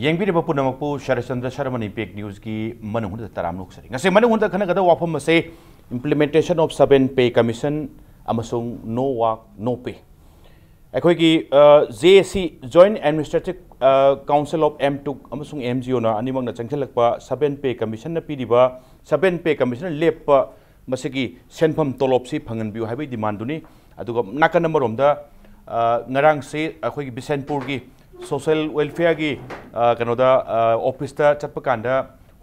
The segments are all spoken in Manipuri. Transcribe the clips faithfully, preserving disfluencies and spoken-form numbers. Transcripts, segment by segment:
ꯌꯦꯡꯕꯤꯔꯤꯕ ꯄꯨꯝꯅꯃꯛꯄꯨ ꯁꯔꯠꯆꯟꯗ꯭ꯔ ꯁꯔꯃꯅ Impact Newsꯀꯤ ꯃꯅꯨꯡ ꯍꯨꯠꯅ ꯇꯔꯥꯝꯅ ꯑꯣꯛꯆꯔꯤ꯫ ꯉꯁꯤ ꯃꯅꯨꯡ ꯍꯨꯠꯅ ꯈꯟꯅꯒꯗꯕ ꯋꯥꯐꯝ ꯑꯁꯦ implementation of seven pay commission ꯑꯃꯁꯨꯡ no work, no pay꯫ ꯑꯩꯈꯣꯏꯒꯤ, ꯑ, J A C, Joint Administrative, ꯑ, Council of M two ꯑꯃꯁꯨꯡ M G Oꯅ ꯑꯅꯤꯃꯛꯅ ꯆꯪꯁꯤꯜꯂꯛꯄ seven pay commissionꯅ ꯄꯤꯔꯤꯕ, seven pay commissionꯅ ꯂꯦꯞꯄ ꯃꯁꯤꯒꯤ ꯁꯦꯟꯐꯝ ꯇꯣꯂꯣꯞꯁꯤ ꯐꯪꯍꯟꯕꯤꯌꯨ ꯍꯥꯏꯕꯒꯤ demandꯗꯨꯅꯤ꯫ ꯑꯗꯨꯒ ꯅꯥꯀꯟ ꯑꯃꯔꯣꯝꯗ, ꯑ, ꯉꯔꯥꯡꯁꯤ ꯑꯩꯈꯣꯏꯒꯤ ꯕꯤꯁꯦꯟꯄꯨꯔꯒꯤ social welfareꯒꯤ, ꯑ, ꯀꯩꯅꯣꯗ, ꯑ, officeꯇ ꯆꯠꯄ ꯀꯥꯟꯗ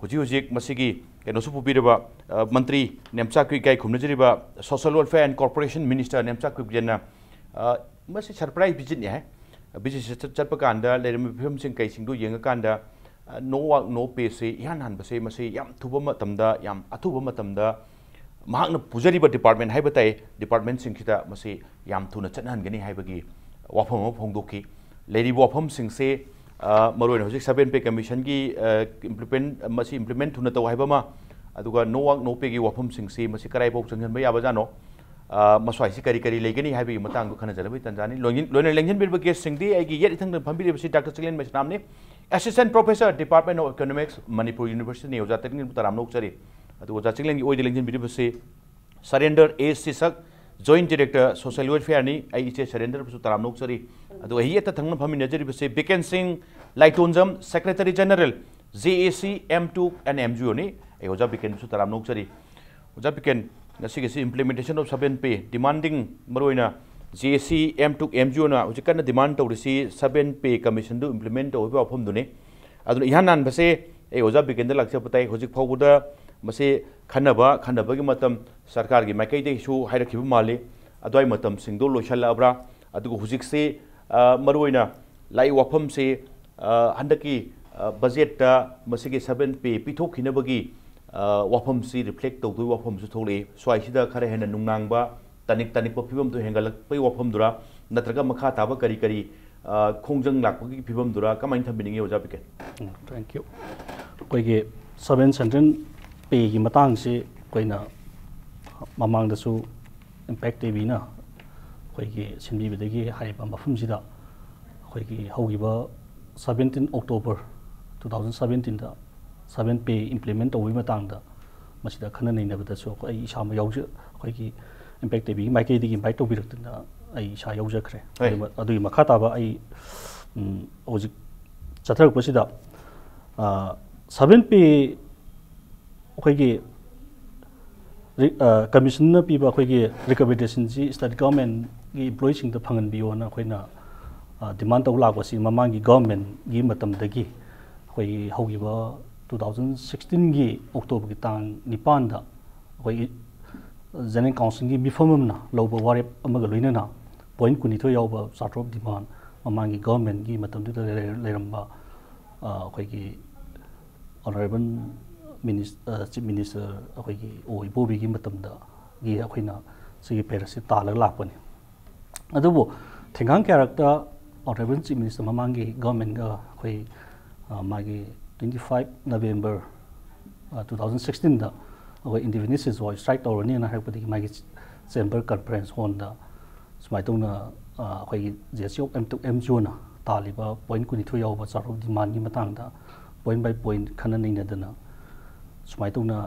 ꯍꯧꯖꯤꯛ ꯍꯧꯖꯤꯛ ꯃꯁꯤꯒꯤ ꯀꯩꯅꯣꯁꯨ ꯄꯨꯕꯤꯔꯕ, ꯑ, ꯃꯟꯇ꯭ꯔꯤ ꯅꯦꯝꯆꯥꯛ ꯀꯨꯏꯀꯥꯏ ꯈꯨꯝꯅꯖꯔꯤꯕ Social Welfare and Corporation Minister ꯅꯦꯝꯆꯥꯛ ꯀꯨꯏꯀꯥꯏꯅ, ꯑ, ꯃꯁꯤ surprise visitꯅꯤ ꯍꯥꯏ꯫ Visitꯁꯤ ꯆꯠ-, ꯆꯠꯄ ꯀꯥꯟꯗ ꯂꯩꯔꯝꯃꯤꯕ ꯐꯤꯕꯝꯁꯤꯡ ꯀꯩꯁꯤꯡꯗꯨ ꯌꯦꯡꯉꯀꯥꯟꯗ, ꯑ, no work, no payꯁꯤ ꯏꯍꯥꯟ ꯍꯥꯟꯕꯁꯦ ꯃꯁꯤ ꯌꯥꯝ ꯊꯨꯕ ꯃꯇꯝꯗ, ꯌꯥꯝ ꯑꯊꯨꯕ ꯃꯇꯝꯗ ꯃꯍꯥꯛꯅ ꯄꯨꯖꯔꯤꯕ department ꯍꯥꯏꯕ ꯇꯥꯏ, departmentꯁꯤꯡꯁꯤꯗ ꯃꯁꯤ ꯌꯥꯝ ꯊꯨꯅ ꯆꯠꯅꯍꯟꯒꯅꯤ ꯍꯥꯏꯕꯒꯤ ꯋꯥꯐꯝ ꯑꯃ ꯐꯣꯡꯗꯣꯛꯈꯤ꯫ ꯂꯩꯔꯤꯕ ꯋꯥꯐꯝꯁꯤꯡꯁꯦ, ꯑ, ꯃꯔꯨꯑꯣꯏꯅ ꯍꯧꯖꯤꯛ seven pay commissionꯒꯤ, ꯑ, implement, ꯃꯁꯤ implement ꯊꯨꯅ ꯇꯧ ꯍꯥꯏꯕ ꯑꯃ, ꯑꯗꯨꯒ no work, no payꯒꯤ ꯋꯥꯐꯝꯁꯤꯡꯁꯤ ꯃꯁꯤ ꯀꯗꯥꯏꯐꯥꯎ ꯆꯪꯁꯤꯟꯕ ꯌꯥꯕꯖꯥꯠꯅꯣ, ꯑ, ꯃꯁ꯭ꯋꯥꯏꯁꯤ ꯀꯔꯤ ꯀꯔꯤ ꯂꯩꯒꯅꯤ ꯍꯥꯏꯕꯒꯤ ꯃꯇꯥꯡꯗ ꯈꯟꯅꯖꯅꯕꯒꯤ ꯇꯥꯟꯖꯥꯅꯤ꯫ ꯂꯣꯏꯅ-, ꯂꯣꯏꯅ ꯂꯦꯡꯁꯤꯟꯕꯤꯔꯤꯕ guestꯁꯤꯡꯗꯤ ꯑꯩꯒꯤ ꯌꯦꯠ ꯏꯊꯪꯗ ꯐꯝꯕꯤꯔꯤꯕꯁꯤ Doctor Chinglen ꯃꯩꯁꯅꯥꯝꯅꯤ, Assistant Professor, Department of Economics, Manipur Universityꯅꯤ꯫ ꯑꯣꯖꯥ ꯆꯤꯡꯂꯦꯟꯕꯨ ꯇꯔꯥꯝꯅ ꯑꯣꯛꯆꯔꯤ꯫ ꯑꯗꯨꯒ ꯑꯣꯖꯥ ꯆꯤꯡꯂꯦꯟꯒꯤ ꯑꯣꯏꯗ ꯂꯦꯡꯁꯤꯟꯕꯤꯔꯤꯕꯁꯤ ꯁꯔꯦꯟꯗ꯭ꯔ ꯑꯦ ꯁꯤꯁꯛ, Joint Director, Social Welfareꯅꯤ꯫ ꯑꯩ ꯏꯆꯦ ꯁꯔꯦꯟꯗ꯭ꯔꯕꯨꯁꯨ ꯇꯔꯥꯝꯅ ꯑꯣꯛꯆꯔꯤ꯫ ꯑꯗꯨꯒ ꯑꯩ ꯌꯦꯠꯇ ꯊꯪꯅ ꯐꯝꯃꯤꯟꯅꯖꯔꯤꯕꯁꯤ ꯕꯤꯀꯦꯟ ꯁꯤꯡ ꯂꯥꯏꯇꯣꯟꯖꯝ, Secretary General, J A C, M two and M G Oꯅꯤ꯫ ꯑꯩ ꯑꯣꯖꯥ ꯕꯤꯀꯦꯟꯕꯨꯁꯨ ꯇꯔꯥꯝꯅ ꯑꯣꯛꯆꯔꯤ꯫ ꯑꯣꯖꯥ ꯕꯤꯀꯦꯟ, ꯉꯁꯤꯒꯤꯁꯤ implementation of seven pay demanding, ꯃꯔꯨꯑꯣꯏꯅ J A C, M two, M G Oꯅ ꯍꯧꯖꯤꯛ ꯀꯟꯅ demand ꯇꯧꯔꯤꯁꯤ seven pay commissionꯗꯨ implement ꯇꯧ ꯍꯥꯏꯕ ꯋꯥꯐꯝꯗꯨꯅꯤ꯫ ꯑꯗꯨꯅ ꯏꯍꯥꯟ ꯍꯥꯟꯕꯁꯦ ꯑꯩ ꯑꯣꯖꯥ ꯕꯤꯀꯦꯟꯗ ꯂꯥꯛꯆꯕ ꯇꯥꯏ꯫ ꯍꯧꯖꯤꯛ ꯐꯥꯎꯕꯗ ꯃꯁꯤ ꯈꯟꯅꯕ, ꯈꯟꯅꯕꯒꯤ ꯃꯇꯝ ꯁꯔꯀꯥꯔꯒꯤ ꯃꯥꯏꯀꯩꯗꯒꯤꯁꯨ ꯍꯥꯏꯔꯛꯈꯤꯕ ꯃꯥꯜꯂꯤ꯫ ꯑꯗꯨꯋꯥꯏ ꯃꯇꯝꯁꯤꯡꯗꯣ ꯂꯣꯏꯁꯤꯜꯂꯛꯑꯕ꯭ꯔꯥ? ꯑꯗꯨꯒ ꯍꯧꯖꯤꯛꯁꯤ, ꯑ, ꯃꯔꯨꯑꯣꯏꯅ ꯂꯥꯛꯏ ꯋꯥꯐꯝꯁꯤ, ꯑ, ꯍꯟꯗꯛꯀꯤ, ꯑ, budgetꯇ ꯃꯁꯤꯒꯤ seven pay ꯄꯤꯊꯣꯛꯈꯤꯅꯕꯒꯤ, ꯑ, ꯋꯥꯐꯝꯁꯤ reflect ꯇꯧꯗꯣꯏ ꯋꯥꯐꯝꯁꯨ ꯊꯣꯛꯂꯛꯏ꯫ ꯁ꯭ꯋꯥꯏꯁꯤꯗ ꯈꯔ ꯍꯦꯟꯅ ꯅꯨꯡꯅꯥꯡꯕ, ꯇꯅꯤꯛ ꯇꯅꯤꯛꯄ ꯐꯤꯕꯝꯗꯨ ꯍꯦꯟꯒꯠꯂꯛꯄꯒꯤ ꯋꯥꯐꯝꯗꯨꯔꯥ, ꯅꯠꯇ꯭ꯔꯒ ꯃꯈꯥ ꯇꯥꯕ ꯀꯔꯤ ꯀꯔꯤ, ꯑ, ꯈꯣꯡꯖꯪ ꯂꯥꯛꯄꯒꯤ ꯐꯤꯕꯝꯗꯨꯔꯥ, ꯀꯃꯥꯏꯅ ꯊꯝꯕꯤꯅꯤꯡꯉꯤ, ꯑꯣꯖꯥ ꯕꯤꯀꯦꯟ? ꯎꯝ, thank you꯫ ꯑꯩꯈꯣꯏꯒꯤ seven central payꯒꯤ ꯃꯇꯥꯡꯁꯤ ꯑꯩꯈꯣꯏꯅ ꯃꯃꯥꯡꯗꯁꯨ Impact TVꯅ ꯑꯩꯈꯣꯏꯒꯤ ꯁꯤꯟꯕꯤꯕꯗꯒꯤ ꯍꯥꯏꯔꯤꯕ ꯃꯐꯝꯁꯤꯗ ꯑꯩꯈꯣꯏꯒꯤ ꯍꯧꯈꯤꯕ ꯁꯕꯦꯟꯇꯤꯟ ꯑꯣꯛꯇꯣꯕꯔ ꯇꯨ ꯊꯥꯎꯖꯟ ꯁꯕꯦꯟꯇꯤꯟꯗ ꯁꯕꯦꯟ ꯄꯦ ꯏꯝꯄ꯭ꯂꯤꯃꯦꯟ ꯇꯧꯕꯒꯤ ꯃꯇꯥꯡꯗ ꯃꯁꯤꯗ ꯈꯟꯅ ꯅꯩꯅꯕꯗꯁꯨ ꯑꯩꯈꯣꯏ, ꯑꯩ ꯏꯁꯥꯃꯛ ꯌꯥꯎꯖ ꯑꯩꯈꯣꯏꯒꯤ ꯏꯝꯄꯦꯛ ꯇꯤꯚꯤꯒꯤ ꯃꯥꯏꯀꯩꯗꯒꯤ ꯏꯟꯚꯥꯏꯠ ꯇꯧꯕꯤꯔꯛꯇꯅ ꯑꯩ ꯏꯁꯥ ꯌꯥꯎꯖꯈ꯭ꯔꯦ꯫ ꯍꯣꯏ꯫ ꯑꯗꯨꯒꯤ ꯃ-, ꯑꯗꯨꯒꯤ ꯃꯈꯥ ꯇꯥꯕ ꯑꯩ, ꯎꯝ, ꯍꯧꯖꯤꯛ ꯆꯠꯊꯔꯛꯄꯁꯤꯗ, ꯑ, ꯁꯕꯦꯟ ꯄꯦ ꯑꯩꯈꯣꯏꯒꯤ ꯔꯤ-, ꯑ, ꯀꯃꯤꯁꯟꯅ ꯄꯤꯕ ꯑꯩꯈꯣꯏꯒꯤ ꯔꯤꯀꯃꯦꯟꯗꯦꯁꯟꯁꯤ ꯁ꯭ꯇꯦꯠ ꯒꯚꯔꯟꯃꯦꯟꯠꯀꯤ ꯏꯝꯄ꯭ꯂꯣꯌꯤꯁꯤꯡꯗ ꯐꯪꯍꯟꯕꯤꯌꯣꯅ ꯑꯩꯈꯣꯏꯅ, ꯑ, ꯗꯤꯃꯥꯟ ꯇꯧ ꯂꯥꯛꯄꯁꯤ ꯃꯃꯥꯡꯒꯤ ꯒꯚꯔꯟꯃꯦꯟꯠꯀꯤ ꯃꯇꯝꯗꯒꯤ ꯑꯩꯈꯣꯏꯒꯤ ꯍꯧꯈꯤꯕ ꯇꯨ ꯊꯥꯎꯖꯟ ꯁꯤꯛꯁꯇꯤꯟꯒꯤ ꯑꯣꯛꯇꯣꯕꯔꯒꯤ ꯇꯥꯡ ꯅꯤꯄꯥꯟꯗ ꯑꯩꯈꯣꯏꯒꯤ ꯖꯦꯅꯔꯦꯜ ꯀꯥꯎꯟꯁꯤꯜꯒꯤ ꯃꯤꯐꯝ ꯑꯃꯅ ꯂꯧꯕ ꯋꯥꯔꯦꯞ ꯑꯃꯒ ꯂꯣꯏꯅꯅ ꯄꯣꯏꯟꯠ ꯀꯨꯟꯅꯤꯊꯣꯏ ꯌꯥꯎꯕ ꯆꯥꯔꯇꯔ ꯑꯣꯐ ꯗꯤꯃꯥꯟ ꯃꯃꯥꯡꯒꯤ ꯒꯚꯔꯟꯃꯦꯟꯠꯀꯤ ꯃꯇꯝꯗꯨꯗ ꯂꯩꯔ-, ꯂꯩꯔꯝꯕ, ꯑ, ꯑꯩꯈꯣꯏꯒꯤ ꯑꯣꯅꯔꯦꯕꯜ ꯃꯤꯅꯤꯁ-, ꯑ, ꯆꯤꯐ ꯃꯤꯅꯤꯁꯇꯔ ꯑꯩꯈꯣꯏꯒꯤ ꯑꯣ ꯏꯕꯣꯕꯤꯒꯤ ꯃꯇꯝꯗꯒꯤ ꯑꯩꯈꯣꯏꯅ ꯁꯤꯒꯤ ꯄꯦ ꯔꯦꯠꯁꯤ ꯇꯥꯜꯂꯒ ꯂꯥꯛꯄꯅꯤ꯫ ꯑꯗꯨꯕꯨ ꯊꯦꯡꯒꯥꯡ ꯀꯌꯥꯔꯛꯇ ꯑꯣꯅꯔꯦꯕꯜ ꯆꯤꯐ ꯃꯤꯅꯤꯁꯇꯔ ꯃꯃꯥꯡꯒꯤ ꯒꯚꯔꯟꯃꯦꯟꯠꯀ ꯑꯩꯈꯣꯏ, ꯑ, ꯃꯥꯒꯤ twenty five November, ꯑ, two thousand sixteenꯗ ꯑꯩꯈꯣꯏ ꯏꯟꯗꯤꯐꯤꯅꯤꯠ ꯁꯤꯖꯋꯥꯏ ꯁ꯭ꯇ꯭ꯔꯥꯏꯛ ꯇꯧꯔꯅꯤꯅ ꯍꯥꯏꯔꯛꯄꯗꯒꯤ ꯃꯥꯒꯤ ꯆꯦꯝꯕꯔ ꯀꯟꯐꯔꯦꯟꯁ ꯍꯣꯜꯗ ꯁꯨꯃꯥꯏꯅ ꯇꯧꯅ, ꯑ, ꯑꯩꯈꯣꯏꯒꯤ J S C of M two M G ꯑꯣꯅ ꯇꯥꯜꯂꯤꯕ ꯄꯣꯏꯟꯠ ꯀꯨꯟꯅꯤꯊꯣꯏ ꯌꯥꯎꯕ ꯆꯥꯔꯇꯔ ꯑꯣꯐ ꯗꯤꯃꯥꯟꯒꯤ ꯃꯇꯥꯡꯗ ꯄꯣꯏꯟꯠ ꯕꯥꯏ ꯄꯣꯏꯟꯠ ꯈꯟꯅ ꯅꯩꯅꯗꯅ ꯁꯨꯃꯥꯏꯅ ꯇꯧꯅ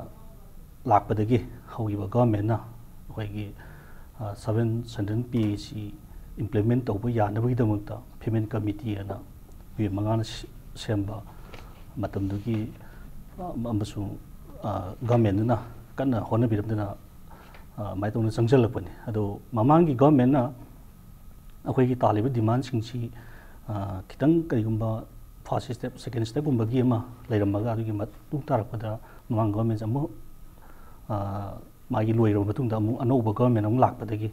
ꯂꯥꯛꯄꯗꯒꯤ ꯍꯧꯈꯤꯕ ꯒꯚꯔꯟꯃꯦꯟꯠꯅ ꯑꯩꯈꯣꯏꯒꯤ, ꯑ, ꯁꯕꯦꯟ ꯁꯟꯗꯟ ꯄꯦ ꯑꯁꯤ ꯏꯝꯄ꯭ꯂꯤꯃꯦꯟꯠ ꯇꯧꯕ ꯌꯥꯅꯕꯒꯤꯗꯃꯛꯇ ꯐꯤꯃꯦꯜ ꯀꯃꯤꯇꯤ ꯑꯅ ꯃꯤꯑꯣꯏ ꯃꯉꯥꯅ ꯁꯤ-, ꯁꯦꯝꯕ ꯃꯇꯝꯗꯨꯒꯤ, ꯑ, ꯑꯃꯁꯨꯡ, ꯑ, ꯒꯚꯔꯟꯃꯦꯟꯠꯅ ꯀꯟꯅ ꯍꯣꯠꯅꯕꯤꯔꯝꯗꯅ, ꯑ, ꯑꯗꯨꯃꯥꯏꯅ ꯇꯧꯅ ꯆꯪꯁꯤꯜꯂꯛꯄꯅꯤ꯫ ꯑꯗꯣ ꯃꯃꯥꯡꯒꯤ ꯒꯚꯔꯟꯃꯦꯟꯠꯅ ꯑꯩꯈꯣꯏꯒꯤ ꯇꯥꯜꯂꯤꯕ ꯗꯤꯃꯥꯟꯁꯤꯡꯁꯤ, ꯑ, ꯈꯤꯇꯪ ꯀꯔꯤꯒꯨꯝꯕ ꯐꯥꯔꯁ ꯁ꯭ꯇꯦꯞ, ꯁꯦꯀꯦꯟ ꯁ꯭ꯇꯦꯞꯀꯨꯝꯕꯒꯤ ꯑꯃ ꯂꯩꯔꯝꯃꯒ ꯑꯗꯨꯒꯤ ꯃꯇꯨꯡ ꯇꯥꯔꯛꯄꯗ ꯃꯃꯥꯡ ꯒꯚꯔꯟꯃꯦꯟꯠꯁꯦ ꯑꯃꯨꯛ, ꯑ, ꯃꯥꯒꯤ ꯂꯣꯏꯔꯕ ꯃꯇꯨꯡꯗ ꯑꯃꯨꯛ ꯑꯅꯧꯕ ꯒꯚꯔꯟꯃꯦꯟꯠ ꯑꯃꯨꯛ ꯂꯥꯛꯄꯗꯒꯤ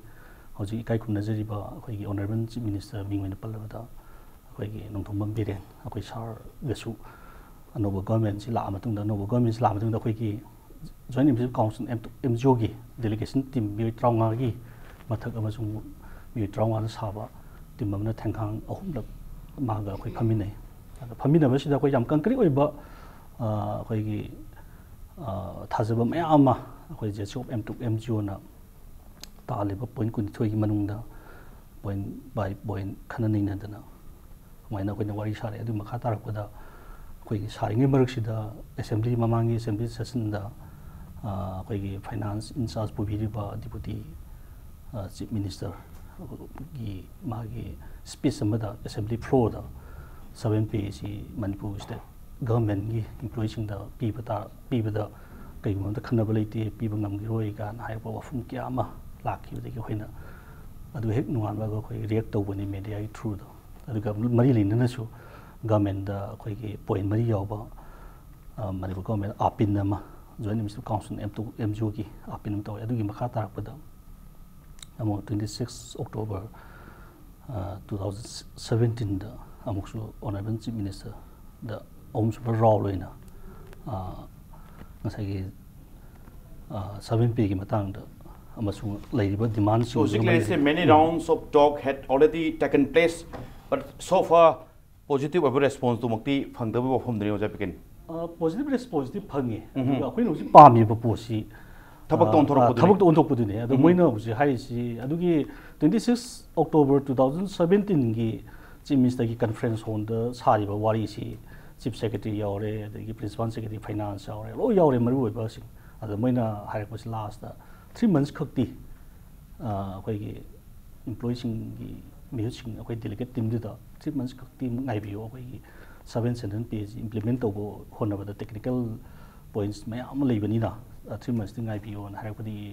ꯍꯧꯖꯤꯛ ꯏꯀꯥꯏ ꯈꯨꯝꯅꯖꯔꯤꯕ ꯑꯩꯈꯣꯏꯒꯤ ꯑꯣꯅꯔꯦꯕꯜ ꯆꯤꯐ ꯃꯤꯅꯤꯁꯇꯔ ꯃꯤꯡ ꯑꯣꯏꯅ ꯄꯜꯂꯕꯗ ꯑꯩꯈꯣꯏꯒꯤ ꯅꯣꯡꯊꯣꯝꯕꯝ ꯕꯤꯔꯦꯟ ꯑꯩꯈꯣꯏ ꯁꯥꯔꯒꯁꯨ ꯑꯅꯧꯕ ꯒꯚꯔꯟꯃꯦꯟꯠꯁꯤ ꯂꯥꯛꯑ ꯃꯇꯨꯡꯗ, ꯑꯅꯧꯕ ꯒꯚꯔꯟꯃꯦꯟꯠꯁꯤ ꯂꯥꯛꯑ ꯃꯇꯨꯡꯗ ꯑꯩꯈꯣꯏꯒꯤ joint M C council M two M G ꯑꯣꯒꯤ ꯗꯦꯂꯤꯒꯦꯁꯟ ꯇꯤꯝ ꯃꯤꯑꯣꯏ ꯇꯔꯥꯃꯉꯥꯒꯤ ꯃꯊꯛ ꯑꯃꯁꯨꯡ ꯃꯤꯑꯣꯏ ꯇꯔꯥꯃꯉꯥꯅ ꯁꯥꯕ ꯇꯤꯝ ꯑꯃꯅ ꯊꯦꯡꯈꯥꯡ ꯑꯍꯨꯝꯂꯛ ꯃꯥꯒ ꯑꯩꯈꯣꯏ ꯐꯝꯃꯤꯟꯅꯩ꯫ ꯑꯗ ꯐꯝꯃꯤꯟꯅꯕꯁꯤꯗ ꯑꯩꯈꯣꯏ ꯌꯥꯝ ꯀꯪꯀ꯭ꯔꯤꯠ ꯑꯣꯏꯕ, ꯑ, ꯑꯩꯈꯣꯏꯒꯤ, ꯑ, ꯊꯥꯖꯕ ꯃꯌꯥꯝ ꯑꯃ ꯑꯩꯈꯣꯏ J S C of M two M G ꯑꯣꯅ ꯇꯥꯜꯂꯤꯕ ꯄꯣꯏꯟꯠ ꯀꯨꯟꯅꯤꯊꯣꯏꯒꯤ ꯃꯅꯨꯡꯗ ꯄꯣꯏꯟꯠ ꯕꯥꯏ ꯄꯣꯏꯟꯠ ꯈꯟꯅ ꯅꯩꯅꯗꯅ ꯑꯗꯨꯃꯥꯏꯅ ꯑꯩꯈꯣꯏꯅ ꯋꯥꯔꯤ ꯁꯥꯔꯦ꯫ ꯑꯗꯨꯒꯤ ꯃꯈꯥ ꯇꯥꯔꯛꯄꯗ ꯑꯩꯈꯣꯏꯒꯤ ꯁꯥꯔꯤꯉꯩ ꯃꯔꯛꯁꯤꯗ ꯑꯦꯁꯦꯝꯕ꯭ꯂꯤ ꯃꯃꯥꯡꯒꯤ ꯑꯦꯁꯦꯝꯕ꯭ꯂꯤ ꯁꯦꯁꯟꯗ ꯑꯩꯈꯣꯏꯒꯤ ꯐꯥꯏꯅꯥꯟꯁ ꯏꯟꯆꯥꯔꯖ ꯄꯨꯕꯤꯔꯤꯕ ꯗꯤꯄꯨꯇꯤ ꯆꯤꯐ ꯃꯤꯅꯤꯁꯇꯔꯒꯤ ꯃꯥꯒꯤ ꯁ꯭ꯄꯤꯆ ꯑꯃꯗ ꯑꯦꯁꯦꯝꯕ꯭ꯂꯤ ꯐ꯭ꯂꯣꯔꯗ ꯁꯕꯦꯟ ꯄꯦ ꯑꯁꯤ ꯃꯅꯤꯄꯨꯔ ꯁ꯭ꯇꯦꯠ ꯒꯚꯔꯟꯃꯦꯟꯒꯤ ꯏꯝꯄ꯭ꯂꯣꯌꯤꯁꯤꯡꯗ ꯄꯤꯕ ꯇꯥ ꯄꯤꯕꯗ ꯀꯩꯒꯨꯝꯕ ꯑꯝꯇ ꯈꯟꯅꯕ ꯂꯩꯇꯦ, ꯄꯤꯕ ꯉꯝꯈꯤꯔꯣꯏ ꯀꯥꯏꯅ ꯍꯥꯏꯔꯛꯄ ꯋꯥꯐꯝ ꯀꯌꯥ ꯑꯃ ꯂꯥꯛꯈꯤꯕꯗꯒꯤ ꯑꯩꯈꯣꯏꯅ ꯑꯗꯨ ꯍꯦꯛ ꯅꯣꯡꯉꯥꯟꯕꯒ ꯑꯩꯈꯣꯏ ꯔꯤꯌꯦꯛ ꯇꯧꯕꯅꯤ ꯃꯦꯗꯤꯌꯥꯒꯤ ꯊ꯭ꯔꯨꯗ꯫ ꯑꯗꯨꯒ ꯃꯔꯤ ꯂꯩꯅꯅꯁꯨ ꯒꯚꯔꯟꯃꯦꯟꯗ ꯑꯩꯈꯣꯏꯒꯤ ꯄꯣꯏꯟ ꯃꯔꯤ ꯌꯥꯎꯕ ꯃꯅꯤꯄꯨꯔ ꯒꯚꯔꯟꯃꯦꯟ ꯑꯥꯄꯤꯟ ꯑꯃ, joint administrative council M two M G ꯑꯣꯒꯤ ꯑꯥꯄꯤꯟ ꯑꯃ ꯇꯧꯋꯦ꯫ ꯑꯗꯨꯒꯤ ꯃꯈꯥ ꯇꯥꯔꯛꯄꯗ ꯑꯃꯨꯛ twenty six October two thousand ꯁꯕꯦꯟꯇꯤꯟꯗ ꯑꯃꯨꯛꯁꯨ ꯑꯣꯅꯔꯦꯕꯜ ꯆꯤꯐ ꯃꯤꯅꯤꯁꯇꯔꯗ ꯑꯍꯨꯝꯁꯨꯕ ꯔꯥꯎꯟ ꯑꯣꯏꯅ ꯉꯁꯥꯏꯒꯤ ꯁꯕꯦꯟ ꯄꯦꯒꯤ ꯃꯇꯥꯡꯗ ꯑꯃꯁꯨꯡ ꯂꯩꯔꯤꯕ ꯗꯤꯃꯥꯟꯁꯤꯡ So basically, I say many rounds of talk had already taken place, but so far positive ꯑꯣꯏꯕ ꯔꯦꯁꯄꯣꯟꯁꯇꯨꯃꯛꯇꯤ ꯐꯪꯗꯕꯒꯤ ꯋꯥꯐꯝꯗꯨꯅꯤ ꯑꯣꯖꯥ ꯕꯤꯀꯦꯟ꯫ ꯄꯣꯖꯤꯇꯤꯚ ꯔꯦꯁꯄꯣꯟꯁꯇꯤ ꯐꯪꯉꯦ꯫ ꯑꯗꯨꯒ ꯑꯩꯈꯣꯏꯅ ꯍꯧꯖꯤꯛ ꯄꯥꯝꯃꯤꯕ ꯄꯣꯠꯁꯤ ꯊꯕꯛꯇ ꯑꯣꯟꯊꯣꯔꯛꯄꯗꯨꯅꯤ꯫ ꯊꯕꯛꯇ ꯑꯣꯟꯊꯣꯛꯄꯗꯨꯅꯦ꯫ ꯑꯗꯣ ꯃꯣꯏꯅ ꯍꯧꯖꯤꯛ ꯍꯥꯏꯔꯤꯁꯤ ꯑꯗꯨꯒꯤ twenty six October two thousand ꯁꯕꯦꯟꯇꯤꯟꯒꯤ ꯆꯤꯐ ꯃꯤꯅꯤꯁꯇꯔꯒꯤ ꯀꯟꯐ꯭ꯔꯦꯟꯁ ꯍꯣꯜꯗ ꯁꯥꯔꯤꯕ ꯋꯥꯔꯤꯁꯤ ꯆꯤꯐ ꯁꯦꯀ꯭ꯔꯦꯇꯔꯤ ꯌꯥꯎꯔꯦ, ꯑꯗꯒꯤ ꯄ꯭ꯔꯤꯟꯁꯤꯄꯥꯜ ꯁꯦꯀ꯭ꯔꯦꯇꯔꯤ ꯐꯥꯏꯅꯥꯟꯁ ꯌꯥꯎꯔꯦ, ꯂꯣꯏ ꯌꯥꯎꯔꯦ ꯃꯔꯨ ꯑꯣꯏꯕꯁꯤꯡ꯫ ꯑꯗꯣ ꯃꯣꯏꯅ ꯍꯥꯏꯔꯛꯄꯁꯤ ꯂꯥꯁꯇ ꯊ꯭ꯔꯤ ꯃꯟꯁ ꯈꯛꯇꯤ ꯑꯩꯈꯣꯏꯒꯤ ꯏꯝꯄ꯭ꯂꯣꯌꯤꯁꯤꯡꯒꯤ ꯃꯤꯍꯨꯠꯁꯤꯡ ꯑꯩꯈꯣꯏ ꯗꯦꯂꯤꯒꯦꯠ ꯇꯤꯝꯗꯨꯗ ꯊ꯭ꯔꯤ ꯃꯟꯁ ꯈꯛꯇꯤ ꯉꯥꯏꯕꯤꯌꯨ, ꯑꯩꯈꯣꯏꯒꯤ ꯁꯕꯦꯟ ꯁꯦꯟꯇ꯭ꯔꯦꯜ ꯄꯦꯁꯤ ꯏꯝꯄ꯭ꯂꯤꯃꯦꯟ ꯇꯧꯕ ꯍꯣꯠꯅꯕꯗ ꯇꯦꯛꯅꯤꯀꯦꯜ ꯄꯣꯏꯟꯠꯁ ꯃꯌꯥꯝ ꯑꯃ ꯂꯩꯕꯅꯤꯅ ꯊ꯭ꯔꯤ ꯃꯟꯁꯇꯤ ꯉꯥꯏꯕꯤꯌꯣꯅ ꯍꯥꯏꯔꯛꯄꯗꯒꯤ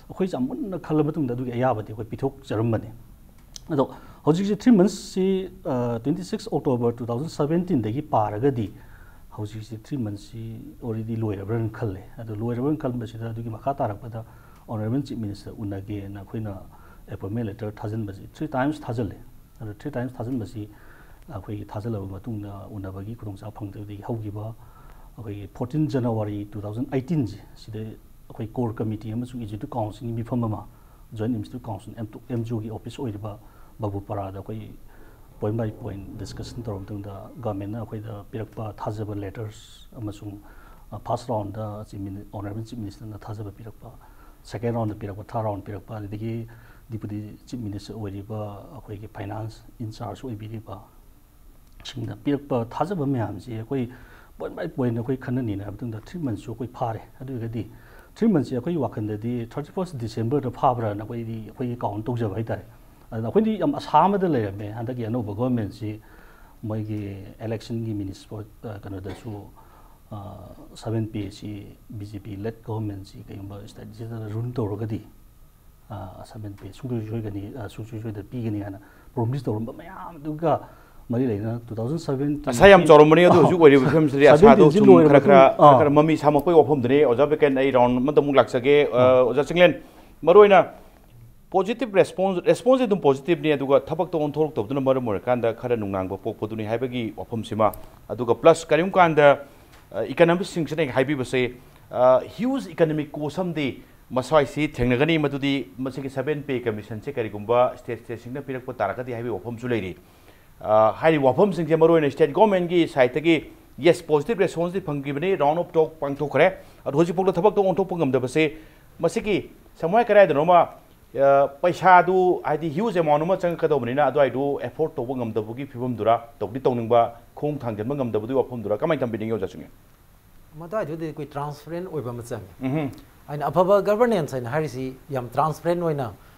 ꯑꯩꯈꯣꯏꯁꯦ ꯌꯥꯝ ꯃꯨꯟꯅ ꯈꯜꯂ ꯃꯇꯨꯡꯗ ꯑꯗꯨꯒꯤ ꯑꯌꯥꯕꯗꯤ ꯑꯩꯈꯣꯏ ꯄꯤꯊꯣꯛꯆꯔꯝꯕꯅꯤ꯫ ꯑꯗꯣ ꯍꯧꯖꯤꯛꯁꯦ ꯊ꯭ꯔꯤ ꯃꯟꯁꯁꯤ twenty six October two thousand ꯁꯕꯦꯟꯇꯤꯟꯗꯒꯤ ꯄꯥꯔꯒꯗꯤ ꯍꯧꯖꯤꯛꯁꯦ ꯊ꯭ꯔꯤ ꯃꯟꯁꯁꯤ ꯑꯣꯜꯔꯦꯗꯤ ꯂꯣꯏꯔꯕ꯭ꯔꯅ ꯈꯜꯂꯦ꯫ ꯑꯗꯣ ꯂꯣꯏꯔꯕ꯭ꯔꯅ ꯈꯟꯕꯁꯤꯗ ꯑꯗꯨꯒꯤ ꯃꯈꯥ ꯇꯥꯔꯛꯄꯗ ꯑꯣꯅꯔꯦꯕꯜ ꯆꯤꯐ ꯃꯤꯅꯤꯁꯇꯔ ꯎꯅꯒꯦꯅ ꯑꯩꯈꯣꯏꯅ ꯑꯦꯄꯣꯏꯟꯃꯦꯟ ꯂꯦꯇꯔ ꯊꯥꯖꯤꯟꯕꯁꯤ ꯊ꯭ꯔꯤ ꯇꯥꯏꯝꯁ ꯊꯥꯖꯤꯜꯂꯦ꯫ ꯑꯗꯣ ꯊ꯭ꯔꯤ ꯇꯥꯏꯝꯁ ꯊꯥꯖꯤꯟꯕꯁꯤ ꯑꯩꯈꯣꯏꯒꯤ ꯊꯥꯖꯤꯜꯂꯕ ꯃꯇꯨꯡꯗ ꯎꯅꯕꯒꯤ ꯈꯨꯗꯣꯡꯆꯥꯕ ꯐꯪꯗꯕꯗꯒꯤ ꯍꯧꯈꯤꯕ ꯑꯩꯈꯣꯏꯒꯤ ꯐꯣꯔꯇꯤꯟ ꯖꯅꯋꯥꯔꯤ ꯇꯨ ꯊꯥꯎꯖꯟ ꯑꯩꯇꯤꯟꯁꯤ ꯁꯤꯗ ꯑꯩꯈꯣꯏ ꯀꯣꯔ ꯀꯃꯤꯇꯤ ꯑꯃꯁꯨꯡ ꯑꯦꯛꯖꯤꯀ꯭ꯌꯨꯇꯤꯚ ꯀꯥꯎꯟꯁꯤꯜꯒꯤ ꯃꯤꯐꯝ ꯑꯃ joint administrative council M two M G ꯑꯣꯒꯤ ꯑꯣꯐꯤꯁ ꯑꯣꯏꯔꯤꯕ ꯕꯥꯕꯨꯄꯥꯔꯥꯗ ꯑꯩꯈꯣꯏ ꯄꯣꯏꯟꯠ ꯕꯥꯏ ꯄꯣꯏꯟꯠ ꯗꯤꯁꯀꯁꯟ ꯇꯧꯔꯕ ꯃꯇꯨꯡꯗ ꯒꯚꯔꯟꯃꯦꯟꯠꯅ ꯑꯩꯈꯣꯏꯗ ꯄꯤꯔꯛꯄ ꯊꯥꯖꯕ ꯂꯦꯇꯔꯁ ꯑꯃꯁꯨꯡ ꯐꯥꯔꯁ ꯔꯥꯎꯟꯗ ꯆꯤꯐ ꯃꯤꯅꯤ ꯑꯣꯅꯔꯦꯕꯜ ꯆꯤꯐ ꯃꯤꯅꯤꯁꯇꯔꯅ ꯊꯥꯖꯕ ꯄꯤꯔꯛꯄ, ꯁꯦꯀꯦꯟ ꯔꯥꯎꯟꯗ ꯄꯤꯔꯛꯄ, ꯊꯥꯔꯠ ꯔꯥꯎꯟꯗ ꯄꯤꯔꯛꯄ, ꯑꯗꯨꯗꯒꯤ ꯗꯤꯄꯨꯇꯤ ꯆꯤꯐ ꯃꯤꯅꯤꯁꯇꯔ ꯑꯣꯏꯔꯤꯕ ꯑꯩꯈꯣꯏꯒꯤ ꯐꯥꯏꯅꯥꯟꯁ ꯏꯟꯆꯥꯔꯖ ꯑꯣꯏꯕꯤꯔꯤꯕ ꯁꯤꯡꯅ ꯄꯤꯔꯛꯄ ꯊꯥꯖꯕ ꯃꯌꯥꯝꯁꯤ ꯑꯩꯈꯣꯏ point by point ꯑꯩꯈꯣꯏ ꯈꯟꯅ ꯅꯩꯅꯔꯕ ꯃꯇꯨꯡꯗ three months ꯁꯨ ꯑꯩꯈꯣꯏ ꯐꯥꯔꯦ꯫ ꯑꯗꯨ ꯑꯣꯏꯔꯒꯗꯤ three months ꯁꯦ ꯑꯩꯈꯣꯏꯒꯤ ꯋꯥꯈꯜꯗꯗꯤ thirty first December ꯗ ꯐꯥꯕ꯭ꯔꯥꯅ ꯑꯩꯈꯣꯏꯗꯤ ꯑꯩꯈꯣꯏꯒꯤ count ꯇꯧꯖꯕ ꯍꯥꯏꯇꯥꯔꯦ꯫ ꯑꯗꯨꯅ ꯑꯩꯈꯣꯏꯗꯤ ꯌꯥꯝ ꯑꯁꯥ ꯑꯃꯗ ꯂꯩꯔꯝꯃꯦ꯫ ꯍꯟꯗꯛꯀꯤ ꯑꯅꯧꯕ government ꯁꯤ ꯃꯣꯏꯒꯤ election ꯒꯤ municipal, ꯑ, ꯀꯩꯅꯣꯗꯁꯨ, ꯑ, seven P ꯁꯤ B J P led government ꯁꯤ ꯀꯩꯒꯨꯝꯕ state ꯁꯤꯗ rule ꯇꯧꯔꯒꯗꯤ, ꯑ, seven P ꯁꯨꯡꯁꯣꯏ ꯁꯣꯏꯒꯅꯤ, ꯑ, ꯁꯨꯡꯁꯣꯏ ꯁꯣꯏꯗꯅ ꯄꯤꯒꯅꯤ ꯍꯥꯏꯅ promise ꯇꯧꯔꯝꯕ ꯃꯌꯥꯝꯗꯨꯒ ꯃꯔꯤ ꯂꯩꯅꯅ two thousand seventeen ꯑꯁꯥ ꯌꯥꯝ ꯆꯥꯎꯔꯝꯕꯅꯤ, ꯑꯗꯨ ꯍꯧꯖꯤꯛ ꯑꯣꯏꯔꯤꯕ ꯐꯤꯕꯝꯁꯤꯗꯤ ꯑꯁꯥꯗꯨ seventeen ꯁꯤ ꯁꯨꯝ ꯂꯣꯏꯔ ꯈꯔ ꯈꯔ, ꯃꯇꯨꯡ, ꯈꯔ ꯑꯥ꯫ ꯈꯔ ꯃꯃꯤ ꯁꯥꯃꯛꯄꯒꯤ ꯋꯥꯐꯝꯗꯨꯅꯤ꯫ ꯑꯣꯖꯥ ꯕꯤꯀꯦꯟ, ꯑꯩ round ꯑꯃꯗ ꯑꯃꯨꯛ ꯂꯥꯛꯆꯒꯦ꯫ ꯑ, ꯑꯥ꯫ ꯑꯣꯖꯥ ꯆꯤꯡꯂꯦꯟ, ꯃꯔꯨꯑꯣꯏꯅ positive response, response ꯁꯤ ꯑꯗꯨꯝ positive ꯅꯤ, ꯑꯗꯨꯒ ꯊꯕꯛꯇ ꯑꯣꯟꯊꯣꯔꯛꯇꯕꯗꯨꯅ ꯃꯔꯝ ꯑꯣꯏꯔꯀꯥꯟꯗ ꯈꯔ ꯅꯨꯡꯅꯥꯡꯕ ꯄꯣꯛꯄꯗꯨꯅꯤ ꯍꯥꯏꯕꯒꯤ ꯋꯥꯐꯝꯁꯤꯃ, ꯑꯗꯨꯒ plus ꯀꯔꯤꯒꯨꯝꯕ ꯀꯥꯟꯗ, ꯑ, economist ꯁꯤꯡꯁꯤꯅ ꯍꯥꯏꯕꯤꯕꯁꯦ, ꯑ, huge economic cost ꯑꯃꯗꯤ ꯃꯁ꯭ꯋꯥꯏꯁꯤ ꯊꯦꯡꯅꯒꯅꯤ, ꯃꯗꯨꯗꯤ ꯃꯁꯤꯒꯤ seven Pay Commission ꯁꯦ ꯀꯔꯤꯒꯨꯝꯕ state, state ꯁꯤꯡꯅ ꯄꯤꯔꯛꯄ ꯇꯥꯔꯒꯗꯤ ꯍꯥꯏꯕꯒꯤ ꯋꯥꯐꯝꯁꯨ ꯂꯩꯔꯤ꯫ ꯑ, ꯍꯥꯏꯔꯤꯕ ꯋꯥꯐꯝꯁꯤꯡꯁꯦ ꯃꯔꯨꯑꯣꯏꯅ state government ꯀꯤ side ꯇꯒꯤ, yes, positive response ꯇꯤ ꯐꯪꯈꯤꯕꯅꯤ, round of talk ꯄꯥꯡꯊꯣꯛꯈ꯭ꯔꯦ, ꯑꯗꯣ ꯍꯧꯖꯤꯛꯐꯥꯎꯗ ꯊꯕꯛꯇ ꯑꯣꯟꯊꯣꯛꯄ ꯉꯝꯗꯕꯁꯦ, ꯃꯁꯤꯒꯤ ꯁꯃꯨꯍꯥꯏ ꯀꯗꯥꯏꯗꯅꯣꯃ, ꯑ, ꯄꯩꯁꯥꯗꯨ, ꯍꯥꯏꯗꯤ, huge amount ꯑꯃ ꯆꯪꯉꯛꯀꯗꯧꯕꯅꯤꯅ, ꯑꯗꯨꯋꯥꯏꯗꯨ afford ꯇꯧꯕ ꯉꯝꯗꯕꯒꯤ ꯐꯤꯕꯝꯗꯨꯔ, ꯇꯧꯗꯤ ꯇꯧꯅꯤꯡꯕ, ꯈꯣꯡ ꯊꯥꯡꯖꯤꯟꯕ ꯉꯝꯗꯕꯗꯨꯒꯤ ꯋꯥꯐꯝꯗꯨꯔ, ꯀꯃꯥꯏꯅ ꯊꯝꯕꯤꯅꯤꯡꯉꯤ, ꯑꯣꯖꯥ ꯆꯤꯡꯂꯦꯟ? ꯃꯗꯨꯋꯥꯏꯗꯨꯗꯤ ꯑꯩꯈꯣꯏ transparent ꯑꯣꯏꯕ ꯑꯃ ꯆꯪꯉꯤ꯫ ꯎꯝꯍꯨꯝ꯫ ꯑꯩꯅ ꯑꯐꯕ governance ꯍꯥꯏꯅ ꯍꯥꯏꯔꯤꯁꯤ ꯌꯥꯝ transparent ꯑꯣꯏꯅ,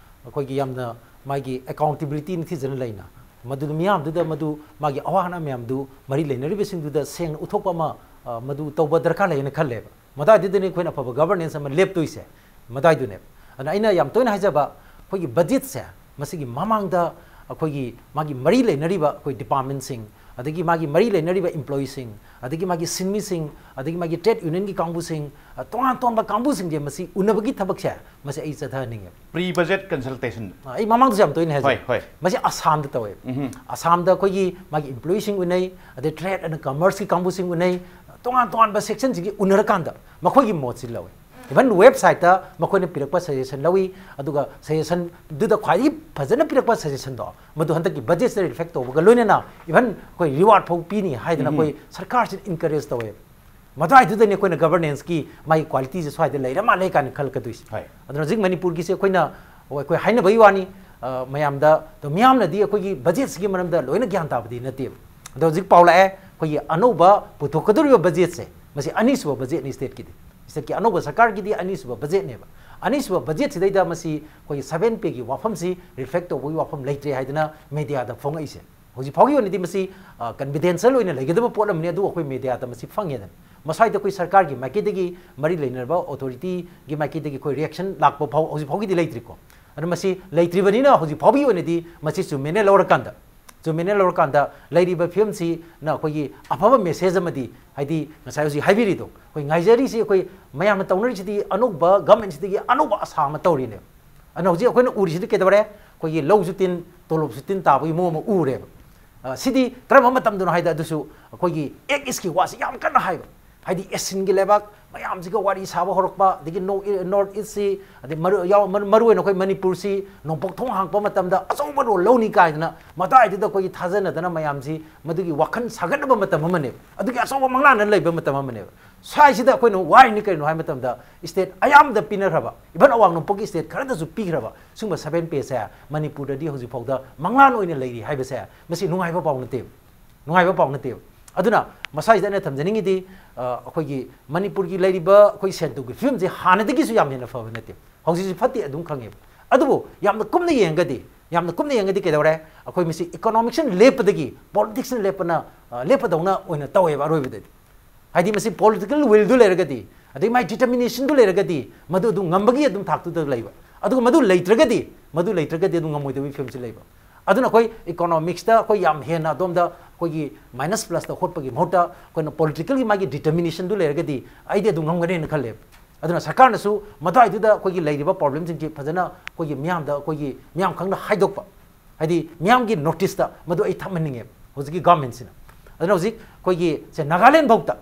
ꯑꯩꯈꯣꯏꯒꯤ ꯌꯥꯝꯅ ꯃꯥꯒꯤ accountability ꯅꯤꯡꯊꯤꯖꯅ ꯂꯩꯅ, ꯃꯗꯨ ꯃꯤꯌꯥꯝꯗꯨꯗ ꯃꯗꯨ ꯃꯥꯒꯤ ꯑꯋꯥ ꯑꯅꯥ ꯃꯌꯥꯝꯗꯨ ꯃꯔꯤ ꯂꯩꯅꯔꯤꯕꯁꯤꯡꯗꯨꯗ ꯁꯦꯡꯅ ꯎꯠꯊꯣꯛꯄ ꯑꯃ, ꯑ, ꯃꯗꯨ ꯇꯧꯕ ꯗꯔꯀꯥꯔ ꯂꯩꯌꯦꯅ ꯈꯜꯂꯦꯕ꯫ ꯃꯗꯨꯋꯥꯏꯗꯨꯗꯅꯤ ꯑꯩꯈꯣꯏꯅ ꯑꯐꯕ governance ꯑꯃ ꯂꯦꯞꯇꯣꯏꯁꯦ, ꯃꯗꯨꯋꯥꯏꯗꯨꯅꯦꯕ꯫ ꯑꯗꯨꯅ ꯑꯩꯅ ꯌꯥꯝ ꯇꯣꯏꯅ ꯍꯥꯏꯖꯕ, ꯑꯩꯈꯣꯏꯒꯤ budget ꯁꯦ, ꯃꯁꯤꯒꯤ ꯃꯃꯥꯡꯗ ꯑꯩꯈꯣꯏꯒꯤ ꯃꯥꯒꯤ ꯃꯔꯤ ꯂꯩꯅꯔꯤꯕ ꯑꯩꯈꯣꯏ department ꯁꯤꯡ, ꯑꯗꯒꯤ ꯃꯥꯒꯤ ꯃꯔꯤ ꯂꯩꯅꯔꯤꯕ employee ꯁꯤꯡ, ꯑꯗꯒꯤ ꯃꯥꯒꯤ ꯁꯤꯟꯃꯤꯁꯤꯡ, ꯑꯗꯒꯤ ꯃꯥꯒꯤ trade union ꯒꯤ ꯀꯥꯡꯕꯨꯁꯤꯡ, ꯑ, ꯇꯣꯉꯥꯟ ꯇꯣꯉꯥꯟꯕ ꯀꯥꯡꯕꯨꯁꯤꯡꯁꯦ ꯃꯁꯤ ꯎꯅꯕꯒꯤ ꯊꯕꯛꯁꯦ, ꯃꯁꯤ ꯑꯩ ꯆꯠꯊꯍꯟꯅꯤꯡꯉꯦ꯫ Pre budget consultation꯫ ꯑ, ꯑꯩ ꯃꯃꯥꯡꯗꯁꯨ ꯌꯥꯝ ꯇꯣꯏꯅ ꯍꯥꯏꯖꯩ꯫ ꯍꯣꯏ, ꯍꯣꯏ꯫ ꯃꯁꯤ ꯑꯁꯥꯝꯗ ꯇꯧꯋꯦꯕ꯫ ꯎꯝꯍꯨꯝ꯫ ꯑꯁꯥꯝꯗ ꯑꯩꯈꯣꯏꯒꯤ ꯃꯥꯒꯤ employee ꯁꯤꯡ ꯎꯅꯩ, ꯑꯗꯩ trade and commerce ꯀꯤ ꯀꯥꯡꯕꯨꯁꯤꯡ ꯎꯅꯩ, ꯇꯣꯉꯥꯟ ꯇꯣꯉꯥꯟꯕ section ꯁꯤꯡꯒꯤ ꯎꯅꯔꯀꯥꯟꯗ ꯃꯈꯣꯏꯒꯤ ꯃꯣꯠꯁꯤ ꯂꯧꯋꯤ꯫ Even website ꯇ ꯃꯈꯣꯏꯅ ꯄꯤꯔꯛꯄ suggestion ꯂꯧꯏ, ꯑꯗꯨꯒ suggestion ꯗꯨꯗ ꯈ꯭ꯋꯥꯏꯗꯒꯤ ꯐꯖꯅ ꯄꯤꯔꯛꯄ suggestion ꯗꯣ, ꯃꯗꯨ ꯍꯟꯗꯛꯀꯤ budget ꯁꯤꯗ reflect ꯇꯧꯕꯒ ꯂꯣꯏꯅꯅ even ꯑꯩꯈꯣꯏ reward ꯐꯥꯎ ꯄꯤꯅꯤ ꯍꯥꯏꯗꯅ ꯎꯝ꯫ ꯑꯩꯈꯣꯏ ꯁꯔꯀꯥꯔꯁꯤꯅ encourage ꯇꯧꯋꯦ꯫ ꯃꯗꯨꯋꯥꯏꯗꯨꯗꯅꯤ ꯑꯩꯈꯣꯏꯅ governance ꯀꯤ ꯃꯥꯒꯤ quality ꯁꯦ ꯁ꯭ꯋꯥꯏꯗ ꯂꯩꯔ ꯃꯥꯜꯂꯦ ꯀꯥꯏꯅ ꯈꯜꯂꯛꯀꯗꯣꯏꯁꯦ꯫ ꯍꯣꯏ꯫ ꯑꯗꯨꯅ ꯍꯧꯖꯤꯛ ꯃꯅꯤꯄꯨꯔꯒꯤꯁꯦ ꯑꯩꯈꯣꯏꯅ, ꯑꯩꯈꯣꯏ ꯍꯥꯏꯅꯕꯒꯤ ꯋꯥꯅꯤ, ꯑ, ꯃꯌꯥꯝꯗ, ꯑꯗꯣ ꯃꯤꯌꯥꯝꯅꯗꯤ ꯑꯩꯈꯣꯏꯒꯤ budget ꯁꯤꯒꯤ ꯃꯔꯝꯗ ꯂꯣꯏꯅ ꯒ꯭ꯌꯥꯟ ꯇꯥꯕꯗꯤ ꯅꯠꯇꯦꯕ꯫ ꯑꯗꯣ ꯍꯧꯖꯤꯛ ꯄꯥꯎ ꯂꯥꯛꯑꯦ, ꯑꯩꯈꯣꯏꯒꯤ ꯑꯅꯧꯕ ꯄꯨꯊꯣꯛꯀꯗꯧꯔꯤꯕ ꯕꯖꯦꯠꯁꯦ, ꯃꯁꯤ ꯑꯅꯤꯁꯨꯕ ꯕꯖꯦꯠꯅꯤ ꯁ꯭ꯇꯦꯠꯀꯤꯗꯤ꯫ ꯁ꯭ꯇꯦꯠꯀꯤ ꯑꯅꯧꯕ ꯁꯔꯀꯥꯔꯒꯤꯗꯤ ꯑꯅꯤꯁꯨꯕ ꯕꯖꯦꯠꯅꯦꯕ꯫ ꯑꯅꯤꯁꯨꯕ ꯕꯖꯦꯠꯁꯤꯗꯩꯗ ꯃꯁꯤ ꯑꯩꯈꯣꯏꯒꯤ ꯁꯚꯦꯟ ꯄꯦꯒꯤ ꯋꯥꯐꯝꯁꯤ ꯔꯤꯐ꯭ꯂꯦꯛ ꯇꯧꯕꯒꯤ ꯋꯥꯐꯝ ꯂꯩꯇ꯭ꯔꯦ ꯍꯥꯏꯗꯅ ꯃꯦꯗꯤꯌꯥꯗ ꯐꯣꯡꯉꯛꯏꯁꯦ꯫ ꯍꯧꯖꯤꯛ ꯐꯥꯎꯒꯤ ꯑꯣꯏꯅꯗꯤ ꯃꯁꯤ, ꯑ, ꯀꯟꯐꯤꯗꯦꯟꯁꯤꯌꯦꯜ ꯑꯣꯏꯅ ꯂꯩꯒꯗꯕ ꯄꯣꯠ ꯑꯃꯅꯤ, ꯑꯗꯨ ꯑꯩꯈꯣꯏ ꯃꯦꯗꯤꯌꯥꯗ ꯃꯁꯤ ꯐꯪꯉꯦꯗꯅ꯫ ꯃꯁ꯭ꯋꯥꯏꯗ ꯑꯩꯈꯣꯏ ꯁꯔꯀꯥꯔꯒꯤ ꯃꯥꯏꯀꯩꯗꯒꯤ, ꯃꯔꯤ ꯂꯩꯅꯔꯕ ꯑꯣꯊꯣꯔꯤꯇꯤꯒꯤ ꯃꯥꯏꯀꯩꯗꯒꯤ ꯑꯩꯈꯣꯏ ꯔꯤꯌꯦꯛꯁꯟ ꯂꯥꯛꯄ ꯐꯥꯎ ꯍꯧꯖꯤꯛ ꯐꯥꯎꯒꯤꯗꯤ ꯂꯩꯇ꯭ꯔꯤꯀꯣ꯫ ꯑꯗꯨ ꯃꯁꯤ ꯂꯩꯇ꯭ꯔꯤꯕꯅꯤꯅ ꯍꯧꯖꯤꯛ ꯐꯥꯎꯒꯤ ꯑꯣꯏꯅꯗꯤ ꯃꯁꯤ ꯆꯨꯝꯃꯦꯅ ꯂꯧꯔꯀꯥꯟꯗ, ꯆꯨꯝꯃꯦꯅ ꯂꯧꯔꯀꯥꯟꯗ ꯂꯩꯔꯤꯕ ꯐꯤꯕꯝꯁꯤꯅ ꯑꯩꯈꯣꯏꯒꯤ ꯑꯐꯕ ꯃꯦꯁꯦꯖ ꯑꯃꯗꯤ, ꯍꯥꯏꯗꯤ ꯉꯁꯥꯏ ꯍꯧꯖꯤꯛ ꯍꯥꯏꯕꯤꯔꯤꯗꯣ, ꯑꯩꯈꯣꯏ ꯉꯥꯏꯖꯔꯤꯁꯤ, ꯑꯩꯈꯣꯏ ꯃꯌꯥꯝꯅ ꯇꯧꯅꯔꯤꯁꯤꯗꯤ ꯑꯅꯧꯕ ꯒꯃꯦꯟꯁꯤꯗꯒꯤ ꯑꯅꯧꯕ ꯑꯁꯥ ꯑꯃ ꯇꯧꯔꯤꯅꯦꯕ꯫ ꯑꯗꯨꯅ ꯍꯧꯖꯤꯛ ꯑꯩꯈꯣꯏꯅ ꯎꯔꯤꯁꯤꯗꯤ ꯀꯩꯗꯧꯔꯦ? ꯑꯩꯈꯣꯏꯒꯤ ꯂꯧꯁꯨ ꯇꯤꯟ, ꯇꯣꯂꯣꯞꯁꯨ ꯇꯤꯟ ꯇꯥꯕꯒꯤ ꯃꯑꯣꯡ ꯑꯃ ꯎꯔꯦꯕ꯫ ꯑ, ꯁꯤꯗꯤ ꯀꯔꯝꯕ ꯃꯇꯝꯗꯅꯣ ꯍꯥꯏꯗ ꯑꯗꯨꯁꯨ ꯑꯩꯈꯣꯏꯒꯤ ꯑꯦꯛ ꯏꯁꯀꯤ ꯋꯥꯁꯤ ꯌꯥꯝ ꯀꯟꯅ ꯍꯥꯏꯕ, ꯍꯥꯏꯗꯤ ꯑꯦꯁꯤꯟꯒꯤ ꯂꯩꯕꯥꯛ ꯃꯌꯥꯝꯁꯤꯒ ꯋꯥꯔꯤ ꯁꯥꯕ ꯍꯧꯔꯛꯄ, ꯑꯗꯒꯤ ꯅꯣꯔꯠ ꯏꯁꯁꯤ, ꯑꯗꯩ ꯃꯔꯨ-, ꯌꯥꯎ-, ꯃꯔꯨ-, ꯃꯔꯨꯑꯣꯏꯅ ꯑꯩꯈꯣꯏ ꯃꯅꯤꯄꯨꯔꯁꯤ ꯅꯣꯡꯄꯣꯛ ꯊꯣꯡ ꯍꯥꯡꯉꯛꯄ ꯃꯇꯝꯗ ꯑꯆꯧꯕ ꯔꯣꯜ ꯂꯧꯅꯤ ꯀꯥꯏꯗꯅ ꯃꯇꯥꯏꯗꯨꯗ ꯑꯩꯈꯣꯏꯒꯤ ꯊꯥꯖꯅꯗꯅ ꯃꯌꯥꯝꯁꯤ ꯃꯗꯨꯒꯤ ꯋꯥꯈꯜ ꯁꯥꯒꯠꯅꯕ ꯃꯇꯝ ꯑꯃꯅꯦꯕ, ꯑꯗꯨꯒꯤ ꯑꯆꯧꯕ ꯃꯪꯂꯥꯟꯅ ꯂꯩꯕ ꯃꯇꯝ ꯑꯃꯅꯦꯕ꯫ ꯁ꯭ꯋꯥꯏꯁꯤꯗ ꯑꯩꯈꯣꯏꯅ ꯋꯥꯔꯤꯅꯤ ꯀꯔꯤꯅꯣ ꯍꯥꯏꯕ ꯃꯇꯝꯗ, ꯁ꯭ꯇꯦꯠ ꯑꯌꯥꯝꯕꯗ ꯄꯤꯅꯈ꯭ꯔꯕ, ꯏꯚꯟ ꯑꯋꯥꯡ ꯅꯣꯡꯄꯣꯛꯀꯤ ꯁ꯭ꯇꯦꯠ ꯈꯔꯗꯁꯨ ꯄꯤꯈ꯭ꯔꯕ ꯁꯤꯒꯨꯝꯕ ꯁꯚꯦꯟ ꯄꯦꯁꯦ ꯃꯅꯤꯄꯨꯔꯗꯗꯤ ꯍꯧꯖꯤꯛ ꯐꯥꯎꯗ ꯃꯪꯂꯥꯟ ꯑꯣꯏꯅ ꯂꯩꯔꯤ ꯍꯥꯏꯕꯁꯦ, ꯃꯁꯤ ꯅꯨꯡꯉꯥꯏꯕ ꯄꯥꯎ ꯅꯠꯇꯦꯕ, ꯅꯨꯡꯉꯥꯏꯕ ꯄꯥꯎ ꯅꯠꯇꯦꯕ꯫ ꯑꯗꯨꯅ ꯃꯁꯥꯁꯤꯗ ꯑꯩꯅ ꯊꯝꯖꯅꯤꯡꯉꯤꯗꯤ, ꯑ, ꯑꯩꯈꯣꯏꯒꯤ ꯃꯅꯤꯄꯨꯔꯒꯤ ꯂꯩꯔꯤꯕ ꯑꯩꯈꯣꯏ ꯁꯦꯟ ꯊꯨꯝꯒꯤ ꯐꯤꯕꯝꯁꯦ ꯍꯥꯟꯅꯗꯒꯤꯁꯨ ꯌꯥꯝ ꯍꯦꯟꯅ ꯐꯕ ꯅꯠꯇꯦ, ꯍꯧꯖꯤꯛꯁꯨ ꯐꯠꯇꯦ ꯑꯗꯨꯝ ꯈꯪꯉꯦꯕ꯫ ꯑꯗꯨꯕꯨ ꯌꯥꯝꯅ ꯀꯨꯞꯅ ꯌꯦꯡꯉꯒꯗꯤ, ꯌꯥꯝꯅ ꯀꯨꯞꯅ ꯌꯦꯡꯉꯒꯗꯤ ꯀꯩꯗꯧꯔꯦ? ꯑꯩꯈꯣꯏ ꯃꯁꯤ ꯏꯀꯣꯅꯣꯃꯤꯛꯁꯅ ꯂꯦꯞꯄꯗꯒꯤ ꯄꯣꯂꯤꯇꯤꯛꯁꯅ ꯂꯦꯞꯄꯅ, ꯑ, ꯂꯦꯞꯄꯗꯧꯅ ꯑꯣꯏꯅ ꯇꯧꯋꯦꯕ ꯑꯔꯣꯏꯕꯗꯗꯤ꯫ ꯍꯥꯏꯗꯤ ꯃꯁꯤ ꯄꯣꯂꯤꯇꯤꯀꯦꯜ ꯋꯤꯜꯗꯨ ꯂꯩꯔꯒꯗꯤ, ꯑꯗꯩ ꯃꯥꯏ ꯗꯤꯇꯔꯃꯤꯅꯦꯁꯟꯗꯨ ꯂꯩꯔꯒꯗꯤ, ꯃꯗꯨ ꯑꯗꯨꯝ ꯉꯝꯕꯒꯤ ꯑꯗꯨꯝ ꯊꯥꯛꯇꯨꯗ ꯂꯩꯕ꯫ ꯑꯗꯨꯒ ꯃꯗꯨ ꯂꯩꯇ꯭ꯔꯒꯗꯤ, ꯃꯗꯨ ꯂꯩꯇ꯭ꯔꯒꯗꯤ ꯑꯗꯨꯝ ꯉꯝꯃꯣꯏꯗꯕꯒꯤ ꯐꯤꯕꯝꯁꯤ ꯂꯩꯕ꯫ ꯑꯗꯨꯅ ꯑꯩꯈꯣꯏ ꯏꯀꯣꯅꯣꯃꯤꯛꯁꯇ ꯑꯩꯈꯣꯏ ꯌꯥꯝ ꯍꯦꯟꯅ ꯑꯗꯣꯝꯗ ꯑꯩꯈꯣꯏꯒꯤ ꯃꯥꯏꯅꯁ ꯄ꯭ꯂꯁꯇ ꯍꯣꯠꯄꯒꯤ ꯃꯍꯨꯠꯇ ꯑꯩꯈꯣꯏꯅ ꯄꯣꯂꯤꯇꯤꯀꯦꯜꯒꯤ ꯃꯥꯒꯤ ꯗꯤꯇꯔꯃꯤꯅꯦꯁꯟꯗꯨ ꯂꯩꯔꯒꯗꯤ ꯑꯩꯗꯤ ꯑꯗꯨꯝ ꯉꯝꯒꯅꯦꯅ ꯈꯜꯂꯦꯕ꯫ ꯑꯗꯨꯅ ꯁꯔꯀꯥꯔꯅꯁꯨ ꯃꯗꯨꯋꯥꯏꯗꯨꯗ ꯑꯩꯈꯣꯏꯒꯤ ꯂꯩꯔꯤꯕ ꯄ꯭ꯔꯣꯕ꯭ꯂꯦꯝꯁꯤꯡꯁꯤ ꯐꯖꯅ ꯑꯩꯈꯣꯏꯒꯤ ꯃꯤꯌꯥꯝꯗ, ꯑꯩꯈꯣꯏꯒꯤ ꯃꯤꯌꯥꯝ ꯈꯪꯅ ꯍꯥꯏꯗꯣꯛꯄ, ꯍꯥꯏꯗꯤ ꯃꯤꯌꯥꯝꯒꯤ ꯅꯣꯇꯤꯁꯇ ꯃꯗꯨ ꯑꯩ ꯊꯝꯍꯟꯅꯤꯡꯉꯦꯕ ꯍꯧꯖꯤꯛꯀꯤ ꯒꯚꯔꯟꯃꯦꯟꯁꯤꯅ꯫ ꯑꯗꯨꯅ ꯍꯧꯖꯤꯛ ꯑꯩꯈꯣꯏꯒꯤ ꯁꯦ ꯅꯥꯒꯥꯂꯦꯟ ꯐꯥꯎꯗ